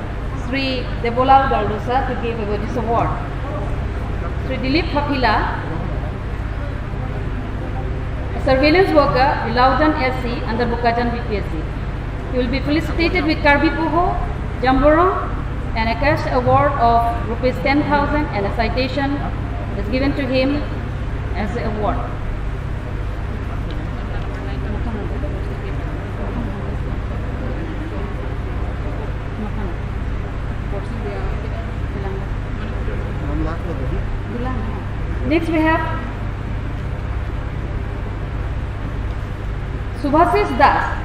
Sri Debolal Garlosa, to give over this award. Sri Dilip Hapila, a surveillance worker, Dilaujan SC under Bukajan BPSC. He will be felicitated with Karbi Poho, Jamborong, and a cash award of rupees 10,000 and a citation is given to him as an award. Next we have Subhasis Das,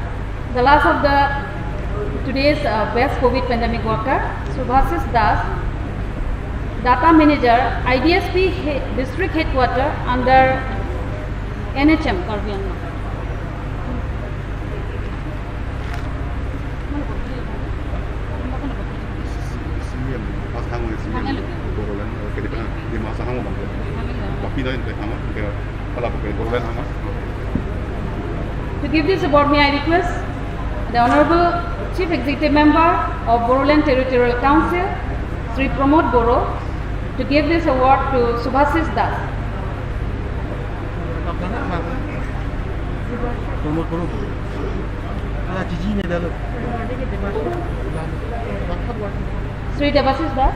the last of the today's best COVID pandemic worker. Subhasis Das, data manager, IDSP district headquarter under NHM Karbi Anglong. To give this award, may I request the Honorable Chief Executive Member of Bodoland Territorial Council, Sri Pramod Boro, to give this award to Subhasis Das. Sri Devasis Das,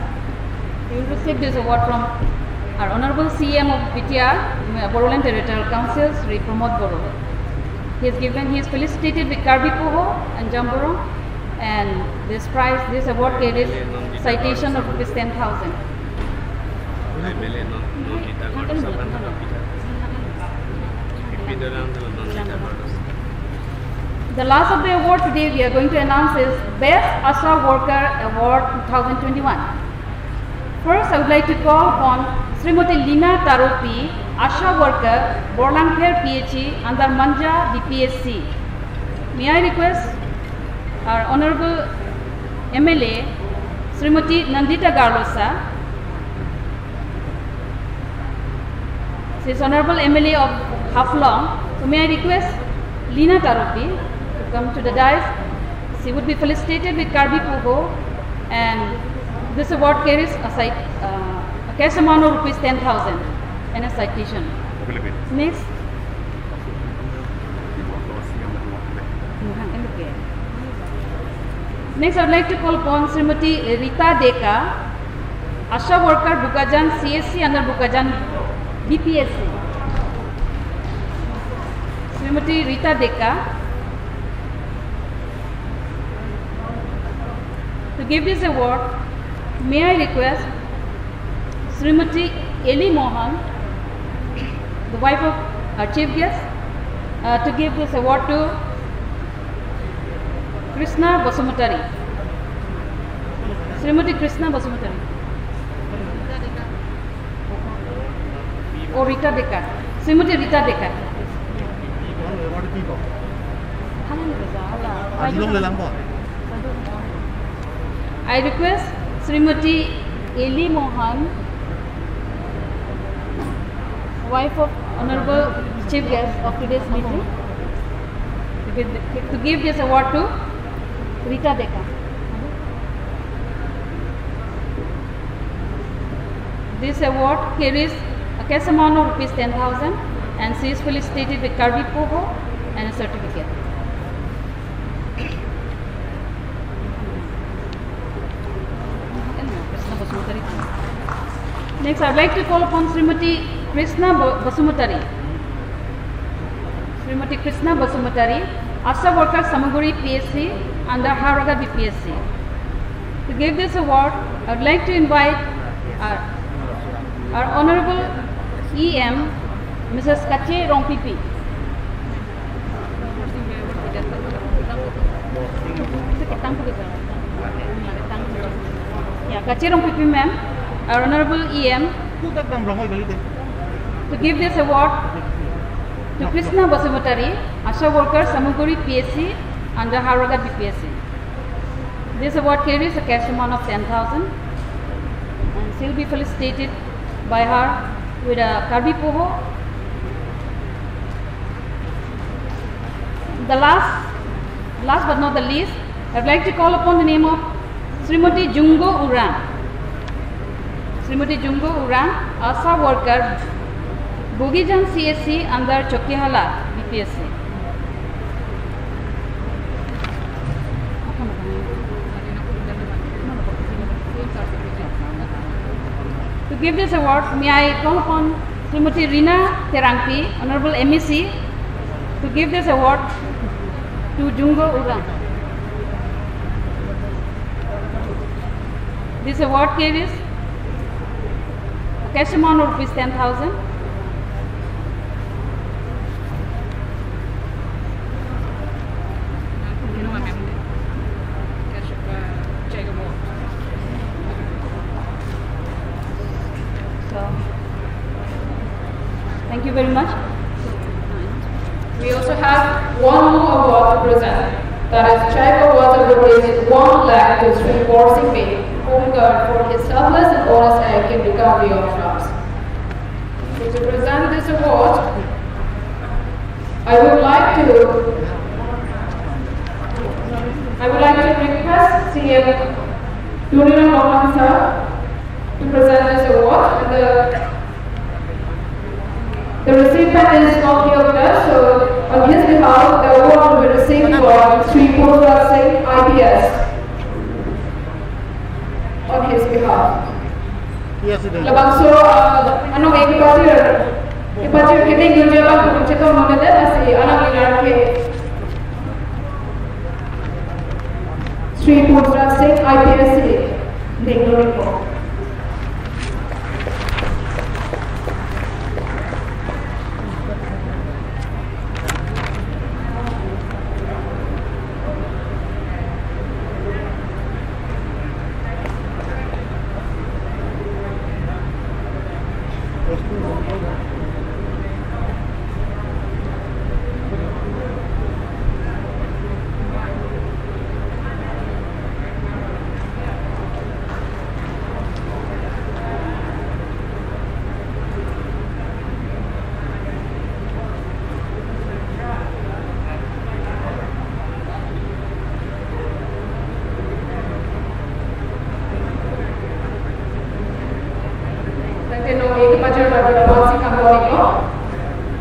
you will receive this award from our Honorable CM of BTR, Bodoland Territorial Council, Sri Pramod Boro. He is given, he is felicitated with Karbi Poho and Jamborong, and this prize, this award carries citation of rupees 10,000. The last of the award today we are going to announce is Best ASHA Worker Award 2021. First, I would like to call upon Srimati Lina Taropi, ASHA Worker, Borlangpher PHE under Manja BPSC. May I request our Honorable MLA, Srimati Nandita Garlosa. She is Honorable MLA of Haflong. So may I request Lina Taropi to come to the dais. She would be felicitated with Karbi Poho, and this award carries a cash amount of rupees 10,000 and a citation. Next. Next, I would like to call upon Srimati Rita Deka, ASHA worker, Bukajan CSC under Bukajan BPSC. Srimati Rita Deka. To give this award, may I request Srimati Eli Mohan, the wife of our chief guest, to give this award to Krishna Basumatari. Srimati Krishna Basumatari. Oh, Rita Deka. Srimati Rita Deka. I request Srimati Eli Mohan, wife of Honorable Chief Guest of today's meeting, to give this award to Rita Deka. This award carries a cash amount of rupees 10,000 and she is felicitated with Karbi Poho and a certificate. Next, I would like to call upon Srimati Krishna Basumatari. Srimati Krishna Basumatari, ASHA worker Samaguri PSC under Haraga BPSC. To give this award, I would like to invite our Honorable EM, Mrs. Kache Rongpipi. Yeah, Kache Rongpipi ma'am, our Honorable EM, to give this award to Krishna Basumatari, ASHA worker Samaguri PSC under Haraga BPSC. This award carries a cash amount of 10,000 and she will be felicitated by her with a Karbi Poho. The last but not the least, I would like to call upon the name of Srimati Jungo Uran. Srimati Jungo Uran, ASHA worker, Bogijan CSC under Chokihala BPSC. To give this award, may I call upon Srimati Rina Terangpi, Honorable MEC, to give this award to Jungo Uran. This award carries a cash amount of rupees 10,000. So, thank you very much. We also have one more award to present. That is Check Award of rupees 1 lakh to Sri Borsing Bey, Home Guard, for his selfless and honest act in recovery of drugs. So to present this award, I would like to request CM Tuliram Ronghang sir to present this award. And the recipient is not here with us, so on his behalf, the award will be received by Sri Purva Singh, IPS, on his behalf. Labang so, anong ipatir kiting yung jabang kung chito mo na si anong linarke Sri Purva Singh, IPS, Bengaluru.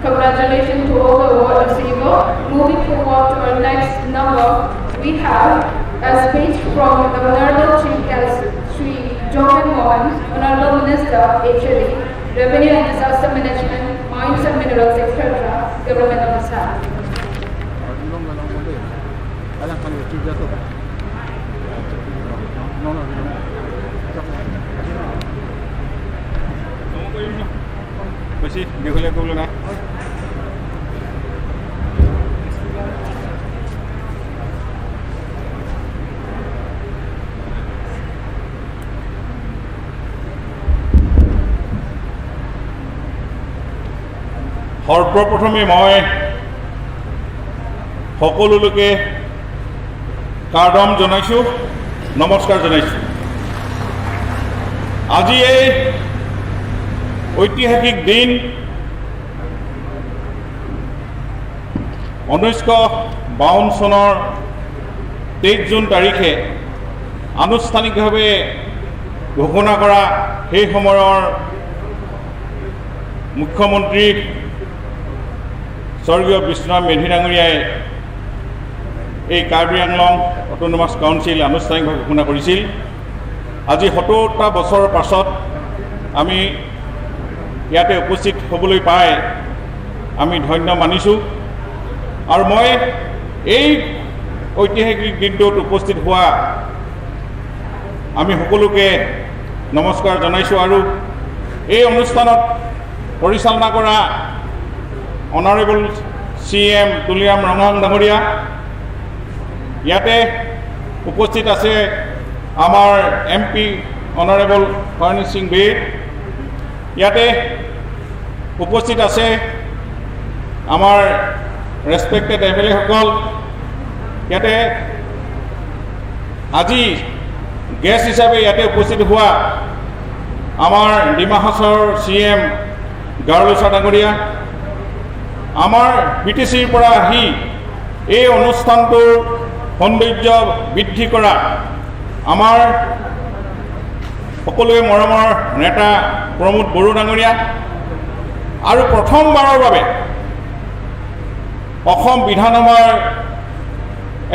Congratulations to all the award receiver. Moving forward to our next number, we have a speech from the Honorable Chief Guest, Sri Jogen Mohan, Honorable Minister, HLE, Revenue and Disaster Management, Mines and Minerals, etc., Government of Assam. বেছি দীঘলীয়া কৰিবলৈ নাই। সৰ্বপ্ৰথমে মই সকলোলৈকে কাৰ্দম জনাইছোঁ, নমস্কাৰ জনাইছোঁ। আজি এই ঐতিহাসিক দিন 1952 চনৰ 23 জুন তাৰিখে আনুষ্ঠানিকভাৱে ঘোষণা কৰা সেই সময়ৰ মুখ্যমন্ত্ৰী স্বৰ্গীয় বিষ্ণুৰাম মেধি ডাঙৰীয়াই এই কাৰ্বি আংলং অট'নমাছ কাউন্সিল আনুষ্ঠানিকভাৱে ঘোষণা কৰিছিল। আজি 70টা বছৰৰ পাছত আমি ইয়াতে উপস্থিত হ'বলৈ পাই আমি ধন্য মানিছোঁ আৰু মই এই ঐতিহাসিক দিনটোত উপস্থিত হোৱা আমি সকলোকে নমস্কাৰ জনাইছোঁ আৰু এই অনুষ্ঠানত পৰিচালনা কৰা অনাৰেবল CM Tuliram Ronghang ডাঙৰীয়া, ইয়াতে উপস্থিত আছে আমাৰ MP honourable Haren Singh বে, ইয়াতে উপস্থিত আছে আমাৰ ৰেচপেক্টেড MLAসকল, ইয়াতে আজি গেষ্ট হিচাপে ইয়াতে উপস্থিত হোৱা আমাৰ ডিমা হাছাওৰ CM Garlosa ডাঙৰীয়া, আমাৰ BTCৰ পৰা আহি এই অনুষ্ঠানটোৰ সৌন্দৰ্য বৃদ্ধি কৰা আমাৰ সকলোৱে মৰমৰ নেতা প্ৰমোদ বড়ো ডাঙৰীয়া আৰু প্ৰথমবাৰৰ বাবে অসম বিধানসভাৰ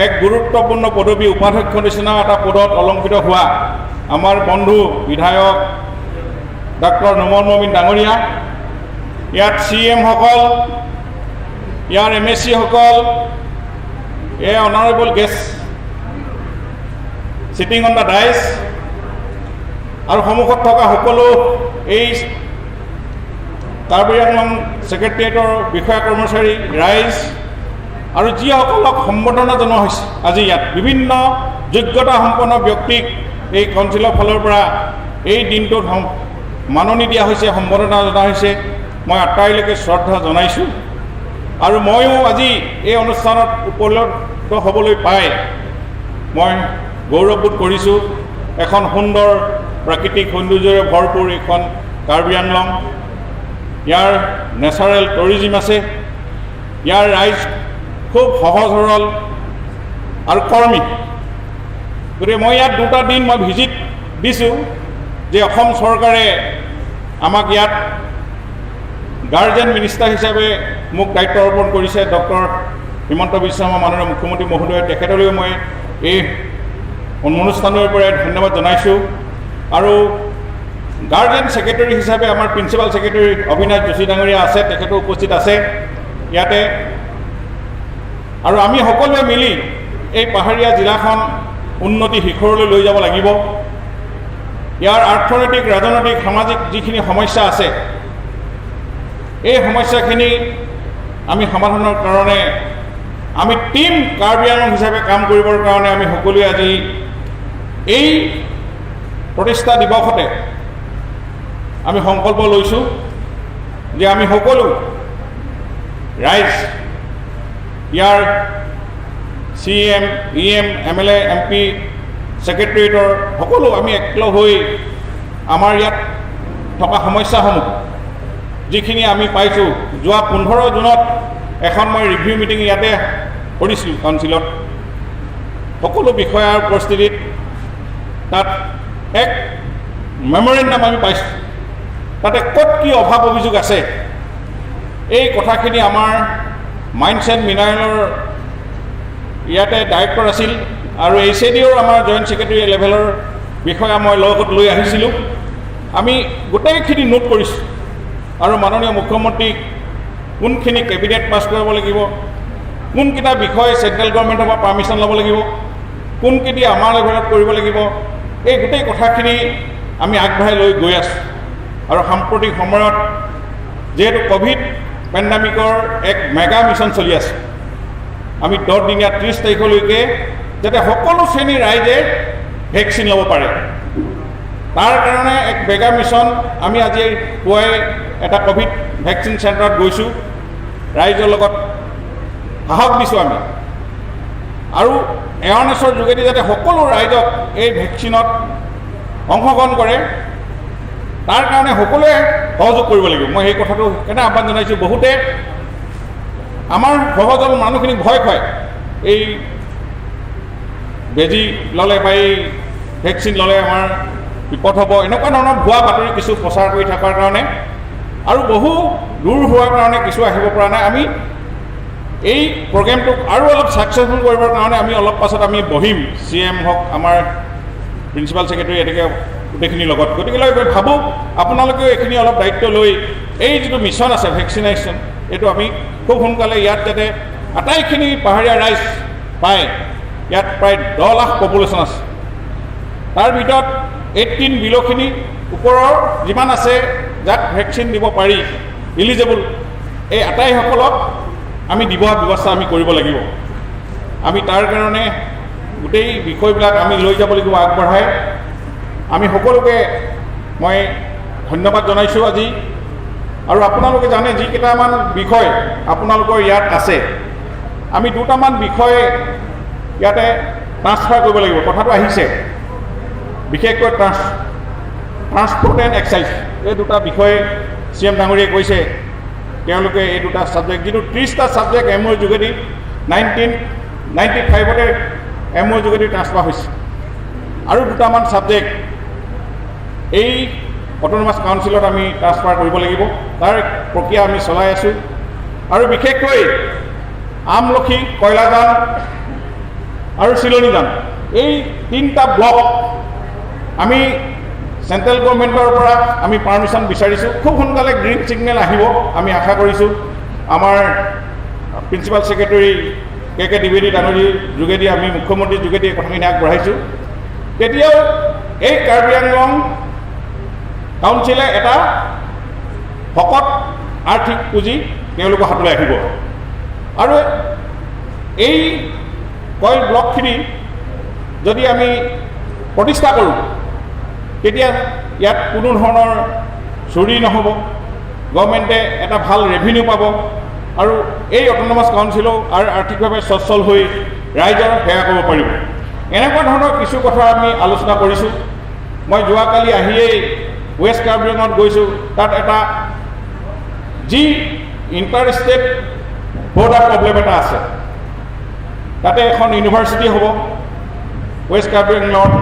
এক গুৰুত্বপূৰ্ণ পদবী উপাধ্যক্ষ নিচিনা এটা পদত অলংকৃত হোৱা আমাৰ বন্ধু বিধায়ক ডক্টৰ নোমল মমিন ডাঙৰীয়া, ইয়াত CMসকল, ইয়াৰ MSCসকল, এই honourable guest sitting on the dais আৰু সন্মুখত থকা সকলো এই কাৰ্বি আংলং ছেক্ৰেটেৰিয়েটৰ বিষয়া কৰ্মচাৰী ৰাইজ আৰু যিসকলক সম্বৰ্ধনা জনোৱা হৈছে আজি ইয়াত বিভিন্ন যোগ্যতা সম্পন্ন ব্যক্তিক এই কাউন্সিলৰ ফালৰ পৰা এই দিনটোত মাননি দিয়া হৈছে, সম্বৰ্ধনা জনোৱা হৈছে। মই আটাইলৈকে শ্ৰদ্ধা জনাইছোঁ আৰু ময়ো আজি এই অনুষ্ঠানত উপলব্ধ হ'বলৈ পাই মই গৌৰৱবোধ কৰিছোঁ। এখন সুন্দৰ প্ৰাকৃতিক সৌন্দৰ্যৰে ভৰপূৰ এইখন কাৰ্বি আংলং, ইয়াৰ নেচাৰেল টুৰিজিম আছে, ইয়াৰ ৰাইজ খুব সহজ সৰল আৰু কৰ্মী। গতিকে মই ইয়াত দুটা দিন মই ভিজিট দিছোঁ যে অসম চৰকাৰে আমাক ইয়াত গাৰ্জেন মিনিষ্টাৰ হিচাপে মোক দায়িত্ব অৰ্পণ কৰিছে ডক্টৰ হিমন্ত বিশ্ব শৰ্মা মাননীয় মুখ্যমন্ত্ৰী মহোদয়, তেখেতলৈও মই এই অনুষ্ঠানৰ পৰাই ধন্যবাদ জনাইছোঁ। আৰু গাৰ্জেন ছেক্ৰেটেৰী হিচাপে আমাৰ প্ৰিন্সিপাল ছেক্ৰেটেৰী অবিনাশ যোশী ডাঙৰীয়া আছে, তেখেতো উপস্থিত আছে ইয়াতে। আৰু আমি সকলোৱে মিলি এই পাহাৰীয়া জিলাখন উন্নতি শিখৰলৈ লৈ যাব লাগিব। ইয়াৰ অৰ্থনৈতিক, ৰাজনৈতিক, সামাজিক যিখিনি সমস্যা আছে এই সমস্যাখিনি আমি সমাধানৰ কাৰণে আমি টীম কাৰ্বি আংলং হিচাপে কাম কৰিবৰ কাৰণে আমি সকলোৱে আজি এই প্ৰতিষ্ঠা দিৱসতে আমি সংকল্প লৈছোঁ যে আমি সকলো ৰাইজ ইয়াৰ CM, EM, MLA, MP, ছেক্ৰেটেৰিয়েটৰ সকলো আমি একলগ হৈ আমাৰ ইয়াত থকা সমস্যাসমূহ যিখিনি আমি পাইছোঁ, যোৱা 15 জুনত এখন মই ৰিভিউ মিটিং ইয়াতে কৰিছিলোঁ কাউন্সিলত, সকলো বিষয়াৰ উপস্থিতিত তাত এক মেমৰেণ্ডাম আমি পাইছোঁ। তাতে ক'ত কি অভাৱ অভিযোগ আছে এই কথাখিনি আমাৰ মাইন্স এণ্ড মিনাৰেলৰ ইয়াতে ডাইৰেক্টৰ আছিল আৰু HADৰ আমাৰ জইণ্ট ছেক্ৰেটেৰী লেভেলৰ বিষয়া মই লগত লৈ আহিছিলোঁ। আমি গোটেইখিনি নোট কৰিছোঁ আৰু মাননীয় মুখ্যমন্ত্ৰীক কোনখিনি কেবিনেট পাছ কৰিব লাগিব, কোনকেইটা বিষয় চেণ্ট্ৰেল গভৰ্ণমেণ্টৰ পৰা পাৰ্মিশ্যন ল'ব লাগিব, কোনকেইটি আমাৰ লেভেলত কৰিব লাগিব, এই গোটেই কথাখিনি আমি আগবঢ়াই লৈ গৈ আছোঁ। আৰু সাম্প্ৰতিক সময়ত যিহেতু ক'ভিড পেণ্ডামিকৰ এক মেগা মিছন চলি আছে, আমি 10 দিনীয়া 30 তাৰিখলৈকে যাতে সকলো শ্ৰেণীৰ ৰাইজে ভেকচিন ল'ব পাৰে তাৰ কাৰণে এক মেগা মিছন আমি আজি পুৱাই এটা ক'ভিড ভেকচিন চেণ্টাৰত গৈছোঁ। ৰাইজৰ লগত সাহস দিছোঁ আমি আৰু এৱাৰনেছৰ যোগেদি যাতে সকলো ৰাইজক এই ভেকচিনত অংশগ্ৰহণ কৰে, তাৰ কাৰণে সকলোৱে সহযোগ কৰিব লাগিব। মই সেই কথাটো সেইকাৰণে আহ্বান জনাইছোঁ। বহুতে আমাৰ সহজ মানুহখিনিক ভয় খুৱায়, এই বেজী ল'লে বা এই ভেকচিন ল'লে আমাৰ বিপদ হ'ব, এনেকুৱা ধৰণৰ ভুৱা বাতৰি কিছু প্ৰচাৰ কৰি থকাৰ কাৰণে আৰু বহু দূৰ হোৱাৰ কাৰণে কিছু আহিব পৰা নাই। আমি এই প্ৰগ্ৰেমটোক আৰু অলপ ছাকচেছফুল কৰিবৰ কাৰণে আমি অলপ পাছত আমি বহিম, CM হওক, আমাৰ প্ৰিন্সিপাল ছেক্ৰেটাৰী, এনেকৈ গোটেইখিনিৰ লগত। গতিকে মই ভাবোঁ আপোনালোকেও এইখিনি অলপ দায়িত্ব লৈ এই যিটো মিছন আছে ভেকচিনেশ্যন, এইটো আমি খুব সোনকালে ইয়াত যাতে আটাইখিনি পাহাৰীয়া ৰাইজ পায়। ইয়াত প্ৰায় 10 লাখ পপুলেশ্যন আছে, তাৰ ভিতৰত 18 বিল'খিনি ওপৰৰ যিমান আছে যাক ভেকচিন দিব পাৰি ইলিজিবল, এই আটাইসকলক আমি দিব ব্যৱস্থা আমি কৰিব লাগিব। আমি তাৰ কাৰণে গোটেই বিষয়বিলাক আমি লৈ যাব লাগিব আগবঢ়াই। আমি সকলোকে মই ধন্যবাদ জনাইছোঁ আজি। আৰু আপোনালোকে জানে যিকেইটামান বিষয় আপোনালোকৰ ইয়াত আছে, আমি দুটামান বিষয় ইয়াতে ট্ৰান্সফাৰ কৰিব লাগিব। কথাটো আহিছে বিশেষকৈ ট্ৰান্সপৰ্ট এণ্ড এক্সাইজ, এই দুটা বিষয় CM ডাঙৰীয়াই কৈছে। তেওঁলোকে এই দুটা ছাবজেক্ট, যিটো 30টা ছাবজেক্ট MOৰ যোগেদি 1995তে MOৰ যোগেদি ট্ৰান্সফাৰ হৈছে, আৰু দুটামান ছাবজেক্ট এই অট'নমাছ কাউন্সিলত আমি ট্ৰান্সফাৰ কৰিব লাগিব, তাৰ প্ৰক্ৰিয়া আমি চলাই আছোঁ। আৰু বিশেষকৈ আমলখি, কয়লাজান আৰু চিলনীজান, এই 3টা ব্লক আমি চেণ্ট্ৰেল গভৰ্ণমেণ্টৰ পৰা আমি পাৰ্মিশ্যন বিচাৰিছোঁ। খুব সোনকালে গ্ৰীণ ছিগনেল আহিব আমি আশা কৰিছোঁ। আমাৰ প্ৰিন্সিপাল ছেক্ৰেটাৰী কে কে দ্বিবেদী ডাঙৰীৰ যোগেদি আমি মুখ্যমন্ত্ৰীৰ যোগেদি এই কথাখিনি আগবঢ়াইছোঁ। তেতিয়াও এই কাৰ্বি আংলং কাউন্সিলে এটা শকত আৰ্থিক পুঁজি তেওঁলোকৰ হাতলৈ আহিব। আৰু এই কইল ব্লকখিনি যদি আমি প্ৰতিষ্ঠা কৰোঁ, তেতিয়া ইয়াত কোনো ধৰণৰ চুৰি নহ'ব, গভৰ্ণমেণ্টে এটা ভাল ৰেভিনিউ পাব আৰু এই অট'নমাছ কাউন্সিলো আৰু আৰ্থিকভাৱে সচ্ছল হৈ ৰাইজৰ সেৱা কৰিব পাৰিব। এনেকুৱা ধৰণৰ কিছু কথা আমি আলোচনা কৰিছোঁ। মই যোৱাকালি আহিয়েই ৱেষ্ট কাৰ্বি আংলঙত গৈছোঁ, তাত এটা যি ইণ্টাৰ ষ্টেট বৰ্ডাৰ প্ৰব্লেম এটা আছে, তাতে এখন ইউনিভাৰ্চিটি হ'ব ৱেষ্ট কাৰ্বি আংলঙত,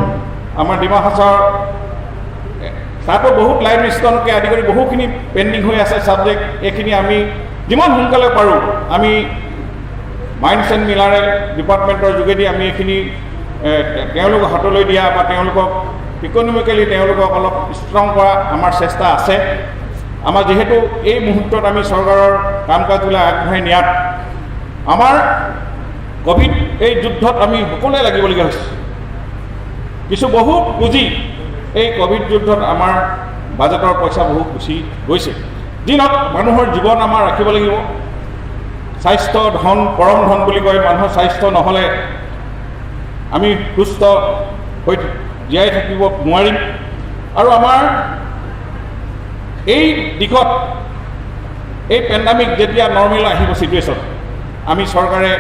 আমাৰ ডিমা হাছাওৰ তাতো বহুত লাইম ষ্টনকে আদি কৰি বহুখিনি পেণ্ডিং হৈ আছে ছাবজেক্ট। এইখিনি আমি যিমান সোনকালে পাৰোঁ আমি মাইন্স এণ্ড মিনাৰেল ডিপাৰ্টমেণ্টৰ যোগেদি আমি এইখিনি তেওঁলোকৰ হাতলৈ দিয়া বা তেওঁলোকক ইকনমিকেলি তেওঁলোকক অলপ ষ্ট্ৰং কৰা আমাৰ চেষ্টা আছে। আমাৰ যিহেতু এই মুহূৰ্তত আমি চৰকাৰৰ কাম কাজবিলাক আগবঢ়াই নিয়াত আমাৰ ক'ভিড এই যুদ্ধত আমি সকলোৱে লাগিবলগীয়া হৈছে। কিছু বহুত পুঁজি এই ক'ভিড যুদ্ধত আমাৰ বাজেটৰ পইচা বহুত গুচি গৈছে। যি নহওক, মানুহৰ জীৱন আমাৰ ৰাখিব লাগিব। স্বাস্থ্য ধন পৰম ধন বুলি কয়। মানুহৰ স্বাস্থ্য নহ'লে আমি সুস্থ হৈ জীয়াই থাকিব নোৱাৰিম। আৰু আমাৰ এই দিশত এই পেণ্ডামিক যেতিয়া নৰ্মেল আহিব চিটুৱেশ্যন, আমি চৰকাৰে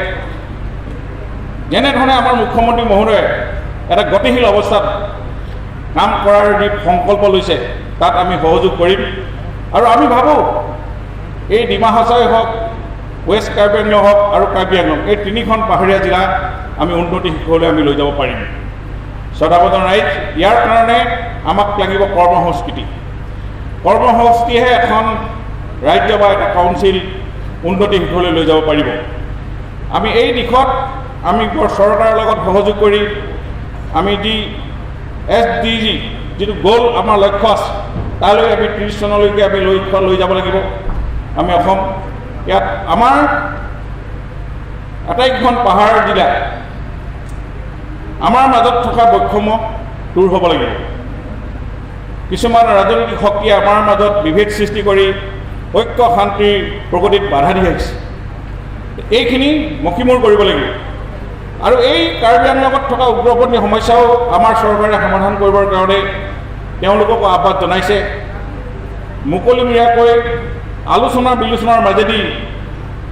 যেনেধৰণে আমাৰ মুখ্যমন্ত্ৰী মহোদয়ে এটা গতিশীল অৱস্থাত কাম কৰাৰ যি সংকল্প লৈছে, তাত আমি সহযোগ কৰিম। আৰু আমি ভাবোঁ এই ডিমা হাছাওৱে হওক, ৱেষ্ট কাৰ্বি আংলং হওক আৰু কাৰ্বি আংলং, এই তিনিখন পাহাৰীয়া জিলা আমি উন্নতি শিখৰলৈ আমি লৈ যাব পাৰিম। শ্ৰদ্ধাভাজন ৰাইজ, ইয়াৰ কাৰণে আমাক লাগিব কৰ্মসংস্কৃতি। কৰ্মসংস্কৃতিহে এখন ৰাজ্য বা এটা কাউন্সিল উন্নতি শিখৰলৈ লৈ যাব পাৰিব। আমি এই দিশত আমি চৰকাৰৰ লগত সহযোগ কৰি আমি যি SDG যিটো গ'ল আমাৰ লক্ষ্য আছে, তালৈ আমি 30 চনলৈকে আমি লক্ষ্য লৈ যাব লাগিব। আমি অসম ইয়াত আমাৰ আটাইকেইখন পাহাৰ জিলা আমাৰ মাজত থকা বৈষম্য দূৰ হ'ব লাগিব। কিছুমান ৰাজনৈতিক শক্তিয়ে আমাৰ মাজত বিভেদ সৃষ্টি কৰি ঐক্য শান্তিৰ প্ৰগতিত বাধা দি আহিছে, এইখিনি মষিমূৰ কৰিব লাগিব। আৰু এই কাৰ্বি আংলঙত থকা উগ্ৰপন্থী সমস্যাও আমাৰ চৰকাৰে সমাধান কৰিবৰ কাৰণে তেওঁলোককো আহ্বান জনাইছে। মুকলিমূৰীয়াকৈ আলোচনা বিলোচনাৰ মাজেদি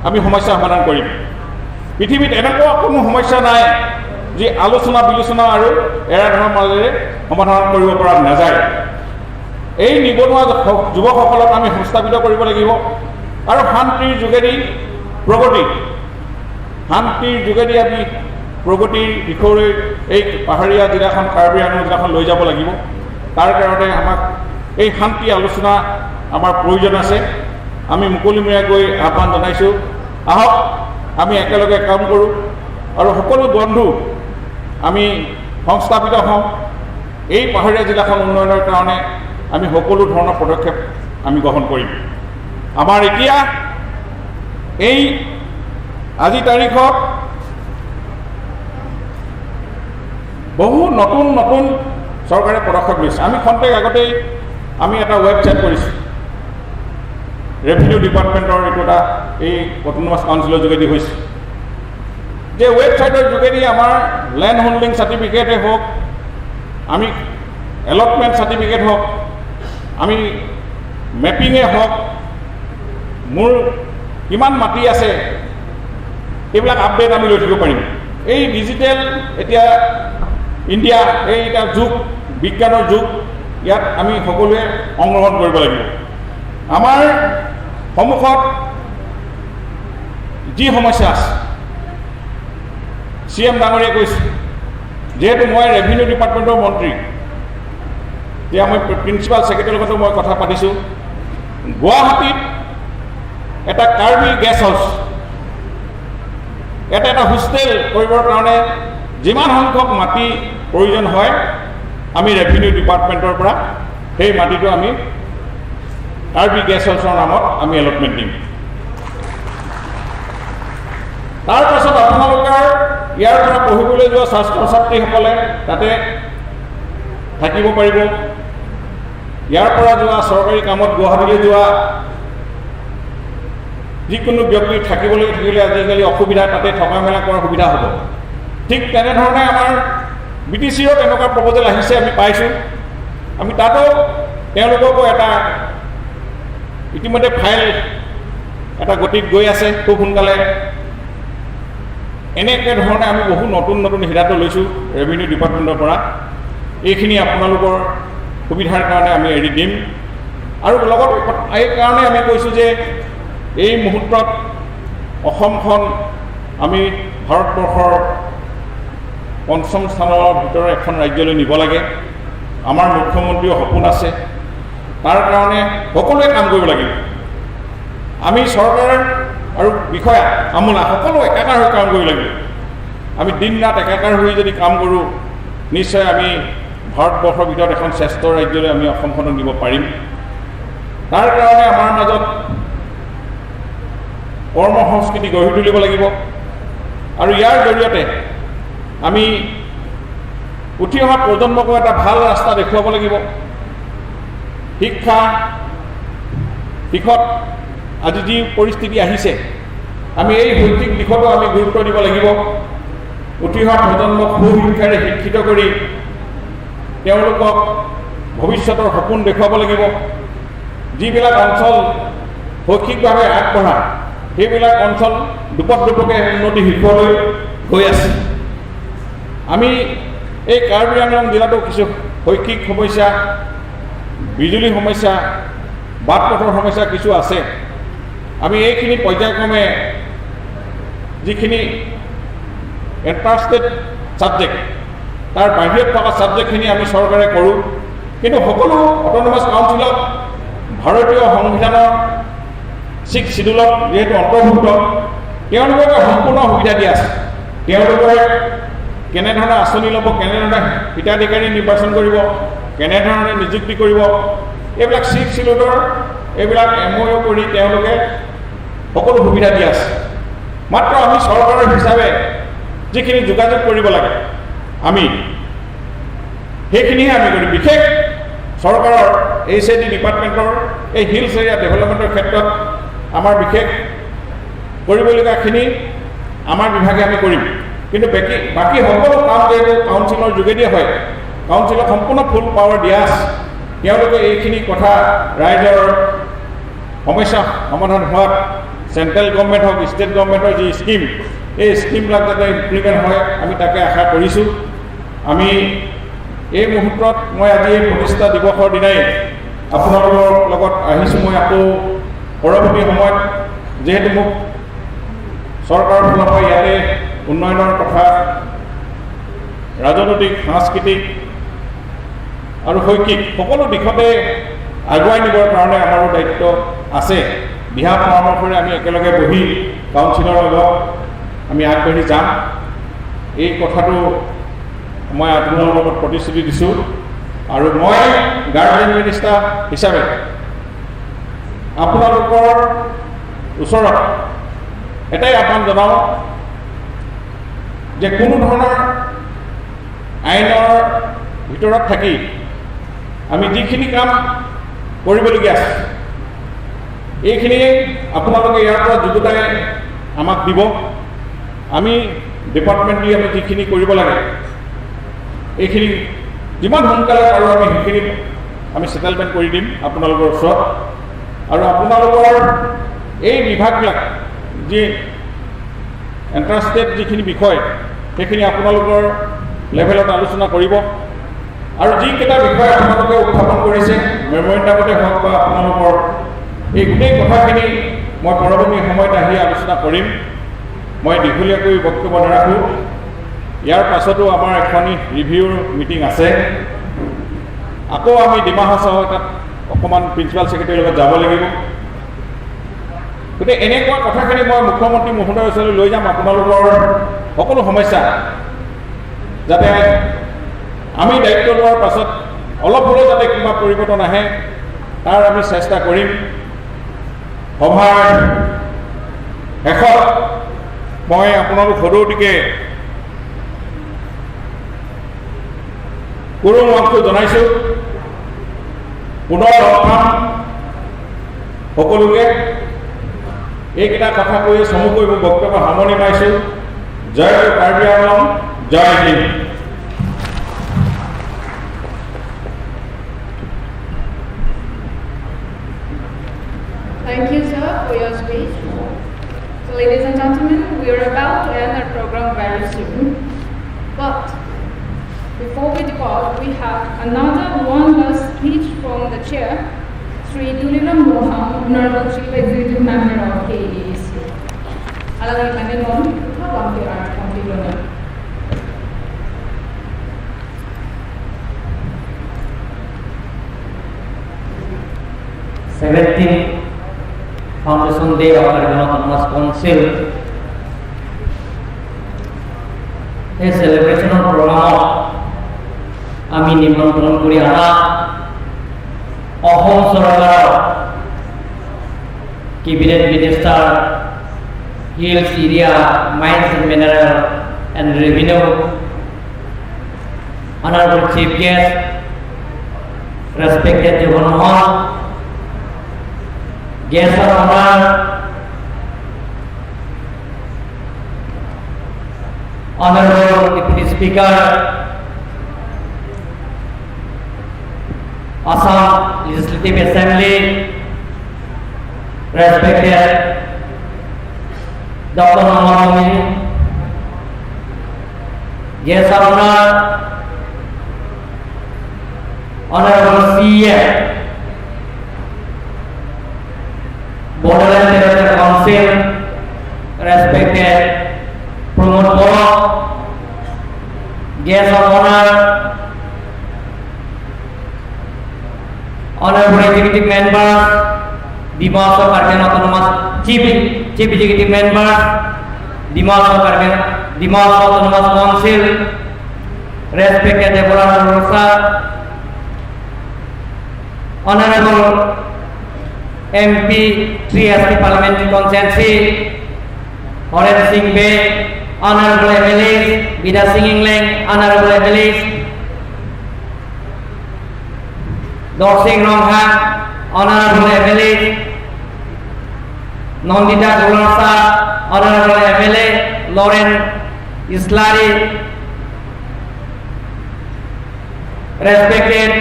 আমি সমস্যা সমাধান কৰিম। পৃথিৱীত এনেকুৱা কোনো সমস্যা নাই যি আলোচনা বিলোচনা আৰু এৰা ধৰাৰ মাজেৰে সমাধান কৰিব পৰা নাযায়। এই নিবনুৱা যুৱকসকলক আমি সংস্থাপিত কৰিব লাগিব আৰু শান্তিৰ যোগেদি প্ৰগতি, শান্তিৰ যোগেদি আমি প্ৰগতিৰ দিশলৈ এই পাহাৰীয়া জিলাখন, কাৰ্বি আংলং জিলাখন লৈ যাব লাগিব। তাৰ কাৰণে আমাক এই শান্তি আলোচনা আমাৰ প্ৰয়োজন আছে। আমি মুকলিমূৰীয়াকৈ আহ্বান জনাইছোঁ, আহক আমি একেলগে কাম কৰোঁ আৰু সকলো বন্ধু আমি সংস্থাপিত হওঁ। এই পাহাৰীয়া জিলাখন উন্নয়নৰ কাৰণে আমি সকলো ধৰণৰ পদক্ষেপ আমি গ্ৰহণ কৰিম। আমাৰ এতিয়া এই আজি তাৰিখত বহু নতুন নতুন চৰকাৰে পদক্ষেপ লৈছে। আমি খন্তেক আগতেই আমি এটা ৱেবছাইট কৰিছোঁ, ৰেভিনিউ ডিপাৰ্টমেণ্টৰ এইটো এটা এই অট'নমাছ কাউন্সিলৰ যোগেদি হৈছে, যে ৱেবছাইটৰ যোগেদি আমাৰ লেণ্ড হোল্ডিং চাৰ্টিফিকেটেই হওক, আমি এলটমেণ্ট চাৰ্টিফিকেট হওক, আমি মেপিঙে হওক, মোৰ কিমান মাটি আছে এইবিলাক আপডেট আমি লৈ থাকিব পাৰিম। এই ডিজিটেল এতিয়া ইণ্ডিয়া, এই এটা যুগ, বিজ্ঞানৰ যুগ, ইয়াত আমি সকলোৱে অংশগ্ৰহণ কৰিব লাগিব। আমাৰ সন্মুখত যি সমস্যা আছে, চি এম ডাঙৰীয়াই কৈছে, যিহেতু মই ৰেভিনিউ ডিপাৰ্টমেণ্টৰ মন্ত্ৰী, এতিয়া মই প্ৰিন্সিপাল ছেক্ৰেটাৰীৰ লগতো মই কথা পাতিছোঁ। গুৱাহাটীত এটা কাৰ্বি গেষ্ট হাউচ, এটা এটা হোষ্টেল কৰিবৰ কাৰণে যিমান সংখ্যক মাটি প্ৰয়োজন হয়, আমি ৰেভিনিউ ডিপাৰ্টমেণ্টৰ পৰা সেই মাটিটো আমি কাৰ্বি গেষ্ট হাউচৰ নামত আমি এলটমেণ্ট দিম। তাৰপাছত আপোনালোকৰ ইয়াৰ পৰা পঢ়িবলৈ যোৱা ছাত্ৰ ছাত্ৰীসকলে তাতে থাকিব পাৰিব। ইয়াৰ পৰা যোৱা চৰকাৰী কামত গুৱাহাটীলৈ যোৱা যিকোনো ব্যক্তি থাকিবলৈ থাকিলে আজিকালি অসুবিধা, তাতে থকা মেলা কৰাৰ সুবিধা হ'ব। ঠিক তেনেধৰণে আমাৰ বি টি চিৰো তেনেকুৱা প্ৰপ'জেল আহিছে, আমি পাইছোঁ। আমি তাতো তেওঁলোককো এটা ইতিমধ্যে ফাইল এটা গতিত গৈ আছে খুব সোনকালে। এনেকৈ ধৰণে আমি বহু নতুন নতুন সিদ্ধান্ত লৈছোঁ ৰেভিনিউ ডিপাৰ্টমেণ্টৰ পৰা। এইখিনি আপোনালোকৰ সুবিধাৰ কাৰণে আমি এৰি দিম। আৰু লগত এই কাৰণে আমি কৈছোঁ যে এই মুহূৰ্তত অসমখন আমি ভাৰতবৰ্ষৰ পঞ্চম স্থানৰ ভিতৰত এখন ৰাজ্যলৈ নিব লাগে। আমাৰ মুখ্যমন্ত্ৰীৰ সপোন আছে, তাৰ কাৰণে সকলোৱে কাম কৰিব লাগিব। আমি চৰকাৰ আৰু বিষয়া আমোলা সকলো একাকাৰ হৈ কাম কৰিব লাগিব। আমি দিন ৰাত একাকাৰ হৈ যদি কাম কৰোঁ, নিশ্চয় আমি ভাৰতবৰ্ষৰ ভিতৰত এখন শ্ৰেষ্ঠ ৰাজ্যলৈ আমি অসমখনক নিব পাৰিম। তাৰ কাৰণে আমাৰ মাজত কৰ্ম সংস্কৃতি গঢ়ি তুলিব লাগিব আৰু ইয়াৰ জৰিয়তে আমি উঠি অহা প্ৰজন্মকো এটা ভাল ৰাস্তা দেখুৱাব লাগিব। শিক্ষা দিশত আজি যি পৰিস্থিতি আহিছে, আমি এই শৈক্ষিক দিশতো আমি গুৰুত্ব দিব লাগিব। উঠি অহা প্ৰজন্মক সুশিক্ষাৰে শিক্ষিত কৰি তেওঁলোকক ভৱিষ্যতৰ সপোন দেখুৱাব লাগিব। যিবিলাক অঞ্চল শৈক্ষিকভাৱে আগবঢ়া, সেইবিলাক অঞ্চল দুপত দুপকে উন্নতি শিখৰলৈ গৈ আছে। আমি এই কাৰ্বি আংলং জিলাতো কিছু শৈক্ষিক সমস্যা, বিজুলী সমস্যা, বাট পথৰ সমস্যা কিছু আছে। আমি এইখিনি পৰ্যায়ক্ৰমে যিখিনি ইণ্টাৰেষ্টেড ছাবজেক্ট, তাৰ বাহিৰত থকা ছাবজেক্টখিনি আমি চৰকাৰে কৰোঁ। কিন্তু সকলো অট'নমাছ কাউন্সিলক ভাৰতীয় সংবিধানৰ 6 চিডিউলত যিহেতু অন্তৰ্ভুক্ত, তেওঁলোকক সম্পূৰ্ণ সুবিধা দিয়া আছে। তেওঁলোকে কেনেধৰণে আঁচনি ল'ব, কেনেধৰণে হিতাধিকাৰী নিৰ্বাচন কৰিব, কেনেধৰণে নিযুক্তি কৰিব, এইবিলাক 6 চিডিউলৰ এইবিলাক MOU কৰি তেওঁলোকে সকলো সুবিধা দিয়া আছে। মাত্ৰ আমি চৰকাৰৰ হিচাপে যিখিনি যোগাযোগ কৰিব লাগে আমি সেইখিনিহে আমি কৰিম। বিশেষ চৰকাৰৰ HAD ডিপাৰ্টমেণ্টৰ এই হিলছ এৰিয়া ডেভেলপমেণ্টৰ ক্ষেত্ৰত আমাৰ বিশেষ কৰিবলগীয়াখিনি আমাৰ বিভাগে আমি কৰিম। কিন্তু বাকী সকলো কাম যিহেতু কাউন্সিলৰ যোগেদিয়ে হয়, কাউন্সিলক সম্পূৰ্ণ ফুল পাৱাৰ দিয়া আছে। তেওঁলোকে এইখিনি কথা ৰাইজৰ সমস্যা সমাধান হোৱাত চেণ্ট্ৰেল গভৰ্ণমেণ্ট হওক, ষ্টেট গভৰ্ণমেণ্টৰ যি স্কীম, এই স্কীমবিলাক যাতে ইমপ্লিমেণ্ট হয়, আমি তাকে আশা কৰিছোঁ। আমি এই মুহূৰ্তত মই আজি এই প্ৰতিষ্ঠা দিৱসৰ দিনাই আপোনালোকৰ লগত আহিছোঁ। মই আকৌ পৰৱৰ্তী সময়ত, যিহেতু মোক চৰকাৰৰ ফালৰ পৰা ইয়াতে উন্নয়নৰ কথা, ৰাজনৈতিক, সাংস্কৃতিক আৰু শৈক্ষিক সকলো দিশতে আগুৱাই নিবৰ কাৰণে আমাৰো দায়িত্ব আছে। দিহা পৰামৰ্শৰে আমি একেলগে বহি কাউন্সিলৰ লগত আমি আগবাঢ়ি যাম। এই কথাটো মই আপোনালোকৰ লগত প্ৰতিশ্ৰুতি দিছোঁ। আৰু মই গাৰ্জেন মিনিষ্টাৰ হিচাপে আপোনালোকৰ ওচৰত এটাই আহ্বান জনাওঁ যে কোনো ধৰণৰ আইনৰ ভিতৰত থাকি আমি যিখিনি কাম কৰিবলগীয়া আছে, এইখিনি আপোনালোকে ইয়াৰ পৰা যোগ্যতাই আমাক দিব। আমি ডিপাৰ্টমেণ্টলি আমি যিখিনি কৰিব লাগে, এইখিনি যিমান সোনকালে পাৰোঁ আমি সেইখিনি আমি ছেটেলমেণ্ট কৰি দিম আপোনালোকৰ ওচৰত। আৰু আপোনালোকৰ এই বিভাগবিলাক যি এণ্টাৰষ্টেট যিখিনি বিষয়, সেইখিনি আপোনালোকৰ লেভেলত আলোচনা কৰিব। আৰু যিকেইটা বিষয় আপোনালোকে উত্থাপন কৰিছে, মেমৰেণ্ডামতে হওক বা আপোনালোকৰ এই গোটেই কথাখিনি মই পৰৱৰ্তী সময়ত আহি আলোচনা কৰিম। মই দীঘলীয়াকৈ বক্তব্য নাৰাখোঁ। ইয়াৰ পাছতো আমাৰ এখনি ৰিভিউৰ মিটিং আছে। আকৌ আমি ডিমা হাছাও তাত অকণমান প্ৰিন্সিপাল ছেক্ৰেটাৰীৰ লগত যাব লাগিব। গতিকে এনেকুৱা কথাখিনি মই মুখ্যমন্ত্ৰী মহোদয়ৰ ওচৰলৈ লৈ যাম, আপোনালোকৰ সকলো সমস্যা যাতে আমি দায়িত্ব লোৱাৰ পাছত অলপ হ'লেও যাতে কিবা পৰিৱৰ্তন আহে, তাৰ আমি চেষ্টা কৰিম। সভাৰ শেষত মই আপোনালোক সদৌটিকে কুৰুমংশু জনাইছোঁ। পুনৰ লগ পাম সকলোকে। এইকেইটা কথা কৈ চমুকৈ মোৰ বক্তব্য সামৰণি মাৰিছোঁ। জয় কাৰ্বি আংলং, জয় Hind. Thank you, sir, for your speech. So, ladies and gentlemen, we are about to end our program very soon. But before we depart, we have another one last speech from the chair, Sri Tuliram Ronghang, Honorable Chief Executive Member of KEAC. Allow me to complete. 17th Foundation Day of Karbi Autonomous Council, এই চেলিব্ৰেশ্যনৰ প্ৰগ্ৰামত আমি নিমন্ত্ৰণ কৰি অনা অসম চৰকাৰৰ Cabinet Minister, Hills Area, Mines and Mineral and Revenue, Honorable Chief Guest, respected Jogon Mohan, guest of honor, Honorable Deputy Speaker, Assam Legislative Assembly, respected Dr. Mohammad, guest of honor, Honorable CEM, Bodoland Territorial Council, respected Pramod Boro, guest of honor, Honorable Executive Members, Dimasa Karbi Autonomous Chief Executive Members, Dimasa Karbi Dimasa Autonomous Council, respected Deborah Rosa, Honorable MP 3ST Parliamentary Constituency, Horen Singh Bey, Honorable MLAs, Vida Singh Engleng, Honorable MLAs, Dorsing Ronghang, Honorable MLAs, Nandita Golarsa, Honorable MLA, Lauren Islari, respected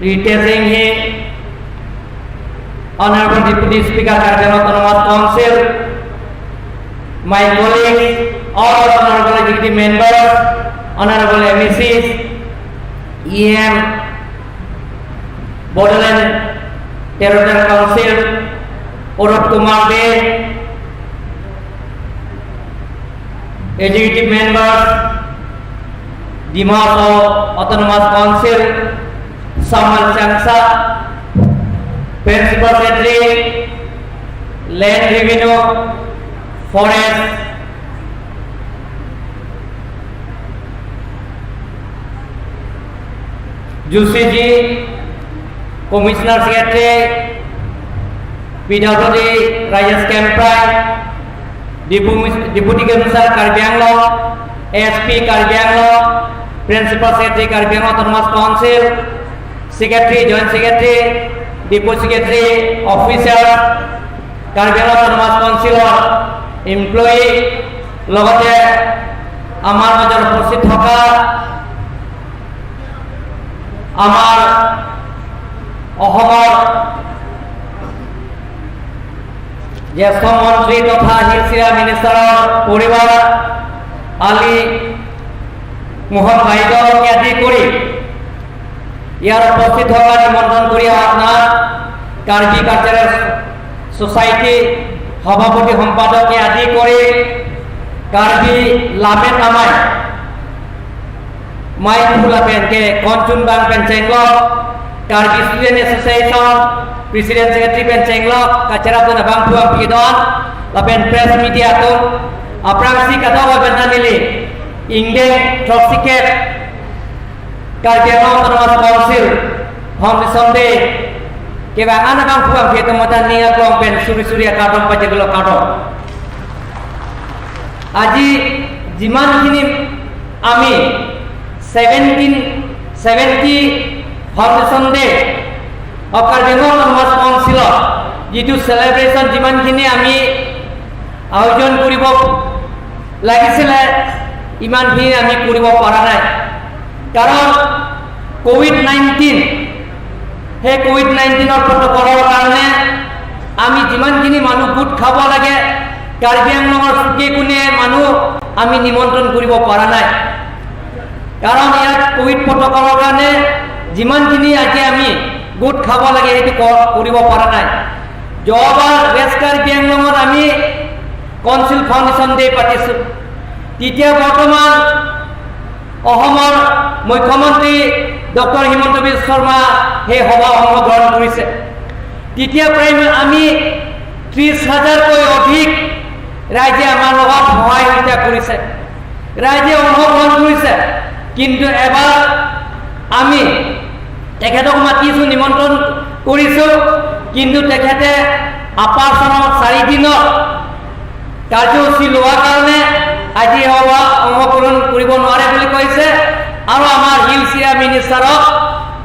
Rita Singh, Honorable Deputy Speaker, Karbi Anglong Autonomous Council, my colleagues, all honorable executive members, honorable MECs, EM, Bodoland Territorial Council, Arup Kumar Dey, executive members, Dimasa Autonomous Council, Samal Changsa, Principal Secretary, Land Revenue, Forest, Joshi Commissioner Secretary, PWD Rajesh Kemprai, Deputy Commissioner Karbi Anglong, SP Karbi Anglong, Principal Secretary Karbi Anglong Autonomous Council, Secretary, Joint Secretary, Deputy Secretary, Officer, Karbi Anglong Autonomous counsellor employee, লগতে আমাৰ মাজত উপস্থিত থকা আমাৰ অসমৰ জ্যেষ্ঠ মন্ত্ৰী তথা হিলছ এৰিয়া মিনিষ্টাৰৰ পৰিবাৰ আলি মোহন বাইদেউকে আদি কৰি ইয়াৰ উপস্থিত থকা নিমন্ত্ৰণ কৰি অনা কাৰ্বি কালচাৰেল ছ'চাইটি সভাপতি সম্পাদকে আদি কৰি কাৰ্বি লামে তামাই মাই ফুলা পেনকে কঞ্চুন বাং Penchenglok, Karbi student association president secretary Penchenglok, কাচেৰা তো নাবাং ফুৱাং পিদন lapen press media tu aprang si katawa bentanili ingdeng troxiket Karbi Anglong Autonomous Council Foundation Day keba anak ang fuang phi tumatan ni aklong pen suri suri akadom pajeglo kadom। আজি যিমানখিনি আমি 1770 foundation day of Karbi Anglong autonomous কাউন্সিলত যিটো চেলিব্ৰেশ্যন যিমানখিনি আমি আয়োজন কৰিব লাগিছিলে, ইমানখিনি আমি কৰিব পৰা নাই, কাৰণ ক'ভিড-19, সেই ক'ভিড-19ৰ প্ৰট'কলৰ কাৰণে আমি যিমানখিনি মানুহ গোট খাব লাগে, কাৰ্বি আংলঙৰ চুকে কোণে মানুহ আমি নিমন্ত্ৰণ কৰিব পৰা নাই, কাৰণ ইয়াত ক'ভিড প্ৰট'কলৰ কাৰণে যিমানখিনি আজি আমি গোট খাব লাগে সেইটো কৰিব পৰা নাই। যোৱাবাৰ ৱেষ্ট কাৰ্বি আংলঙত আমি কাউন্সিল ফাউণ্ডেশ্যন ডে পাতিছোঁ, তেতিয়া বৰ্তমান অসমৰ মুখ্যমন্ত্ৰী ডক্টৰ হিমন্ত বিশ্ব শৰ্মা সেই সভা অংশগ্ৰহণ কৰিছে। তেতিয়া প্ৰায় আমি 30 হাজাৰকৈ অধিক ৰাইজে আমাৰ লগত সহায় সহযোগিতা কৰিছে, ৰাইজে অংশগ্ৰহণ কৰিছে। কিন্তু এবাৰ আমি তেখেতক মাতিছোঁ, নিমন্ত্ৰণ কৰিছোঁ, কিন্তু তেখেতে আপাৰ আছামত 4 দিনত কাৰ্যসূচী লোৱাৰ কাৰণে আজি সভা অংশগ্ৰহণ কৰিব নোৱাৰে বুলি কৈছে। আৰু আমাৰ হিলছ এৰিয়া মিনিষ্টাৰক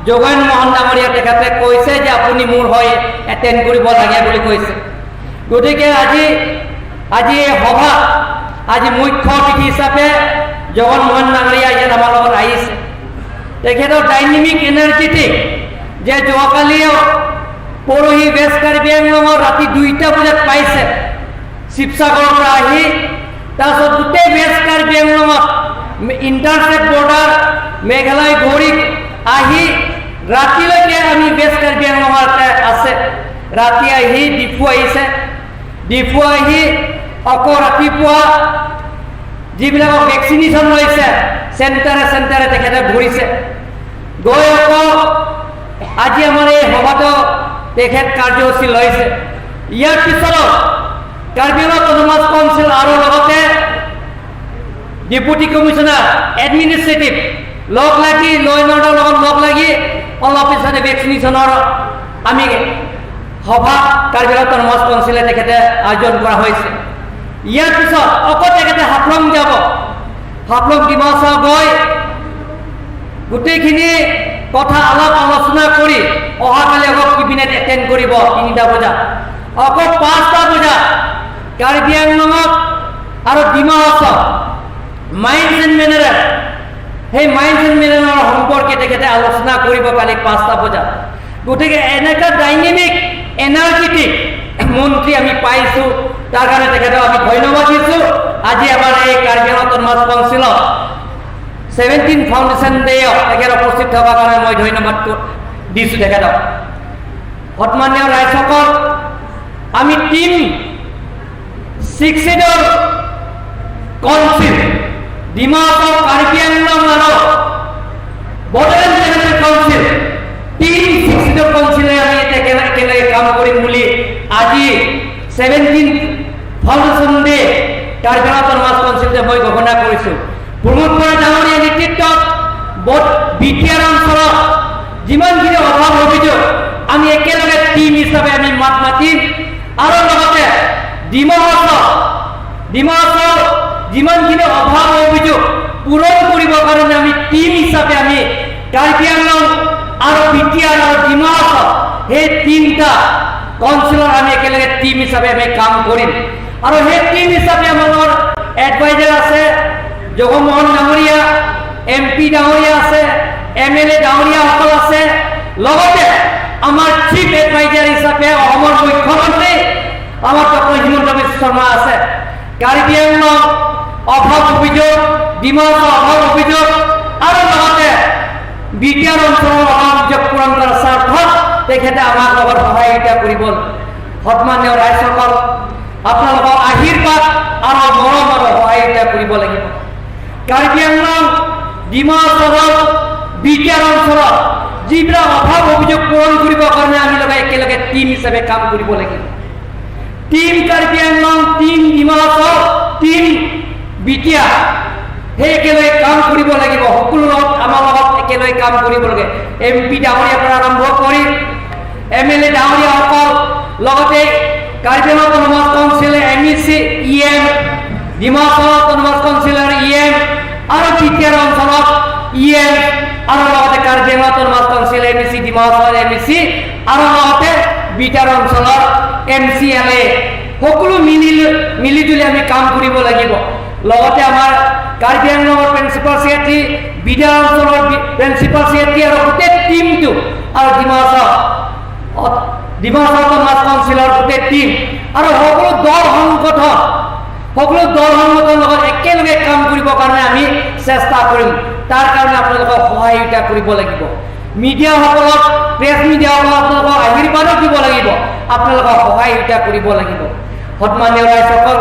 যোগেন মোহন ডাঙৰীয়া তেখেতে কৈছে যে আপুনি মোৰ হৈ এটেণ্ড কৰিব লাগে বুলি কৈছে। গতিকে আজি এই সভাত আজি মুখ্য অতিথি হিচাপে জগন মোহন ডাঙৰীয়া ইয়াত আমাৰ লগত আহিছে। তেখেতৰ ডাইনামিক, এনাৰ্জেটিক যে যোৱাকালিও পৰহি ৱেষ্ট কাৰ্বি আংলঙৰ ৰাতি 2টা বজাত পাইছে শিৱসাগৰৰ পৰা আহি। তাৰপিছত গোটেই ৱেষ্ট কাৰ্বি আংলঙত ইণ্টাৰষ্টেট বৰ্ডাৰ মেঘালয় ঘূৰি আহি ৰাতিলৈকে আমি ৱেষ্ট কাৰ্বি আংলঙতে আছে। ৰাতি আহি ডিফু আহিছে। ডিফু আহি আকৌ ৰাতিপুৱা যিবিলাকক ভেকচিনেশ্যন লৈছে, চেণ্টাৰে চেণ্টাৰে তেখেতে ঘূৰিছে। গৈ আকৌ আজি আমাৰ এই সভাটো তেখেত কাৰ্যসূচী লৈছে। ইয়াৰ পিছত কাৰ্বি আংলং অট'নমাছ কাউন্সিল আৰু লগতে ডেপুটি কমিশ্যনাৰ এডমিনিষ্ট্ৰেটিভ লগ লাগি, ল এণ্ড অৰ্ডাৰ লগত লগ লাগি অলপ পিছতে ভেকচিনেশ্যনৰ আমি সভা কাৰ্বি আংলং অট'নমাছ কাউন্সিলে তেখেতে আয়োজন কৰা হৈছে। ইয়াৰ পিছত আকৌ তেখেতে হাফলং যাব। হাফলং ডিমাচা গৈ গোটেইখিনি কথা আলাপ আলোচনা কৰি অহাকালি আকৌ কেবিনেট এটেণ্ড কৰিব 3টা বজাত। আকৌ 5টা বজাত কাৰ্বি আংলঙত আৰু ডিমা হাছাওত মাইন্স এণ্ড মিনাৰেল, সেই মাইন্স এণ্ড মিনাৰেলৰ সম্পৰ্কে তেখেতে আলোচনা কৰিব কালি 5টা বজাত। গতিকে এনেকুৱা ডাইনেমিক এনাৰ্জেটিক মন্ত্ৰী আমি পাইছোঁ। তাৰ কাৰণে তেখেতক আমি ধন্যবাদ দিছোঁ। আজি আমাৰ এই কাৰ্বি আংলং অট'নমাছ কাউন্সিলত 17 ফাউণ্ডেশ্যন ডেয়ত তেখেত উপস্থিত থকাৰ কাৰণে মই ধন্যবাদ দিছোঁ তেখেতক। সন্মানীয় ৰাইজসকল, আমি team six schedule council, Dima Hasao, Karbi Anglong আৰু Bodoland territory council, team six schedule কাউন্সিলে আমি একেলগে কাম কৰিম বুলি আজি 17 foundation day Karbi Anglong autonomous কাউন্সিলতে মই ঘোষণা কৰিছোঁ। প্ৰমোদ বৰা ডাঙৰীয়াৰ নেতৃত্বত বিটিআৰ অঞ্চলত যিমানখিনি অভাৱ অভিযোগ, আমি একেলগে টীম হিচাপে আমি মাত মাতিম। আৰু লগতে ডিমা হাছাওৰ যিমানখিনি অভাৱ অভিযোগ পূৰণ কৰিবৰ কাৰণে আমি টীম হিচাপে আমি কাৰ্বি আংলং আৰু বিটিআৰ আৰু ডিমা হাছাও, সেই তিনিটা কাউন্সিলৰ আমি একেলগে টীম হিচাপে আমি কাম কৰিম। আৰু সেই টীম হিচাপে আমাৰ এডভাইজাৰ আছে জগমোহন ডাঙৰীয়া, এমপি ডাঙৰীয়া আছে, এমএলএ ডাঙৰীয়াসকল আছে। লগতে আমাৰ চিফ এডভাইজাৰ হিচাপে অসমৰ মুখ্যমন্ত্ৰী আমাৰ ডক্টৰ হিমন্ত বিশ্ব শৰ্মা আছে। কাৰ্বি আংলং অভাৱ অভিযোগ, ডিমা হাছাও অভাৱ অভিযোগ আৰু লগতে বিটিআৰ অঞ্চলৰ অভাৱ অভিযোগ পূৰণ কৰাৰ স্বাৰ্থত তেখেতে আমাক লগত সহায়িতা কৰিব। সন্মানীয় ৰাইজসকল, আপোনালোকৰ আশীৰ্বাদ আৰু মৰম আৰু সহায়িতা কৰিব লাগিব। কাৰ্বি আংলং, ডিমা হাছাও, বিটিআৰ অঞ্চলত যিবিলাক অভাৱ অভিযোগ পূৰণ কৰিবৰ কাৰণে আমি লগে একেলগে টীম হিচাপে কাম কৰিব লাগিব। Team Karbi Anglong, team Dima Hasao, team BTR, সেই একেলগে কাম কৰিব লাগিব। সকলো লগত, আমাৰ লগত একেলগে কাম কৰিব লাগে। এমপি ডাঙৰীয়াৰ পৰা আৰম্ভ কৰি এমএলএ ডাঙৰীয়াসকল, লগতে Karbi Anglong autonomous council MEC, EM, Dima Hasao autonomous কাউন্সিলৰ ইএম আৰু বিটিআৰ অঞ্চলত ইএম আৰু লগতে Karbi Anglong autonomous council MEC, Dima হাছাওৰ এমইচি আৰু লগতে বিটিআৰ অঞ্চলৰ এমচিএলএ, সকলো মিলি মিলি জুলি আমি কাম কৰিব লাগিব। লগতে আমাৰ কাৰ্বি আংলঙৰ প্ৰিন্সিপাল ছেক্ৰেটাৰী, বিটিআৰ অঞ্চলৰ প্ৰিন্সিপাল ছেক্ৰেটাৰী আৰু গোটেই টীমটো আৰু ডিমা হাছাও অট'নমাছ কাউন্সিলৰ গোটেই টীম আৰু সকলো দল সংগঠনৰ লগত একেলগে কাম কৰিবৰ কাৰণে আমি চেষ্টা কৰিম। তাৰ কাৰণে আপোনালোকক সহায়িতা কৰিব লাগিব। মিডিয়াসকলক, প্ৰেছ মিডিয়াসকলক আপোনালোকক আশীৰ্বাদো দিব লাগিব, আপোনালোকক সহায়িতা কৰিব লাগিব। সন্মানীয় ৰাইজসকল,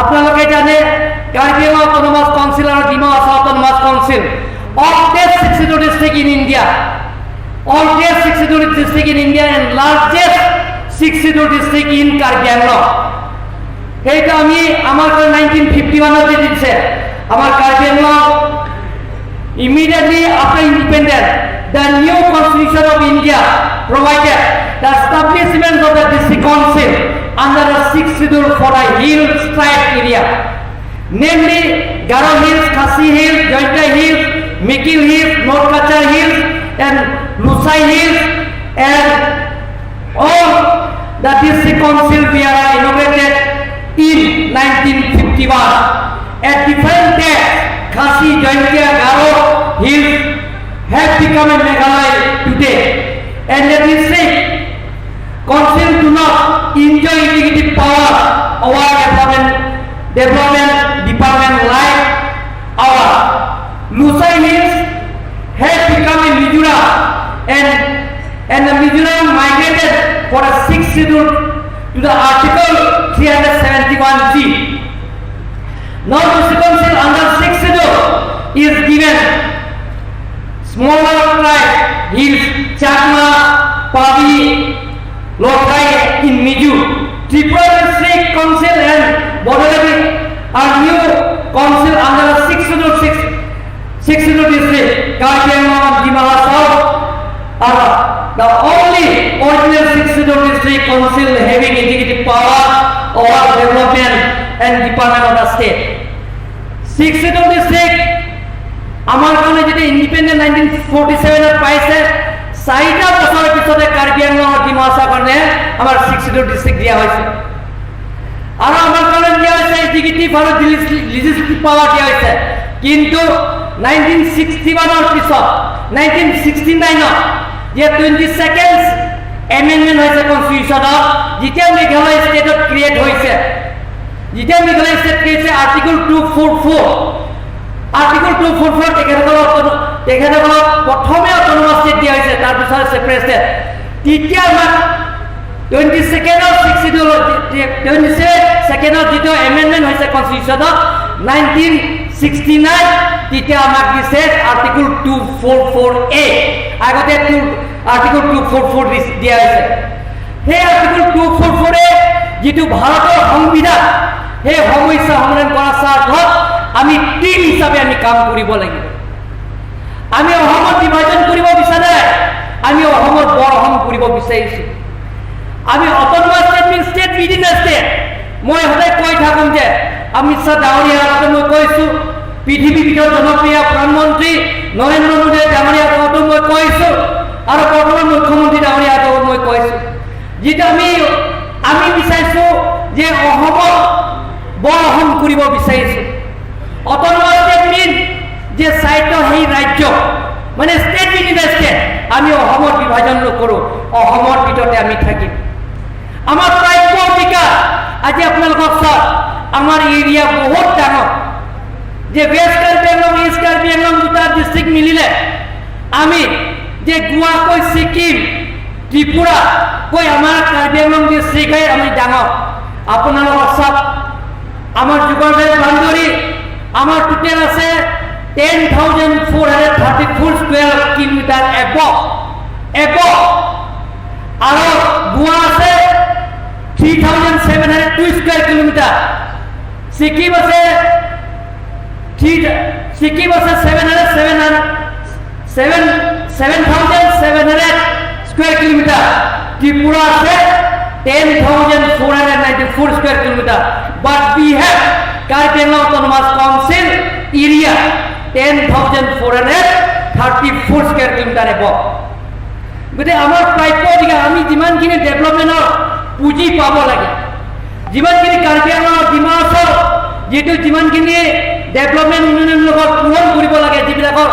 আপোনালোকে জানে, কাৰ্বি আংলং অট'নমাছ কাউন্সিল আৰু Dima Hasao autonomous council oldest sixth schedule district in India, oldest sixth schedule district in India and largest sixth schedule district in Karbi Anglong. সেইটো আমি আমাৰ 1951ত দিছে আমাৰ Karbi Anglong. Immediately after independence, the new constitution of India provided the establishment of the district council under the sixth schedule for the hill tribe area, namely Garo Hills, Khasi Hills, Jaintia Hills, Mikir Hills, North Cachar Hills and Lushai Hills, and all the district council we are inaugurated in 1951. At different dates, Khasi, Jaintia, Garo Hills have become a Meghalaya today. And the district council do not enjoy executive power over development department like our Lushai Hills have become a Mizoram and the Mizoram migrated for a sixth schedule to the Article 371G. Now the council under sixth schedule is given smaller tribe hills, Chakma, Pabi, Lushai in Mizo. Tripura District Council and Bodoland are new council under the sixth schedule six schedule district. Karbi Anglong and Dima Hasao are the only original sixth schedule district council having executive power over development and department of the state. Sixth schedule district আমাৰ কাৰণে যেতিয়া ইণ্ডিপেণ্ডেণ্ট 1947ত পাইছে, 4টা বছৰৰ পিছতে কাৰ্বি আংলং, ডিমা হাছাওৰ কাৰণে আমাৰ ছিক্স চিডিউল ডিষ্ট্ৰিক্ট দিয়া হৈছে। আৰু আমাৰ কাৰণে দিয়া হৈছে এক্সিকিউটিভ আৰু লিজিছলেটিভ পাৱাৰ দিয়া হৈছে। কিন্তু 1961ৰ পিছত 1969ত যে 22nd এমেণ্ডমেণ্ট হৈছে কনষ্টিটিউশ্যনত, যেতিয়া মেঘালয় ষ্টেটত ক্ৰিয়েট হৈছে, যেতিয়া মেঘালয় ষ্টেট ক্ৰিয়েট হৈছে, Article 244, Article 244, তেখেতসকলক প্ৰথমে অট'নমাছ ষ্টেট দিয়া হৈছে, তাৰপিছত ছেপাৰেট ষ্টেট। তেতিয়া আমাক 22ৰ 62, 22ত যিটো এমেণ্ডমেণ্ট হৈছে কনষ্টিটিউশ্যনত 1969, তেতিয়া আমাক দিছে আৰ্টিকল 244A। আগতে আৰ্টিকল 244 দিয়া হৈছে। সেই আৰ্টিকল 244-এ যিটো ভাৰতৰ সংবিধান, সেই সমস্যা সমাধান কৰাৰ স্বাৰ্থত আমি টিম হিচাপে আমি কাম কৰিব লাগিব। আমি অসমত বিভাজন কৰিব বিচৰা নাই, আমি অসমত বৰ অসম কৰিব বিচাৰিছোঁ। আমি autonomous state mean state within a state। মই সদায় কৈ থাকোঁ যে অমিত শ্বাহ ডাঙৰীয়াৰ আগতে মই কৈছোঁ, পৃথিৱীৰ ভিতৰত জনপ্ৰিয় প্ৰধানমন্ত্ৰী নৰেন্দ্ৰ মোদী ডাঙৰীয়াৰ আগতো মই কৈছোঁ আৰু বৰ্তমান মুখ্যমন্ত্ৰী ডাঙৰীয়াৰ আগতো মই কৈছোঁ, যিটো আমি বিচাৰিছোঁ যে অসমত বৰ অসম কৰিব বিচাৰিছোঁ। অট'নমাছ ষ্টেট মিন যে স্বায়ত্ত সেই ৰাজ্য, মানে ষ্টেট উইদিন এ ষ্টেট। আমি অসমত বিভাজন নকৰোঁ, অসমৰ ভিতৰতে আমি থাকিম। আমাৰ প্ৰাপ্য অধিকাৰ। আজি আপোনালোকক চাওক, আমাৰ এৰিয়া বহুত ডাঙৰ যে ৱেষ্ট কাৰ্বি আংলং, ইষ্ট কাৰ্বি আংলং দুটা ডিষ্ট্ৰিক্ট মিলিলে আমি যে গোৱাকৈ, ছিকিম, ত্ৰিপুৰা কৈ আমাৰ কাৰ্বি আংলং ডিষ্ট্ৰিক্টহে আমি ডাঙৰ। আপোনালোকক চাওক, আমাৰ জিঅ'গ্ৰাফিকেল বাউণ্ডৰী আমাৰ টোটেল আছে 10,434 square kilometer above আৰু গোৱা আছে 3702 square kilometer, Sikkim আছে থ্ৰী ছিকিম আছে seven hundred seven hundred seven 7700 square kilometer, Tripura আছে 10,494 square kilometer, but we have Karbi Anglong Autonomous Council area 10,434 square kilometer above। গতিকে আমাৰ প্ৰাপ্য অধিকাৰ, আমি যিমানখিনি ডেভেলপমেণ্টৰ পুঁজি পাব লাগে, যিমানখিনি কাৰ্বি আংলং, ডিমা হাছাও যিটো যিমানখিনি ডেভেলপমেণ্ট উন্নয়নৰ লগত পূৰণ কৰিব লাগে যিবিলাকৰ,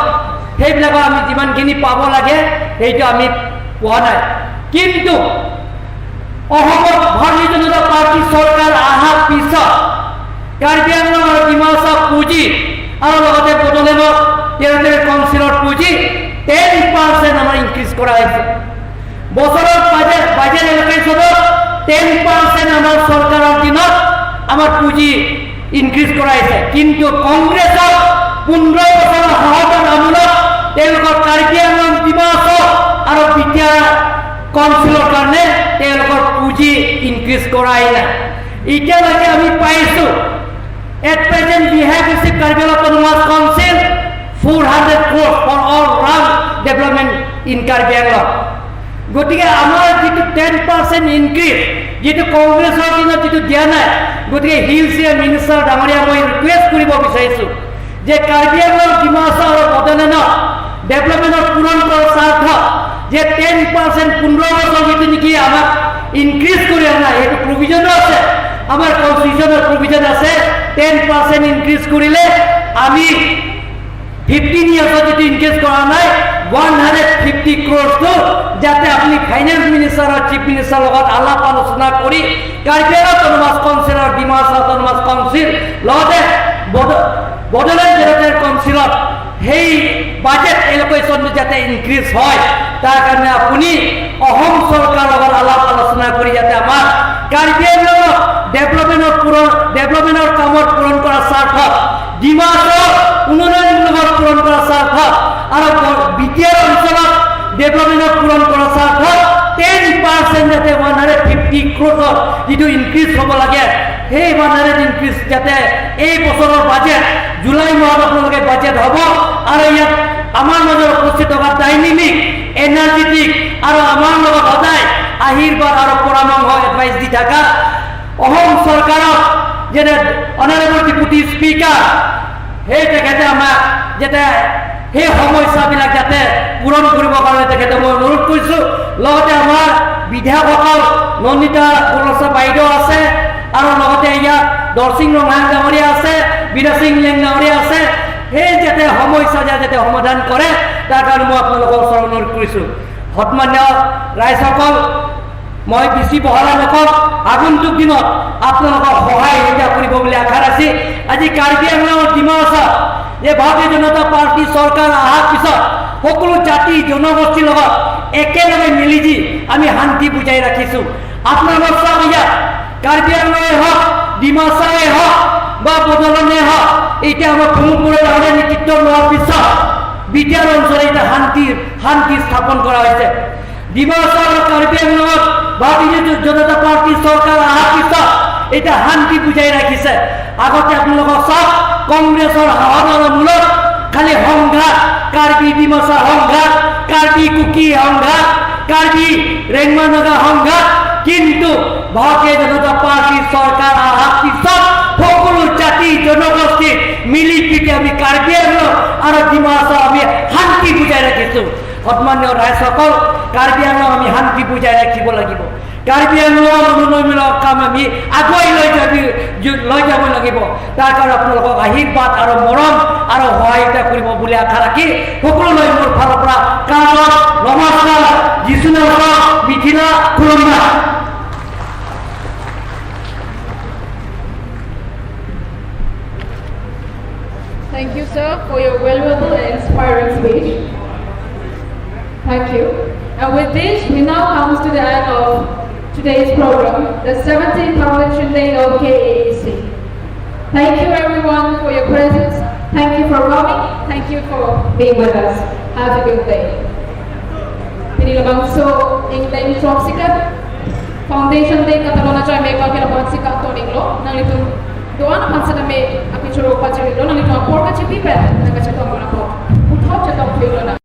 সেইবিলাকৰ আমি যিমানখিনি পাব লাগে সেইটো আমি পোৱা নাই। কিন্তু অসমত ভাৰতীয় জনতা পাৰ্টী চৰকাৰ অহাৰ পিছত কাৰ্বি আংলং আৰু ডিমা হাছাও পুঁজি আৰু লগতে বডোলেণ্ডৰ টেৰিটৰিয়েল কাউন্সিলৰ পুঁজি 10% আমাৰ ইনক্ৰিজ কৰা হৈছে। বছৰৰ বাজেট এলোকেশ্যনত 10% আমাৰ চৰকাৰৰ দিনত আমাৰ পুঁজি ইনক্ৰিজ কৰা হৈছে। কিন্তু কংগ্ৰেছৰ 15 বছৰৰ শাসনৰ আমোলত তেওঁলোকৰ কাৰ্বি আংলং, ডিমা হাছাও আৰু বিটিআৰ কাউন্সিলৰ কাৰণে তেওঁলোকৰ পুঁজি ইনক্ৰিজ কৰাই নাই। এতিয়ালৈকে আমি পাইছোঁ, at present we have received Karbi Anglong Autonomous Council 400 crore for all round development in Karbi Anglong। গতিকে আমাৰ যিটো 10% ইনক্ৰিজ, যিটো কংগ্ৰেছৰ দিনত যিটো দিয়া নাই, গতিকে হিলছ এৰিয়া মিনিষ্টাৰ ডাঙৰীয়া, মই ৰিকুৱেষ্ট কৰিব বিচাৰিছোঁ যে কাৰ্বি আংলং, ডিমা হাছাও আৰু বডোলেণ্ডত ডেভেলপমেণ্টৰ পূৰণ কৰাৰ স্বাৰ্থত যে 10% 15 বছৰ যিটো নেকি আমাক ইনক্ৰিজ কৰি অনা, সেইটো প্ৰভিজনো আছে, আমাৰ কনষ্টিটিউশ্যনৰ প্ৰভিজন আছে। 10% ইনক্ৰিজ কৰিলে আমি 15 ইয়াৰ্ছত যিটো ইনক্ৰিজ কৰা নাই, 150 ক্ৰ'ৰ্ছটো যাতে আপুনি ফাইনেন্স মিনিষ্টাৰ আৰু চিফ মিনিষ্টাৰৰ লগত আলাপ আলোচনা কৰি কাৰ্বি আংলং অট'নমাছ কাউন্সিল আৰু ডিমা হাছাও অট'নমাছ কাউন্সিল, লগতে বডোলেণ্ড টেৰিটৰিয়েল কাউন্সিলত সেই বাজেট এলোকেশ্যনটো যাতে ইনক্ৰিজ হয়, তাৰ কাৰণে আপুনি অসম চৰকাৰৰ লগত আলাপ আলোচনা কৰি যাতে আমাৰ কাৰ্বি আংলঙত ডেভেলপমেণ্টৰ কামত পূৰণ কৰাৰ স্বাৰ্থত, ডিমা হাছাও উন্নয়নমূলক পূৰণ কৰাৰ স্বাৰ্থত আৰু বিটিআৰ অঞ্চলত ডেভেলপমেণ্টত পূৰণ কৰাৰ স্বাৰ্থত 10% যাতে 150 ক্ৰ'ৰ্ছত যিটো ইনক্ৰিজ হ'ব লাগে, সেই 100 ইনক্ৰিজ যাতে এই বছৰৰ বাজেট, জুলাই মাহত আপোনালোকে বাজেট হ'ব। আৰু ইয়াত আমাৰ মাজত উপস্থিত থকা ডাইনামিক, এনাৰ্জেটিক আৰু আমাৰ লগত সদায় আশীৰ্বাদ আৰু পৰামৰ্শ, এডভাইচ দি থকা অসম চৰকাৰক যেনে অনাৰেবল ডেপুটি স্পীকাৰ, সেই তেখেতে আমাক যাতে সেই সমস্যাবিলাক যাতে পূৰণ কৰিবৰ কাৰণে তেখেতে মই অনুৰোধ কৰিছোঁ। লগতে আমাৰ বিধায়কসকল নন্দিতা গোলচা বাইদেউ আছে আৰু লগতে ইয়াত দৰচিং ৰংহাং ডাঙৰীয়া আছে, বীৰা সিং লেং ডাঙৰীয়া আছে, সেই যাতে সমস্যা যাতে সমাধান কৰে, তাৰ কাৰণে মই আপোনালোকৰ ওচৰত অনুৰোধ কৰিছোঁ। সন্মানীয় ৰাইজসকল, মই বেছি বহলাই নকওঁ, আগন্তুক দিনত আপোনালোকক সহায় সহযোগিতা কৰিব বুলি আশা ৰাখি আজি কাৰ্বি আংলঙৰ ডিমাহাচাও যে ভাৰতীয় জনতা পাৰ্টী চৰকাৰ অহাৰ পিছত সকলো জাতি জনগোষ্ঠীৰ লগত একেলগে মিলি আমি শান্তি বুজাই ৰাখিছোঁ। আপোনালোক চাওক, ইয়াত কাৰ্বি আংলঙে হওক, ডিমাচাই হওক বা বড়োলেণ্ডে হওক, এতিয়া আমাৰ প্ৰমোদ বড়ো ডাঙৰীয়া নেতৃত্ব লোৱাৰ পিছত বিটিআৰ অঞ্চলত এতিয়া শান্তি স্থাপন কৰা হৈছে। ডিমাচা আৰু কাৰ্বি আংলঙত ভাৰতীয় জনতা পাৰ্টী চৰকাৰ অহাৰ পিছত এতিয়া শান্তি বুজাই ৰাখিছে। আগতে আপোনালোকক চাওক, কংগ্ৰেছৰ শাসনৰ মূলত খালি সংঘাত, কাৰ্বি ডিমাচা সংঘাত, কাৰ্বি কুকি সংঘাত, কাৰ্বি ৰেংমা নগা সংঘাত। কিন্তু ভাৰতীয় জনতা পাৰ্টীৰ চৰকাৰ অহাৰ পিছত সকলো জাতি জনগোষ্ঠী মিলি পিটি আমি কাৰ্বি আংলং আৰু ডিমাচা আমি শান্তি বুজাই ৰাখিছোঁ। সন্মানীয় ৰাইজসকল, কাৰ্বি আংলং আমি শান্তি বুজাই ৰাখিব লাগিব। কাৰ্বি আংলঙৰ উন্নয়নমূলক কাম আমি আগুৱাই লৈ যাব লাগিব। তাৰ কাৰণে আপোনালোকক আশীৰ্বাদ আৰু মৰম আৰু সহায়তা কৰিব বুলি আশা ৰাখি সকলোলৈ মোৰ ফালৰ পৰা কাণত নমস্কাৰ। Jesus Mithila খুলুম্বা। Thank you, sir, for your valuable and inspiring speech. Thank you. And with this, we now come to the end of today's program, the 17th Foundation Day of KAAC. Thank you, everyone, for your presence. Thank you for coming. Thank you for being with us. Have a good day. Pinilabang so England from Sikat Foundation Day katalona chay me ka kila sikat to ninglo nang litong doan pansa na me apichuro pachirilo nang litong por ka chipi pe nang ka chatong na po uthop chatong philo na.